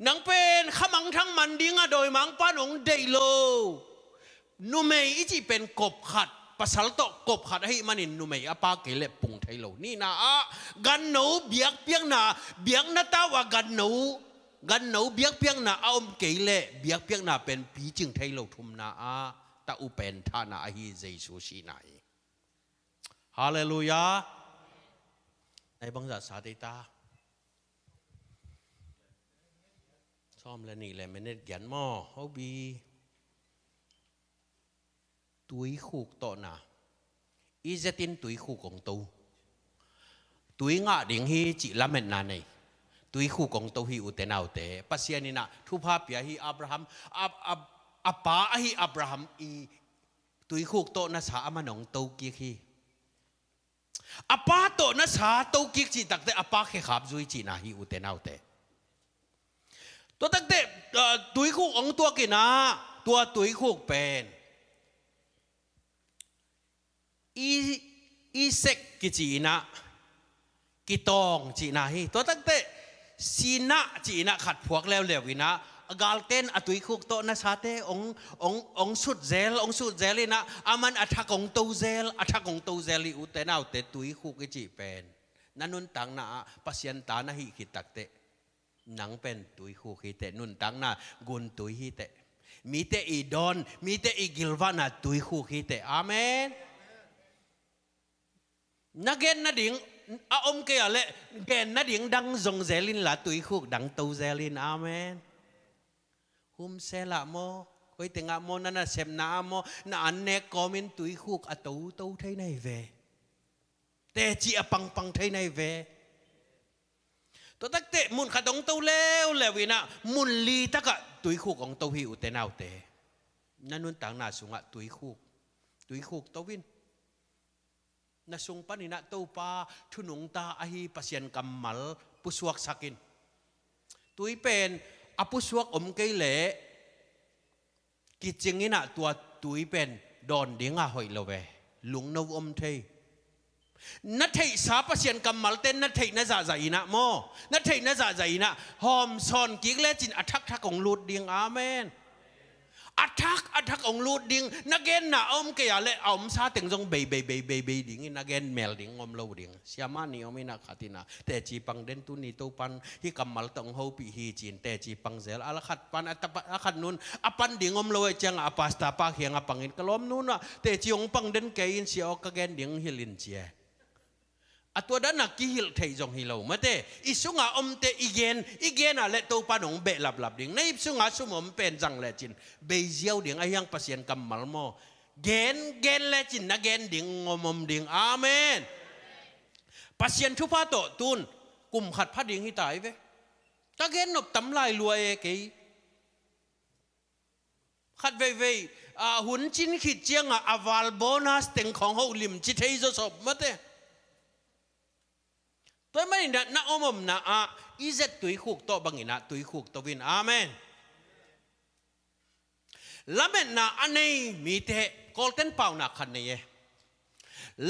Nang pen khamangthang man ding a dawimangpa'n hong deih lo. Numei i cih pen kop khat, pasal tawh kop khat ahih manin numei a pa kei leh pung thei lo. Nihna ah ganno biakpiakna, biakna tau a ganno, ganno biakpiakna a om kei leh biakpiakna pen picing thei lo. Thumna ah ta upen thahna ahi, Jesu sihna hi. Halleluiah. Nai bangzah sa dei ta? Sawm le nih le minute giat maw, hobi. Tuikhuk tawhna. Isaac in tuikhuk hong to. Tui ngah ding hi cih lametna nei. Tuikhuk hong to hi, ute naute. Pasian in ah thupha pia hi. Abraham, a, a, a pa ahi Abraham i tuikhuk tawh na sa aman hong to kik hi. A pa tawh na sa to kik cih takteh a pa khekhap zui cihna hi, ute naute. Tua takteh, ah, tuikhuk hong tuak in ah, tua tuikhuk pen i, Esek kici in ah, kitawng cihna hi. Tua takteh Sinah ci in ah khat phuak leuleu in ah, a galte'n a tuikhuk tawh na sate hong, hong, hong sut zel, hong sut zel in ah, aman a thak hong to zel, a thak hong to zel hi, ute naute. Tuikhuk i cih pen na nuntakna ah Pasian ta na hih khit takteh, nang pen tuikhuk hi teh, nuntakna guntui hi teh. Mite i dawn, mite i gilvahna tuikhuk hi teh. Amen. Na gen nading a om kei a leh, gen nading dang zong zel inla, tuikhuk dang to zel in. Amen. Home cell ah maw, koi teng ah maw, na nasepna ah maw, na annek kawmin tuikhuk a toto thei na hi ve. Teci a pangpang thei na hi ve. Tua takteh mun khat hong to leuleu in ah, mun li takah tuikhuk hong to hi, ute naute. Na nuntakna sungah tuikhuk, tuikhuk to in. Na sung panin ah Topa thu nungta ahi Pasian kammal pusuaksak in. Tui pen a pusuak om kei leh, kicing in ah tua tui pen dawn ding a hoih lo ve. Lungno om thei. Na theihsa Pasian kammalte na theihna zahzah in ah maw, na theihna zahzah in ah hawmsawn kik lecin a thakthak hong lut ding. Amen. A thak, a thak hong lut ding. Na genna a om kei a leh, a omsa teng zong bei, bei, bei, bei, bei ding in, na gen mel ding om lo ding. Siamah nih om in ah, khat in ah, teci pang den, tuni Topa'n hih kammal tawh hong hopih hi ci-in teci pang zel. A la khat pan, a tapa, a khat nu'n a pan ding om lo ahih ciangah a pastor pa kiangah pang in, ka lawmnu ah teci hong pang den kei in, sia aw, ka gen ding hilh in, ci e. A tua dan a kihilh theih zong hi lo mate. I sunga omte i gen, i gen a leh Topa'n hong beh laplap ding. Na ip sunga sum om pen zang lecin bei ziau ding, ahi hang Pasian kammal maw, gen, gen lecin na gen ding ngomom ding. Amen. Pasian thupha tawh tun kum khat pha ding hi ta hi ve. Ka gen nop tam lai lua e kei. Khat veivei, ah, hun cin khit ciangah a val bonus teng khawng holim ci thei zaw sawp mate. Tua ahih manin ah na omomna ah Isaac tuikhuk tawh bangin ah tuikhuk to in. Amen. Lametna a nei mite Kawlten paunak khat nei e.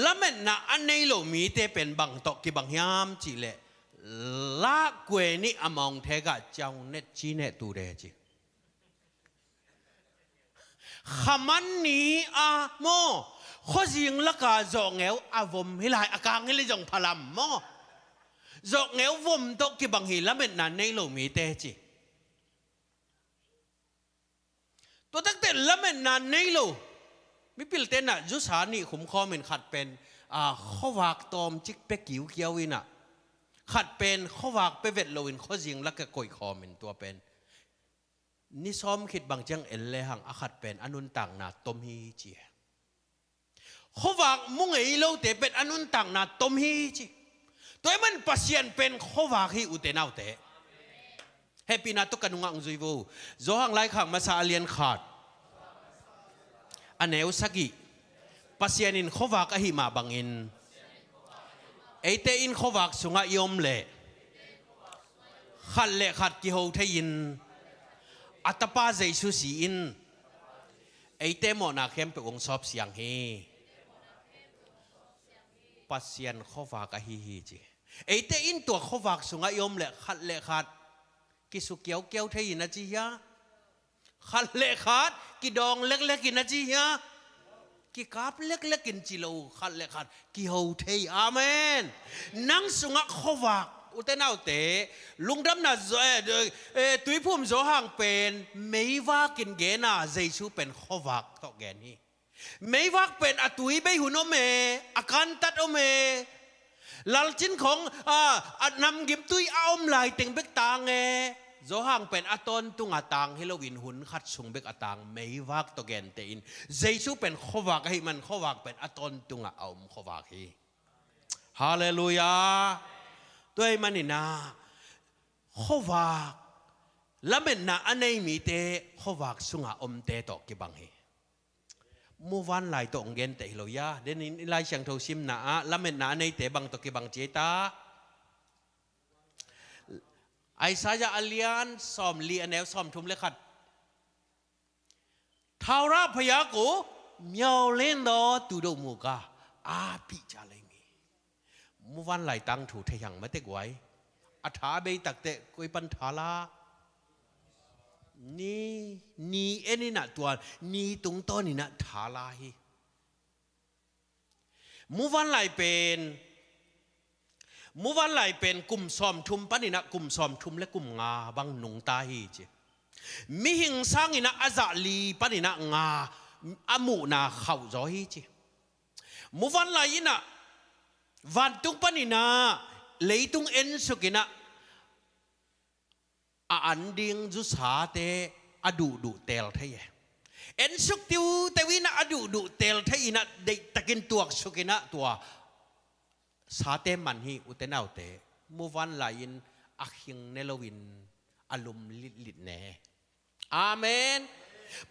Lametna a nei lo mite pen bang tawh kibang hiam cihleh, lakkuai nih a mawngthek ah ciaunet cineh tute ci. Khaman ni a maw, khuazing laka zawhngeu a vom hi lai, a kang hi lai zong phalam maw. Zawhngeu vom tawh kibang hi lametna nei lo mite ci. Tua takte lametna nei lo mipilte inah zusa nih khum khawmin khat pen, a, khuavak tawmcik pia kiukiau inah, khat pen khuavak pia vet loin khuazing laka koih khawmin tua pen ni sawm khit bang ciang en lehang a khat pen a nuntakna tom hi ci e. Khuavak mu ngei lote pen a nuntakna tom hi ci. Tua ahih man Pasian pen khuavak hi, ute naute. Hehpihna tawh ka nungah hong zui vo. Johan laikhak masa a lian khat, a neu sagih. Pasian in khuavak ahih mah bangin, eite in khuavak sungah i om leh khat le khat kiho thei-in a Tapa Jesu si-in eite mawhna khempeuh hong sawpsiang hi. Pasian khuavak ahi hi ci. Eite in tua khuavak sungah i om leh khat le khat kisukiaukiau thei-in a ci hia? Khat le khat kidawng leklek in a ci hia? Kikap leklek in ci lo, khat le khat kiho thei. Amen. Nang sungah khuavak, ute naute, lungdamna zo-, eh, eh, Tuiphum Johan pen meivak in gen a, Jesu pen khuavak tawh gen hi. Meivak pen a tui bei hun om e, a kantat om e, lalcin khawng, a, a namgimtui a om lai teng bek tang e. Johan pen a tawntung a tang hi loin hun khat sung bek a tang, meivak tawh genteh in. Jesu pen khuavak ahih man khuavak pen a tawntung a a om khuavak hi. Halleluiah. Tua ahih manin ah khuavak, lametna a nei mite khuavak sunga omte tawh kibang hi. Muvanlai tawh hong genteh hi lo ia. Denin i Lai Siangtho simna ah lametna a neite bang tawh kibang ci ei ta? Isaiah a lian sawmli, a neu sawmthum le khat. ထာဝရဘုရားကို မျှော်လင့်သောသူတို့မူကား အားဖြည့်ကြလိမ့်မည်. Muvanlai tangthu thei hang mate guai. A tha a bei takteh koi pan tha la? Ni, ni en inah tua ni tungtawn inah tha la hi. Muvanlai pen, muvanlai pen kum sawmthum paninah kum sawmthum le kum nga bang nungta hi ci. Mihing sanginah a zahli paninah nga a muhna khauh zaw hi ci. Muvanlai inah vantung paninah leitung ensukinah a an ding zusate a duhduh teel thei e. Ensuk tiuteu inah a duhduh teel thei inah deihtakin tuaksukinah tua sate man hi, ute naute. Muvanlai in a khing ne loin a lum litlit ne. Amen.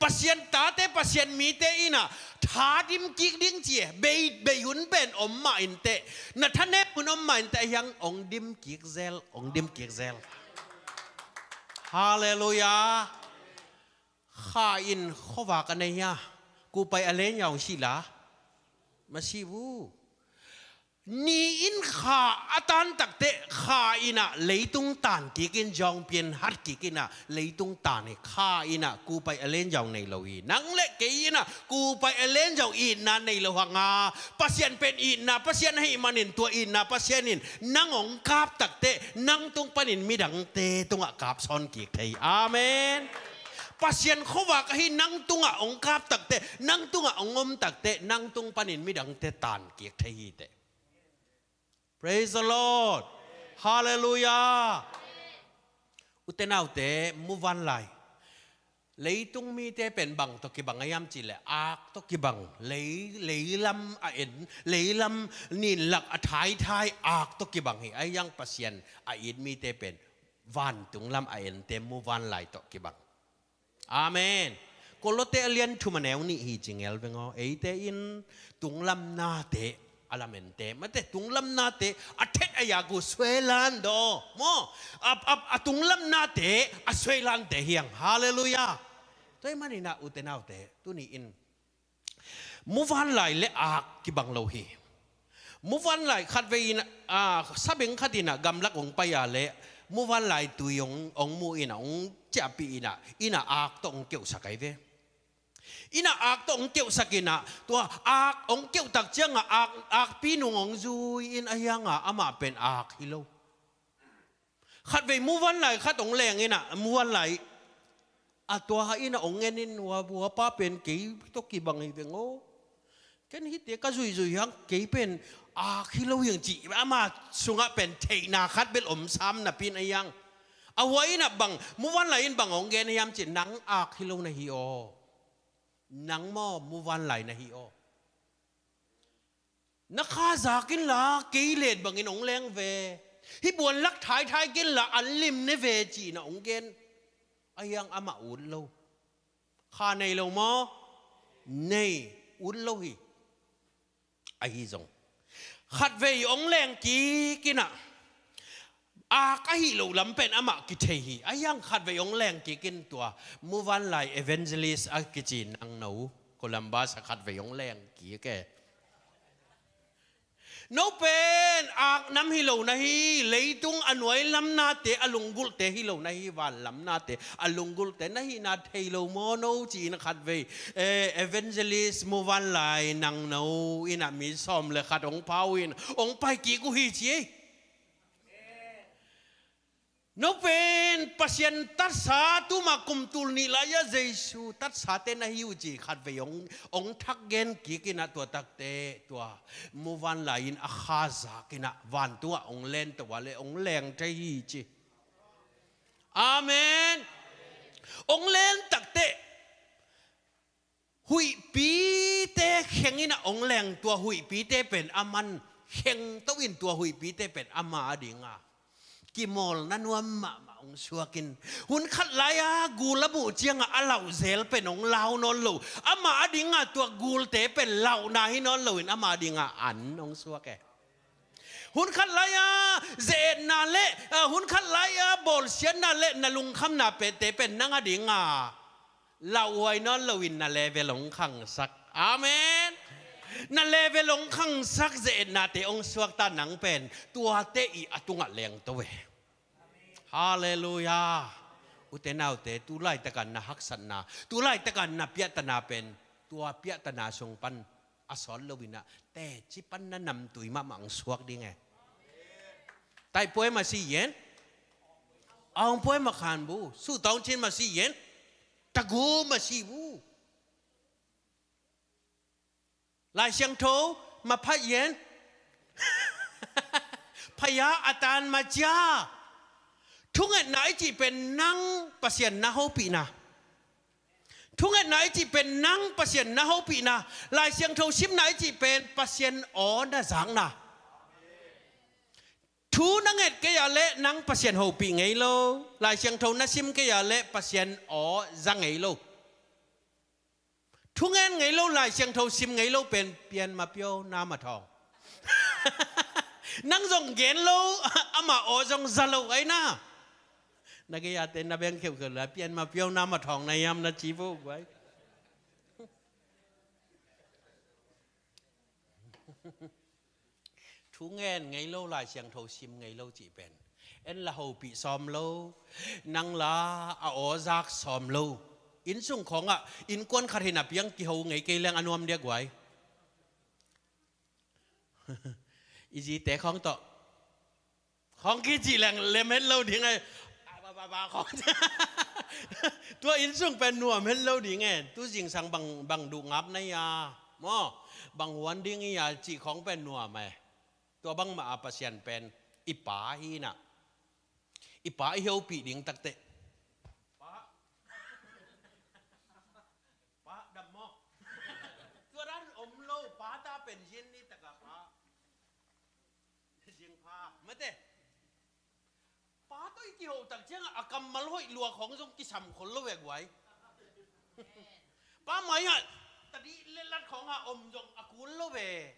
Pasian tate, Pasian mite inah tha dim kik ding ci e. Bei, bei hun pen om mah inteh, na thanem hun om mah inteh, a hiang hong dim kik zel, hong dim kik zel. Halleluiah. Kha in khuavak a nei hia? Kupai a len ya hong sih la? Masi vu. Ni in kha a tan takteh kha inah leitung tan kik in, jawngpian hat kik inah leitung tan hi. Kha inah kupai a len ya hong nei lo hi. Nang le kei inah kupai a len ya hong itna nei lo hanga, Pasian pen itna Pasian ahih manin tua itna Pasian in nang hong kap takteh nang tung panin midangte tungah kap sawn kik thei. Amen. Pasian khuavak ahi nang tungah hong kap takteh, nang tungah hong om takteh, nang tung panin midangte tan kik thei hi teh. Praise the Lord. Halleluiah. Ute naute, muvanlai leitung mite pen bang tawh kibang a hiam cihleh, ak tawh kibang. Lei, leilam a en, leilam ninlak a thaithai ak tawh kibang hi. A hiang Pasian a it mite pen vantung lam a ente muvanlai tawh kibang. Amen. Kolose a lian thum a neu nih hi ci ngel veng aw. Eite in tunglam nate a lamente mate, tunglam nate a thet a yak uh suailan daw maw. A, a, a tunglam nate a suailante hiang. Halleluiah. Tua ahih maninah ute naute, tuni in Muvanlai le ak kibang lo hi. Muvanlai khatvei in, a, sabeng khat in a gamlak hong pai a le muvanlai tui hong, hong mu in a hong ciahpih in a, inn a ak tawh hong keuhsak ahi ve. Inn a ak tawh hong keuhsak in a, tua ak hong keuh tak ciang a ak, akpi nung hong zui in a hiang a amah pen ak hi lo. Khatvei muvanlai khat hong leng in a, muvanlai a tua in a hong ngen in, hua, hua pa pen kei tawh kibang hi veng aw. Ken hihte ka zuihzuih hiang kei pen ak hi lo hiang ci, ama sungah pen theihna khat bel om sam napi in a hiang. A hua in a bang, muvanlai in bang hong gen hiam ci, nang ak hi lo na hi aw. Nang maw muvanlai na hi aw. Na kha zak inla kei let bangin hong leng ve. Hih buan lak thaithai kei inla an lim ne ve ci-in a hong gen. A hiang amah ut lo. Kha nei lo maw? Nei, ut lo hi. Ahi zong khatvei hong leng kik in a, ak ahih loh lam pen amah kithei hi. A hiang khatvei hong leng kik in tua muvanlai evangelist a kici nangno Columbus a khatvei hong leng kik e. No pen ak nam hi lo na hi, leitung a nuai lam nate a lunggulhte hi lo na hi, van lam nate a lunggulhte na hihna thei lo maw no ci-in khatvei, eh, evangelist muvanlai nangno in a mi sawm le khat hong pau in hong pai kik uh hi ci ei. No pen Pasian tatsa, tuma kum tul nih lai-ah Jesu tatsate na hi uh ci khatvei hong, hong thak gen kik in a, tua takte tua muvanlai in a kha zak in a vantungah hong len to a le hong leng thei hi ci. Amen. Hong len takte huihpite kheng in a hong leng, tua huihpite pen a man kheng to in, tua huihpite pen ama a dinga kimawlna nuam mahmah hong suak in. Hun khat lai-a gul a muh ciangah a lauh zel pen hong lau nawn lo. Ama a dinga tua gulte pen lauhna hi nawn lo in ama a dinga an hong suak e. Hun khat lai-a ze-etna le, ah, hun khat lai-a bawlsiatna le na lungkhamna pente pen nang a dinga lauhuai nawn loin na level hong khangsak. Amen. Na level hong khangsak ze-etnate hong suakta nang pen tuate i a tungah lengto e. Halleluiah. Ute naute, tu laitakan na haksatna, tu laitakan na piahtana pen tua piahtana sung pan a sawt loin a teci pan na namtui mahmah hong suak ding e. Taih puai masi yen, aung puai makhan bu, su taung chin masi yen, tagu masi bu. Lai Siangtho maphat yen, phaya a tan macia. Thungetna i cih pen nang Pasian na hopihna. Thungetna i cih pen nang Pasian na hopihna. Lai Siangtho simna i cih pen Pasian aw na zakna. Thu na nget kei ah leh nang Pasian hopih ngei lo. Lai Siangtho na sim kei ah leh Pasian aw za ngei lo. Thungen ngei lo, Lai Siangtho sim ngei lo pen pian ma piau na ma thawng. Nang zong gen lo, amah aw zong za lo ahi na. Na gei-ate na beng kheuhkheuh la pian ma piau na ma thawng na hiam na ci vo guai. Thungen ngei lo, Lai Siangtho sim ngei lo cih pen en la hopih sawm lo, nang la a aw zak sawm lo. Inn sung khawngah innkuan khat hi napi-in kiho ngei kei leng a nuam dia guai. I zite khawng tawh khawng kicih leng lem het lo ding e. Ba, ba, ba, khawng. Tua inn sung pen nuam het lo ding e. Tu zingsang bang, bang duh ngap na hia maw, bang huan ding hia cih khawng pen nuam e. Tua bangmah a Pasian pen i Pa hi na. I Pa i hopih ding takteh, Pa, Pa dam maw? Tua dan om lo, Pa ta pen zin ni taka Pa. Zing Pa mate. Pa tawh i kiho tak ciangah a kammal hoih lua khawng zong kisam khol lo ve guai. Pa mai-ah tadih le lat khawngah om zong a kul lo ve.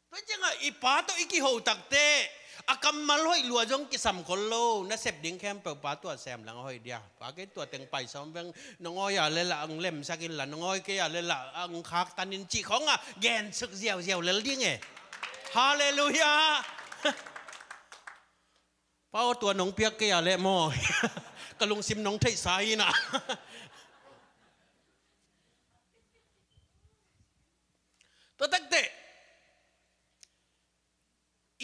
Tua ciangah i Pa tawh i kiho takteh, A kammal hoih lua zong kisam khol lo. Na sep ding khempeuh pa tua sem lang a hoih dia. Pa kei tua teng pai sawm veng, nong awi a le lah ang lemsak inla, nong awi kei a le lah ang khaktan in cih khawng a gensuk ziauziau lel ding e. Halleluiah. Pa aw, tua nong piak kei a le maw, ka lungsim nong theihsa hi na. Tua takteh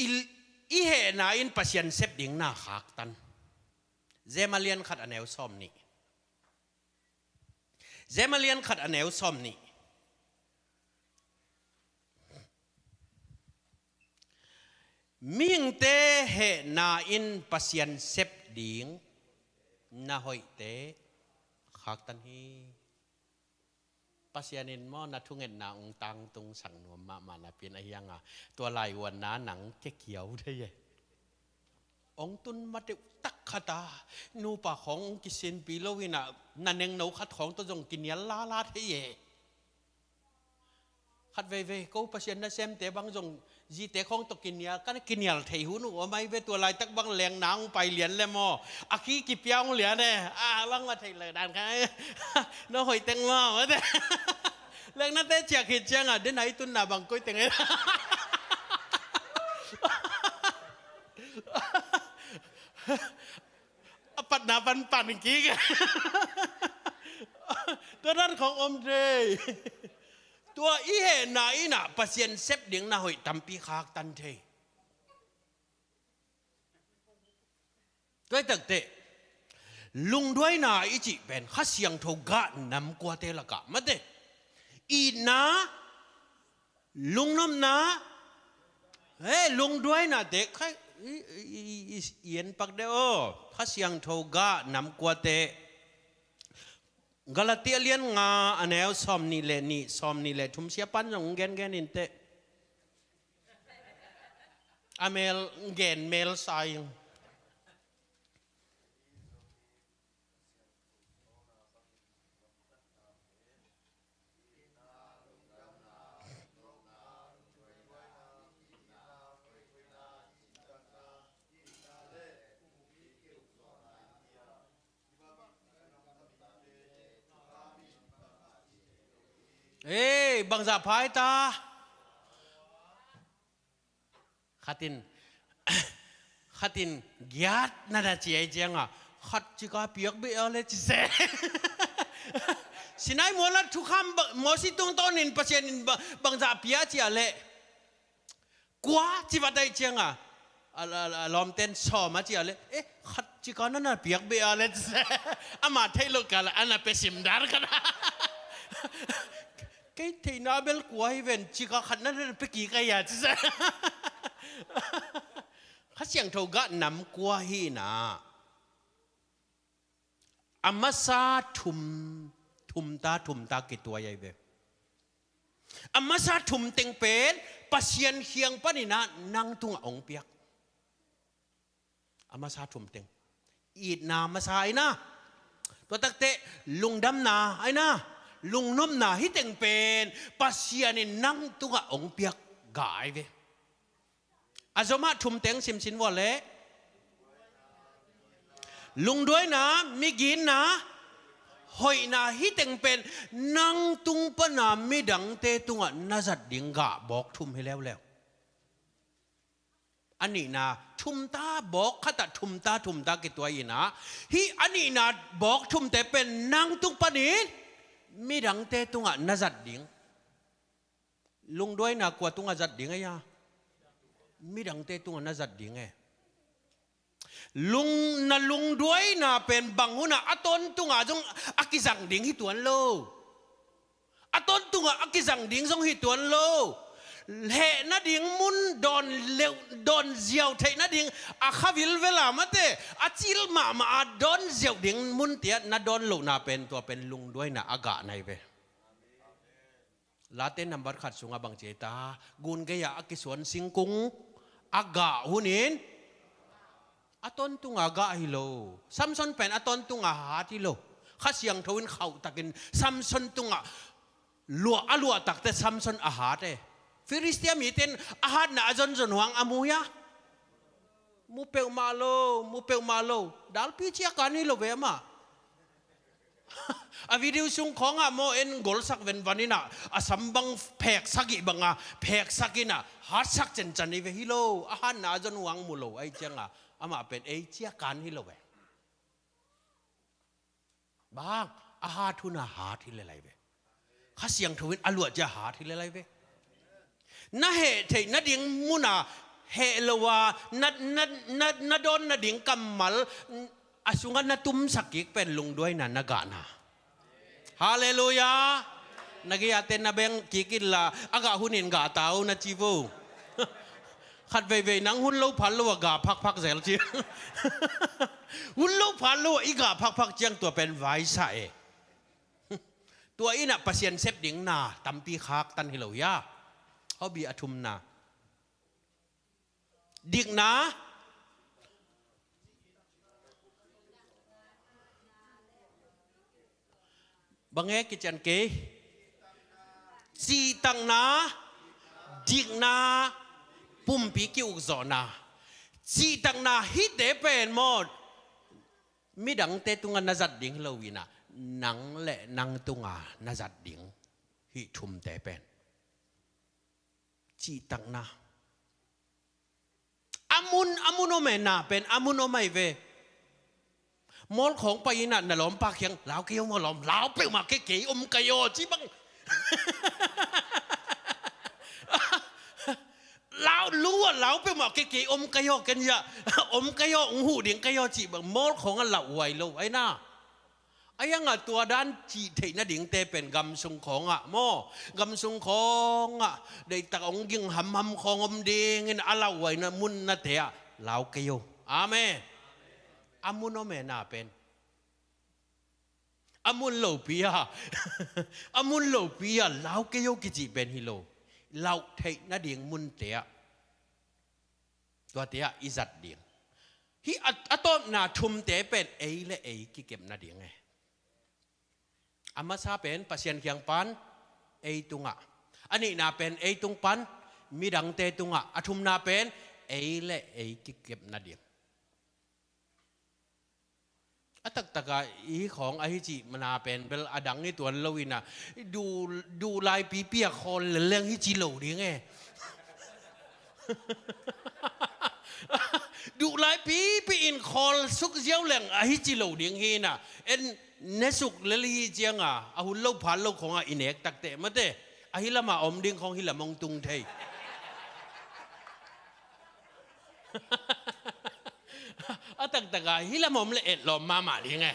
i, i hehna in Pasian sep ding na khaktan. Jem a lian khat a neu sawm nih. Jem a lian khat a neu sawm nih. Mihingte hehna in Pasian sep ding na hoihte khaktan hi. Pasian in maw na thungetna ong tangtung sang nuam mahmah napi in a hiang a, tua lai uanna nang kia kiau thei e. Ong tun mateuh tak khat a nupa khawng ong kisinpi lo in a, na nengno khat khawng tawh zong kinial lala thei e. Khat veivei ko Pasian nasemte bang zong zite khawng tawh kinial, kan kinial thei hun uh om ai ve. Tua laitak bang lengna ong pai lian le maw, a khi kipia ong lian e. A bang va theih lo dan kha. Na hoih teng maw, mate. Lengnate ciah khit ciang a, den a i tunna bang koi teng e. A patna pan pan kik. Tua dan khawng om thei. Tua i hehna in a Pasian sep ding na hoih tampi khaktan thei. Tua i takteh lungduaina i cih pen Kha Siangtho gah nam kuate lakah, mate, itna, lungnopna, he, lungduaina te kha i, i, i, i, i en pak de aw. Kha Siangtho gah nam kuate. Galati a lian nga a neu sawm nih le nih, sawm nih le thum, sia pan zong gengen in teh. A mel gen mel sa ing. Ei, bangzah pha i ta. Khatin, khatin giat na na ci ai cianga, khat cika piak beh a le ci se. Sinai mual a thukham ba-, Mosi tungtawnin Pasian in ba-, bangzah pia cia le. Kua ci vat ai cianga, a, a, a lawmten sawm a cia le. Eh, khat cika na na piak beh a le ci se. Ama theih loh kala, ana pe sim dar kala. Kei theihna bel kua hi ven, cika khat na pe kik a hia ci se. Kha Siangtho gah nam kua hi na. A masa thum, thumta, thumta kituai ai ve. A masa thum teng pen Pasian khiang panin a nang tungah ong piak. A masa thum teng. Itna masa ai na. Tua takteh lungdamna ai na. Lungnopna hi teng pen Pasian in nang tungah ong piak gah ai ve. A zomah thum teng simsin vua le. Lungduaina, miginna, hoihna hi teng pen nang tung pana midangte tungah na zat ding gah bawk thum hi leuleu. A nihna, thumta bawk khatah thumta, thumta kituai inah, hih a nihna bawk thumte pen nang tung panin midangte tungah na zat ding. Lungduaina kua tungah zat ding a hia? Midangte tungah na zat ding e. Lung, na lungduaina pen bang hunah a tawntungah zong a kizang ding hi tuan lo. A tawntungah a kizang ding zong hi tuan lo. Heh nading mun dawn leuh, dawn ziau theih nading a kha vilvela mate, a cil mahmah a dawn ziau ding mun tiah na dawn lohna pen tua pen lungduaina a gah nai ve. Late nambat khat sungah bang ci ta, gun gei-ah a kisuan singkung a gah hunin a tawntunga gah hi lo. Samson pen a tawntunga hat hi lo. Kha Siangtho in khauhtakin Samson tungah luah, a luahtakte Samson a hat e. Filistia mite in a hatna a zonzon huang a mu hia? Mu peuhmah lo, mu peuhmah lo. Dalpi ciakan hi lo ve amah. A video sung khawngah maw en golsak venvan inah a sambang pheksak ih banga pheksak inah hatsak ciancan hi ve hi lo. A hatna a zon uh hang mu lo ahi cianga amah pen ei ciakan hi lo ve. Bang a hat huna hat hi lelai ve. Kha Siangtho in a luah cia hat hi lelai ve. Na heh theih nading muna heh lo a na, na, na, na dawn nading kammal a sungah na tumsak kik pen lungduaina na gahna. Halleluiah. Na gei-ate na beng kik inla a gah hunin gah ta uh na ci vo. Khat veivei nang hun lo phat lo a gah phakphak zel ci. Hun lo phat lo a i gah phakphak ciang tua pen vaisa e. Tua inah Pasian sep ding na tampi khaktan hi lo hia. Hobi a thumna. Dikna. Bang e kician kei. Cihtakna, dikna, pumpi ki-ukzawhna. Cihtakna hihte pen maw midangte tungah na zat ding hi lo inah nang le nang tungah na zat ding. Hih thumte pen cihtakna. A mun, a mun om e na pen, a mun om ahi ve. Mall khawng pai inah na lawmpa kiang, lau kei o maw lawm, lau peuhmah kei, kei om kei aw, ci bang. Lau, lungua lau peuhmah kei, kei om kei aw, ken ya, om kei aw, ung huh ding kei aw, ci bang, mall khawngah lauhuai lo, ahi na. A iangah tua dan cih theih nadingte pen gamsung khawngah maw? Gamsung khawngah deihtak hong ging hamham khawng om dingin a lauhuaina munnate ah lau kei o. Amen. A mun om e na pen. A mun lopi a a mun lopi a lau kei o kicih pen hi lo. Lauh theih nading munte ah Tuate ah i zat ding. Hih a, a tawpna thumte pen ei le ei kikep nading e. A masa pen Pasian kiang pan ei tungah. A nihna pen ei tung pan midangte tungah. A thumna pen ei le ei kikep nading. A taktakah i khawng ahi cih mana pen bel a dang i tuan lo inah duh, duh laipipi a khawl leleng hi ci lo ding e. Duh laipipi in khawl suk ziau leng ahi ci lo ding hi inah en ne suk lel hi cianga a hun lo phan lo khawngah i nek takteh mate ahi lamah om ding khawng hi lam hong tung thei. A taktakah hi lam om le etlawm mahmah ding e.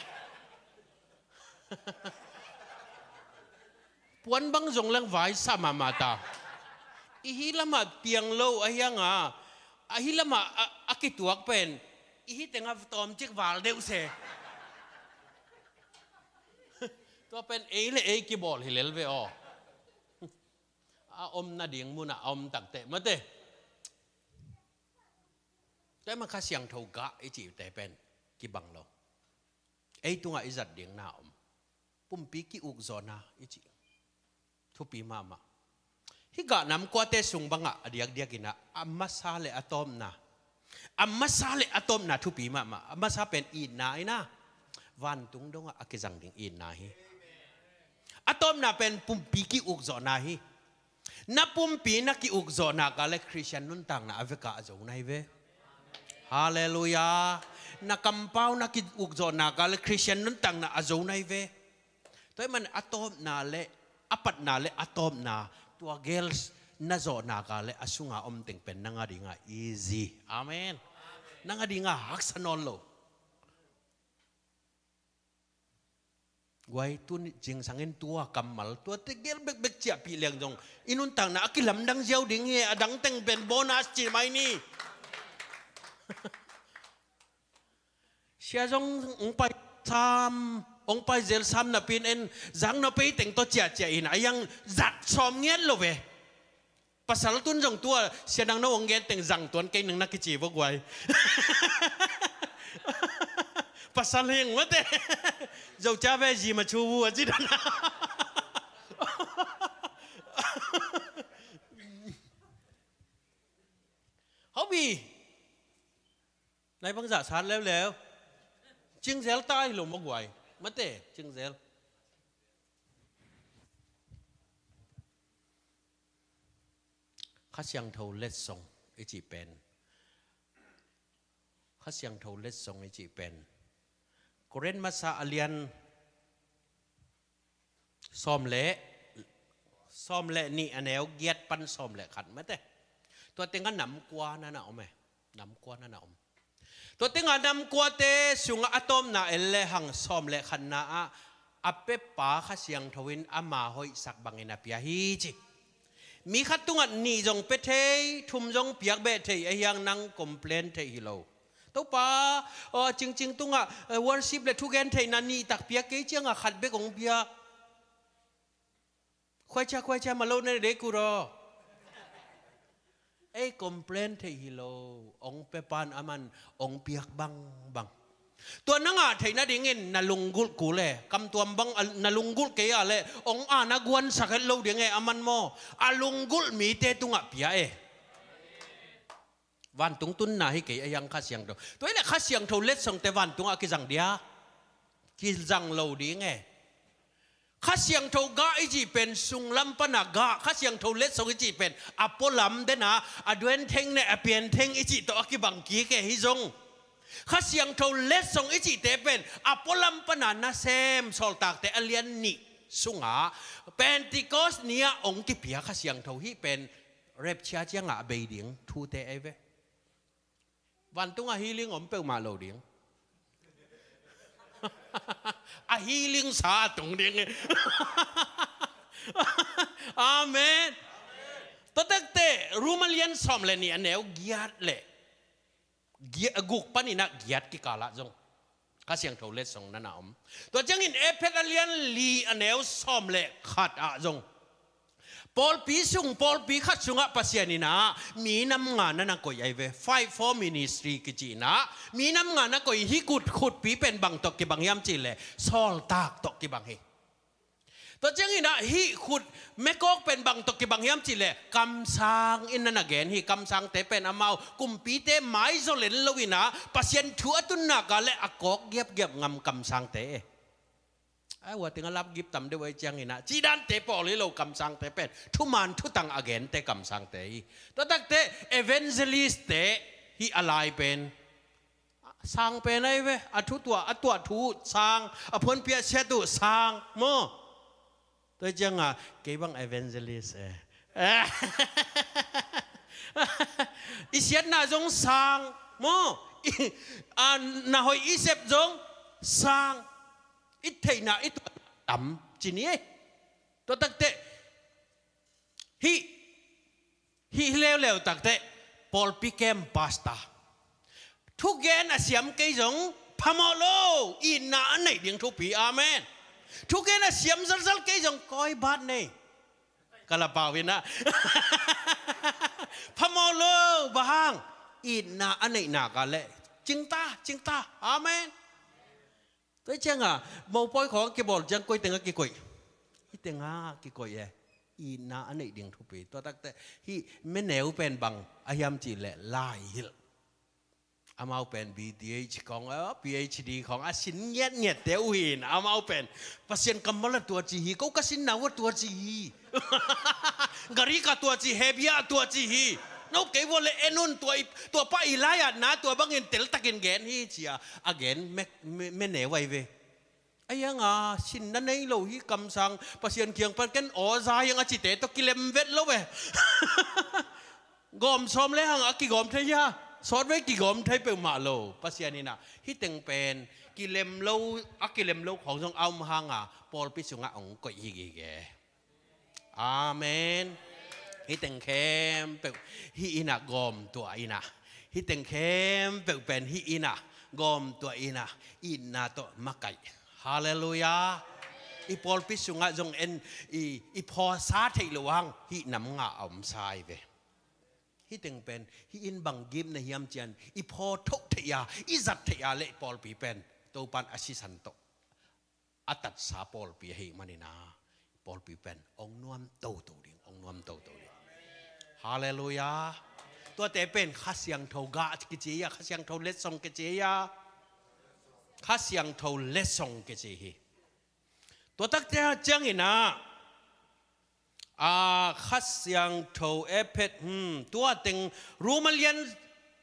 Puan bang zong leng vaisa mahmah ta. I hi lamah piang lo a hianga a hi lamah a, a kituak pen i hi tengah tawmcik val deuh se. Tua pen ei le ei kibawl hi lel ve aw. A om nading munah a om takteh mate. Tua i mah Kha Siangtho gah i cihte pen kibang lo. Ei tungah i zat ding na om. Pumpi ki-ukzawhna i cih thupi mahmah. Hih gah nam kuate sung bangah a diakdiak inah a masa le a tawpna. A masa le a tawpna thupi mahmah. A masa pen itna inah vantung dongah a kizang ding itna hi. A tawpna pen pumpi ki-ukzawhna hi. Na pumpi na ki-ukzawh nak le Khristian nuntakna a vekah a zo na hi ve. Halleluiah. Na kampau na ki-ukzawh nak le Khristian nuntakna a zo na hi ve. Tua ahih man a tawpna le a patna le a tawpna tua gel na zawh nak le a sunga om teng pen nang a dingah easy. Amen. Nang a dingah haksa nawn lo. Guai, tu ni zingsang in tua kammal tuate gel bekbek ciahpih leng zong i nuntakna a kilamdang ziau ding hi. A dang teng pen bonus ci mai ni. Sia zong ong pai sam, ong pai zel sam napi in en zang na pei teng tawh ciahciah in a iang zat sawm ngiat lo ve. Pasal tun zong tua sia nang na ong gen teng zang tuan kei nang na kici vok guai. Pasal hing mate. Zo ca ve zi ma cu vu a ci dan. Hobi. Nai bang zah sat leuleu. Cingzel ta hi lo maw guai. Mate, cingzel. Kha Siangtho letsong i cih pen. Kha Siangtho letsong i cih pen. Korin masa a lian sawm le, sawm le nih a neu giat pan sawm le khat mate. Tua tengah nam kua na na om e. Nam kua na na om. Tua tengah nam kuate sungah a tawpna en le hang sawm le khatna ah a pepa Kha Siangtho in ama hoihsak bangin a pia hi ci. Mi khat tungah nih zong pia thei, thum zong piak beh thei, ahi hang nang complain thei hi lo. Topa, aw, cingcing tungah, eh, worship le thugen theihna nih tak piak kei ciangah khat bek hong pia. Khuaicia, khuaicia, malo ne dei kuro. Ei complain thei hi lo, hong pepan aman hong piak bangbang. Tua na ngah theih nadingin na lunggulh kul e, kamtuam bang a, na lunggulh kei a le, hong a na guansak het lo ding e, aman maw. A lunggulh mite tungah pia e. Vantung tunna hi kei a hiang Kha Siangtho. Tua hi le Kha Siangtho letsongte vantungah kizang dia. Kizang lo ding e. Kha Siangtho gah i cih pen sunglam pana gah, Kha Siangtho letsong i cih pen a pualam dena, a duentheng ne a piantheng i cih tawh a kibang kik e hi zong. Kha Siangtho letsong i cihte pen a pualam pana nasem sawltakte a lian nih sungah Pentecost ni-ah hong kipia Kha Siangtho hi pen rapture ciangah a bei ding thute ei ve. Vantungah healing om peuhmah lo ding. A healing sa a tung ding. Amen. Tua takte Roma lian sawm le nih a neu giat le giat, guk paninah giat kikalah zong Kha Siangtho letsong nana om. Tua ciangin Efesa lian li a neu sawm le khat ah zong pawlpi sung, pawlpi khat sungah Pasian inah mi nam nga nana koih ai ve. Five four ministry kici inah mi nam nga na koih hi. Khut, khutpi pen bang tawh kibang hiam cihleh sawltak tawh kibang hi. Tua ciangin ah hih khut mekawk pen bang tawh kibang hiam cihleh kamsang in nana gen hi. Kamsangte pen amau kumpite maizaw len lo inah Pasian thu a tunnak ah le a kawk giapgiap ngam kamsangte e. Ai, hua tengah lapgip tam deuh ai ciangin ah cidante pawl hi lo kamsangte pen thuman thutang a gente kamsangte hi. Tua takte evangelistte hih a lai pen sang pen ai ve. A thu tuah, a tuah thu sang, a phuanpiah siat uh sang maw. Tua ciangah kei bang evangelist e. I siatna zong sang maw. I, a, na hoih i sep zong sang. I theihna i tuah tam ci ni e. Tua takte hih Hih leuleu takte pawlpi kem pastor. Thugen a siam kei zong phamawh lo, itna a neih ding thupi. Amen. Thugen a siam zalzal kei zong kawi bat nei. Kalapau inah phamawh lo, bang hang itna a neihnak ah le cingta, cingta. Amen. Tua hi ciangah mopawi khawng a kibawl ciang koi tengah kikoih? Hih tengah kikoih e. Itna a neih ding thupi. Tua takte hih meneu pen bang a hiam cihleh laihilh. Amau pen B Th khawng, eh, P H D khawng a sin ngiatngiatte uh hi in amau pen Pasian kammal a tua ci hi, ko ka sinna uh a tua ci hi. Gari ka tua ci, hebia a tua ci hi. No kei vua le en un tua i, tua pa i lai-atna tua bangin teltakin gen hi cia a gen me, me, meneu ai ve. A hianga sinna nei lo hi kamsang Pasian kiang pan ken aw za hiang a cite tawh kilem vet lo ve. Gawm sawm le hang a kigawm thei hia? Sawtvei kigawm thei peuhmah lo. Pasian inah hih teng pen kilem lo, a kilem lo khawng zong a om hanga pawlpi sungah hong koih hi gige. Amen. Hih teng khempeuh hih inah gawm tuah inah. Hih teng khempeuh pen hih inah gawm tuah inah itna tawh makaih. Halleluiah. I pawlpi sungah zong en i, i phawsa theih loh hang hih nam ngah a om sa ai ve. Hih teng pen hih in bang gim na hiam cian i phaw thoh theih a, i zat theih a le i pawlpi pen Topan a sisan tawh a tatsa pawlpi ahih manina pawlpi pen hong nuam toto ding, hong nuam toto ding. Halleluiah. Tuate pen Kha Siangtho gah kici a, Kha Siangtho letsong kici a, Kha Siangtho letsong kici hi. Tua takte ciangin ah, a, Kha Siangtho Efesa, hmm, tua teng Rom a lian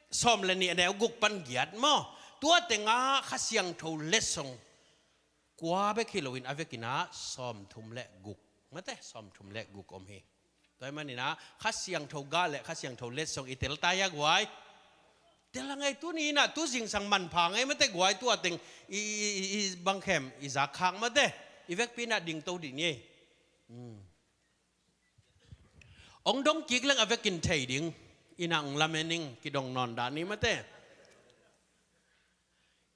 sawm le nih a neu guk pan giat maw? Tua tengah Kha Siangtho letsong kua bek hi loin a vekin ah sawmthum le guk, mate, sawmthum le guk om hi. Tua ahih manin ah Kha Siangtho gah le Kha Siangtho letsong i tel ta hia guai? Tel a ngei. Tuni in ah tu zingsang manpha ngei mate guai, tua teng i, i, i, i bangkhem i zak khak mate, i vekpi in ah dingto dih ni. Hmm. Ong dong kik leng a vekin thei ding, in ah ong lamen ing, kidong nawn dah ni mate.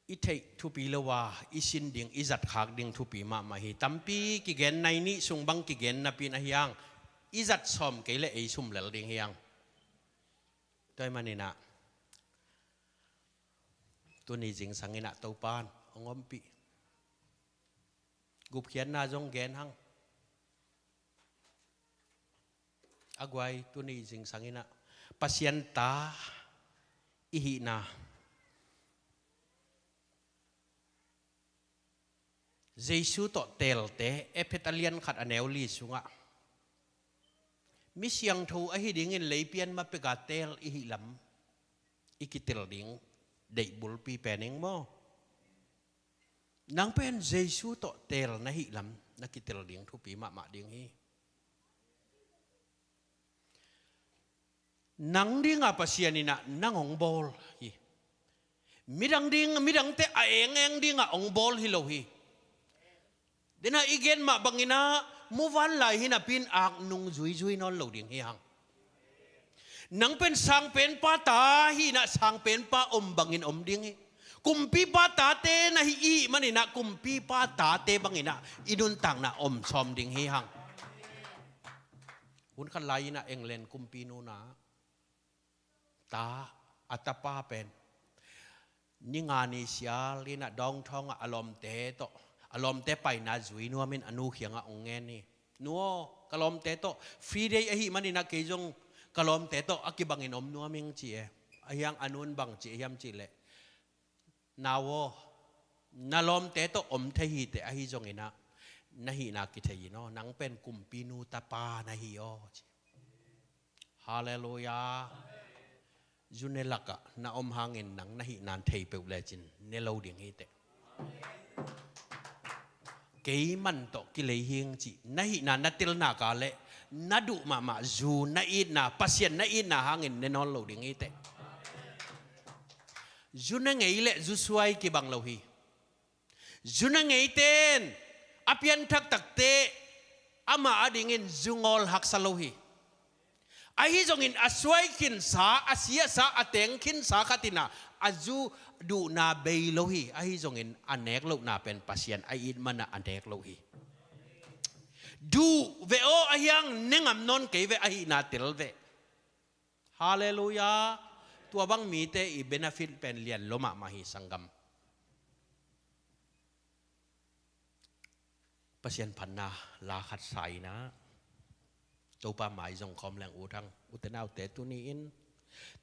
I theih thupi lo a, i sin ding, i zat khak ding thupi mahmah hi. Tampi kigen, nai nih sung bang kigen napi in ahi hang, i zat sawm kei leh ei sum lel ding hi hang. Tua ahih manin ah tuni zingsang in ah Topan ong ompih. Gupkhiatna zong gen hang. A guai, tuni zingsang in ah Pasian ta i hihna, Jesu tawh teelte, Efesa a lian khat a neu li sungah mi siangtho ahi dingin lei pian ma pek a teel i hih lam i kitel ding deih bulpi pen ing maw? Nang pen Jesu tawh teel na hih lam na kitel ding thupi mahmah ding hi. Nang dinga Pasian in ah nang ong bawl hi. Midang ding, midangte a eng eng dinga ong bawl hi lo hi. Dena i gen mah bangin ah muvanlai hi napi in ak nung zuizui nawn lo ding hi hang. Nang pen sangpenpa ta hi in ah sangpenpa om bangin om ding hi. Kumpipa tate na hih i hih manin ah kumpipa tate bangin ah i nuntakna om sawm ding hi hang. Hun khat lai in ah England kumpinu in ah ta, a tapa pen ni nga ni sial in ah dawngthawngah a lawmte tawh, a lawmte paina zui nuamin a nu kiangah ong ngen hi. Nu aw, ka lawmte tawh, free day ahih manin ah kei zong ka lawmte tawh a kibangin om nuam ing ci e. Ahi hang a nu in bang ci hiam cih leh, nau aw, na lawmte tawh om thei hi teh, ahi zongin ah na hihna kithei in aw, nang pen kumpinu tapa na hi aw ci. Halleluiah. Zu ne lakah na om hangin nang na hihna thei peuh lecin ne lo ding hi teh. Kei man tawh kilei hing cih na hihna na tel nak leh na duh mahmah zu na itna, Pasian na itna hangin ne nawn lo ding hi teh. Zu ne ngei le zu suai kibang lo hi. Zu ne ngeite in a pianthak takteh amah adingin zu ngawl haksa lo hi. Ahi zongin a suai khinsa, a siasa, a teng khinsa khat in ah a zu duhna bei lo hi. Ahi zongin a nek lohna pen Pasian a it man ah a nek lo hi. Duh ve aw, ahi hang ne ngam nawn kei ve, ahihna tel ve. Halleluiah. Tua bang mite i benefit pen lian lua mahmah hi sanggam. Pasian phatna la khat sa in ah Topa mai zong khawm leng ut hang, ute naute, tuni in,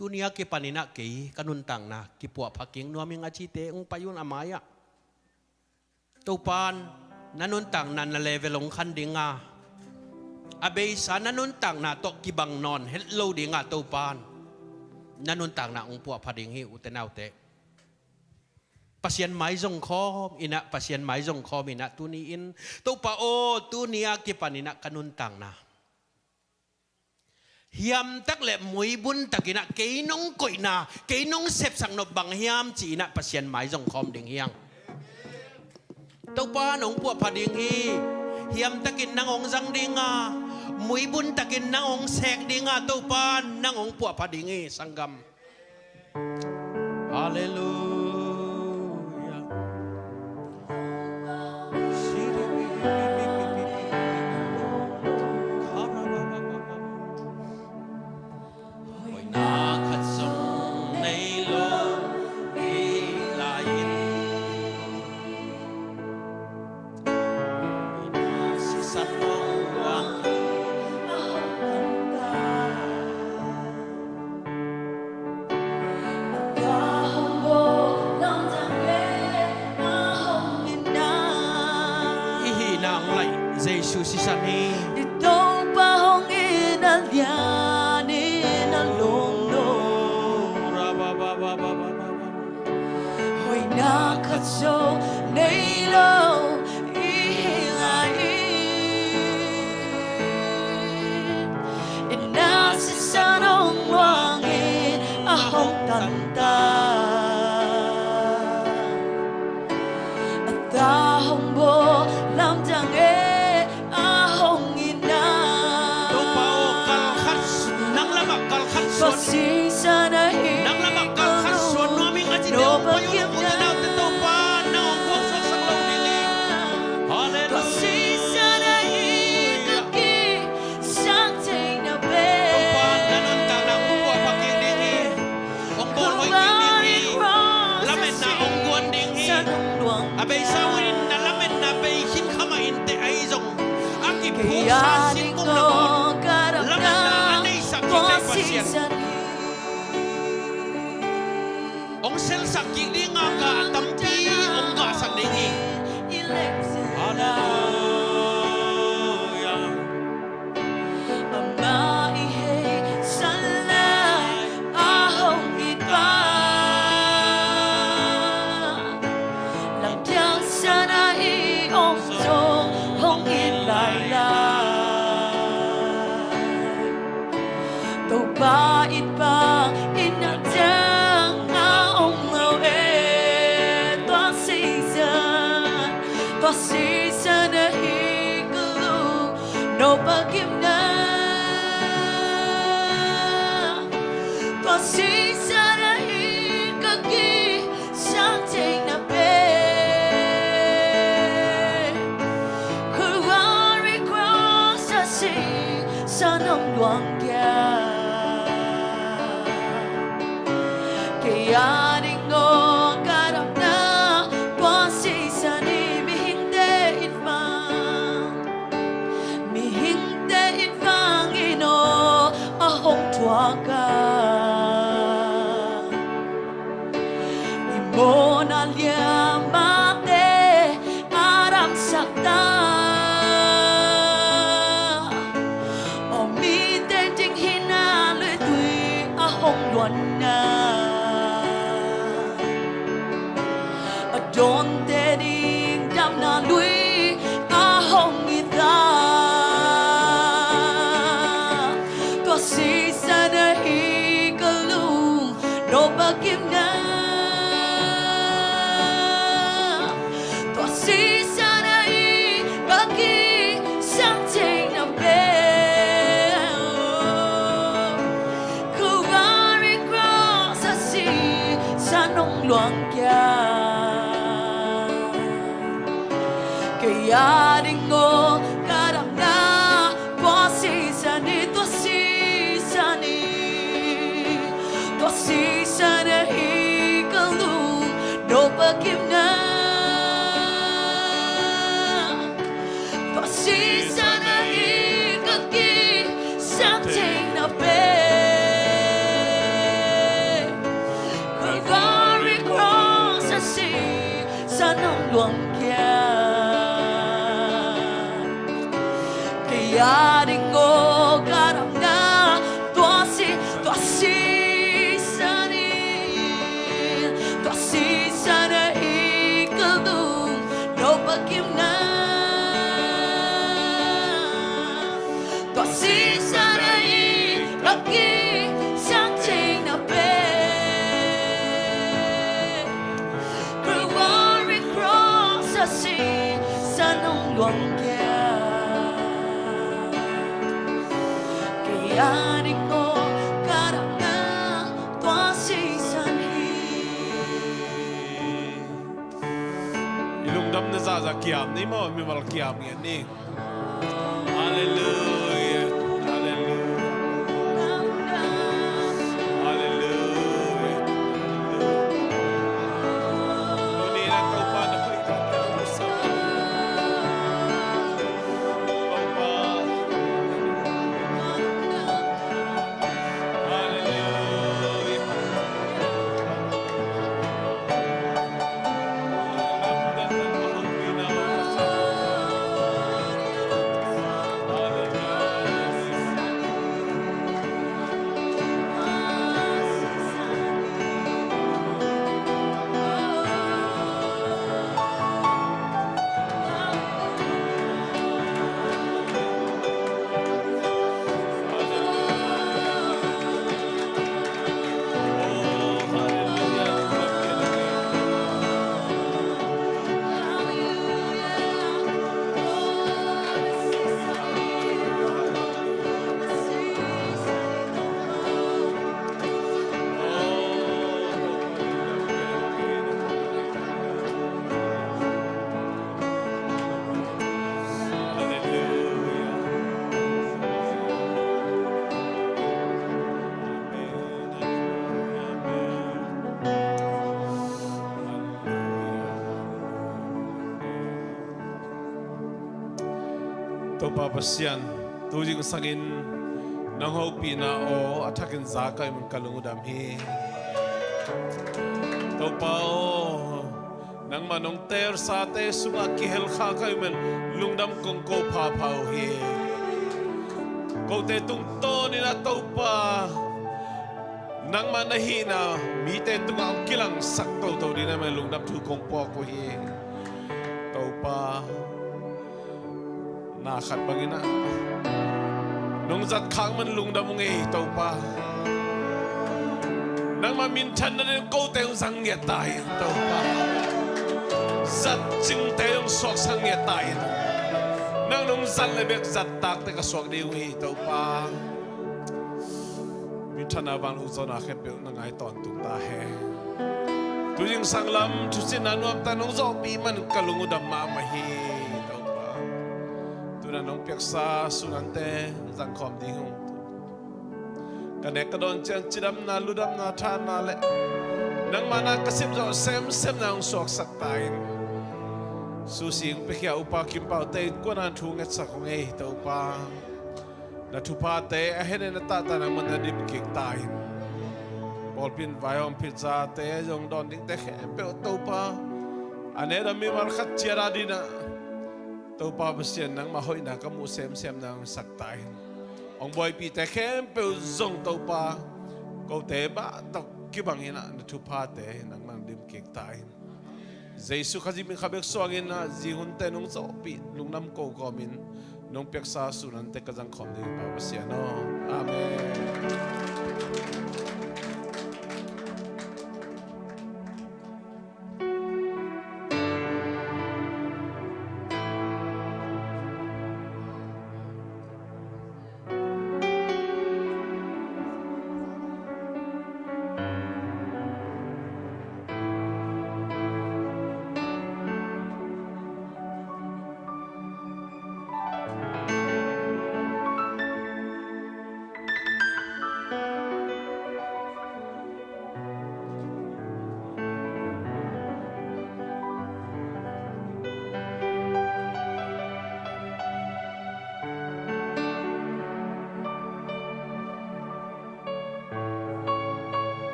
tuni a kipan in ah kei ka nuntakna kipuahpha kik nuam ing a cite ong pai un a mai-ah. Topan na nuntakna na level ong khan ding a, a beisa na nuntakna tawh kibang nawn het lo ding a Topan na nuntakna ong puahpha ding hi, ute naute. Pasian mai zong khawm in ah, Pasian mai zong khawm in ah tuni in, Topa aw, tuni a kipan in ah ka nuntakna hiam tak le muibun takin ah kei nong koihna, kei nong sepsak nop bang hiam ci in ah Pasian mai zong khawm ding hi hang. Topa nong puahpha ding hi. Hiam takin nang ong zang ding a, muibun takin nang ong sek ding a, Topa nang ong puahpha ding hi sanggam. Halleluiah. Hoihna khat zong nei lo hi lai-in, sisan hong luang hi. Hoihna khat zong nei lo i hi lai in, i na sisan hong luang in a hong tantan. A ta hong bawl lamdang e, a hong itna. Topa aw, kal khat, nang lamah kal khat suan. Tua sisan ahi. Nang lamah kal khat suan nuam ing a cih teh hong pai un, ute naute, Topa nang hong gualsuaksak lo ding hi. Halleluiah. Tua sisan ahi ka kisang theihna pen. Topa na nuntakna hong puahpha kik ding hi. Hong bawl hoih kik ding hi. Lametna hong guan ding hi. A beisa uh in na lametna bei khin kha mah inteh, ahi zong a kiphuksa singkung nangawn lametna a neihsak kik thei Pasian. Hong selsak kik ding a gah tampi hong gahsak ding hi. Halleluiah. Amah i heisan lai a hong it pa, lampiang sana i om zong hong it lai lai. Topa it pa in a dang a om lo e. Tua sisan, tua sisan ahi ka lung nop a gimna. Tua sisan ahi ka kisang theihna pen. Calvary cross a sisan hong luang kia. Kei a ding aw ka damna tua sisan hi. Mihingte it vang, mihingte it vang in aw a hong thuak a. I mawhna liamate a damsak ta. Aw mite ding hihna luitui a hong luanna. A dawnte ding damna lui a hong it ta. Tua sisan ahi ka lung nop a gimna. Tua sisan ahi ka kisang theihna pen. Calvary cross a sisan hong luang kia. Kei a ding aw ka damna tua sisan hi. Tua sisan hi. Tua sisan ahi ka lung nop a gimna. Tua sisan ahi ka kisang theihna pen. Calvary cross a sisan hong luang kia. Kei a ding aw ka damna tua si, tua sisan hi. Tua sisan ahi ka lung nop a gimna. Tua sisan ahi ka kisang theihna pen. Calvary cross a sisan hong luang kia. Kei a ding aw ka damna tua sisan hi. I lungdamna zahzah kiam ni maw, mimal kiam ngiat ni. Halleluiah. Halleluiah. Halleluiah. Halleluiah. Tuni na Topa na hoihtak in hong sam. Topa. Halleluiah. Pa Pasian, tu zingsangin nang hopihna aw a thakin za ka hih manin ka lung uh dam hi. Topa aw, nangmah nong teelsate sungah kihel kha ka hih manin lungdam kong ko phapha uh hi. Kote tungtawnin ah Topa, nangmah na hihna mite tungah hong kilangsak toto ding na hih manin lungdam thu kong puak uh hi. Topa, na khat bangin ah nong zat khak manin lungdam ung ei Topa. Nangmah minthanna ding kote hong zang ngiat ta in Topa. Zat cingte hong suaksak ngiat ta in. Nang nong zat le bek zat takte ka suak ding uh hi Topa. Minthanna, vangliatna, zawhna khempeuh na ngai tawntung ta hen. Tu zingsang lam thusitna nuamtak nong zawhpih manin ka lung uh dam mahmah hi Topa. Tu-in ah nong piaksa sunante zangkhawm ding hi ung. Ka nek ka dawn ciang cidamna, ludamna, thahatna le nangmah na ka sepzawh semsemna hong suaksak ta in. Susia hong piakhia Upa Kim Pau te in kuanan thu ngetsak ung ei Topa. Na thuphate a hehna, na tahtakna mun na dim kik ta in. Pawlpi in vaihawm phitzate zong dawn dingte khempeuh Topa, a nek dam mimal khat ciat a dingin ah Topa Pasian, nangmah hoihna ka muh semsemna hong sak ta in. Hong buaipihte khempeuh zong Topa, kote mah tawh kibangin ah na thuphate nangmah na dim kik ta in. Jesu Khazih min khat bek suangin ah zi hunte nong zawhpih lungdam ko kawmin nong piaksa sunante ka zangkhawm ding Pa Pasian aw. Amen.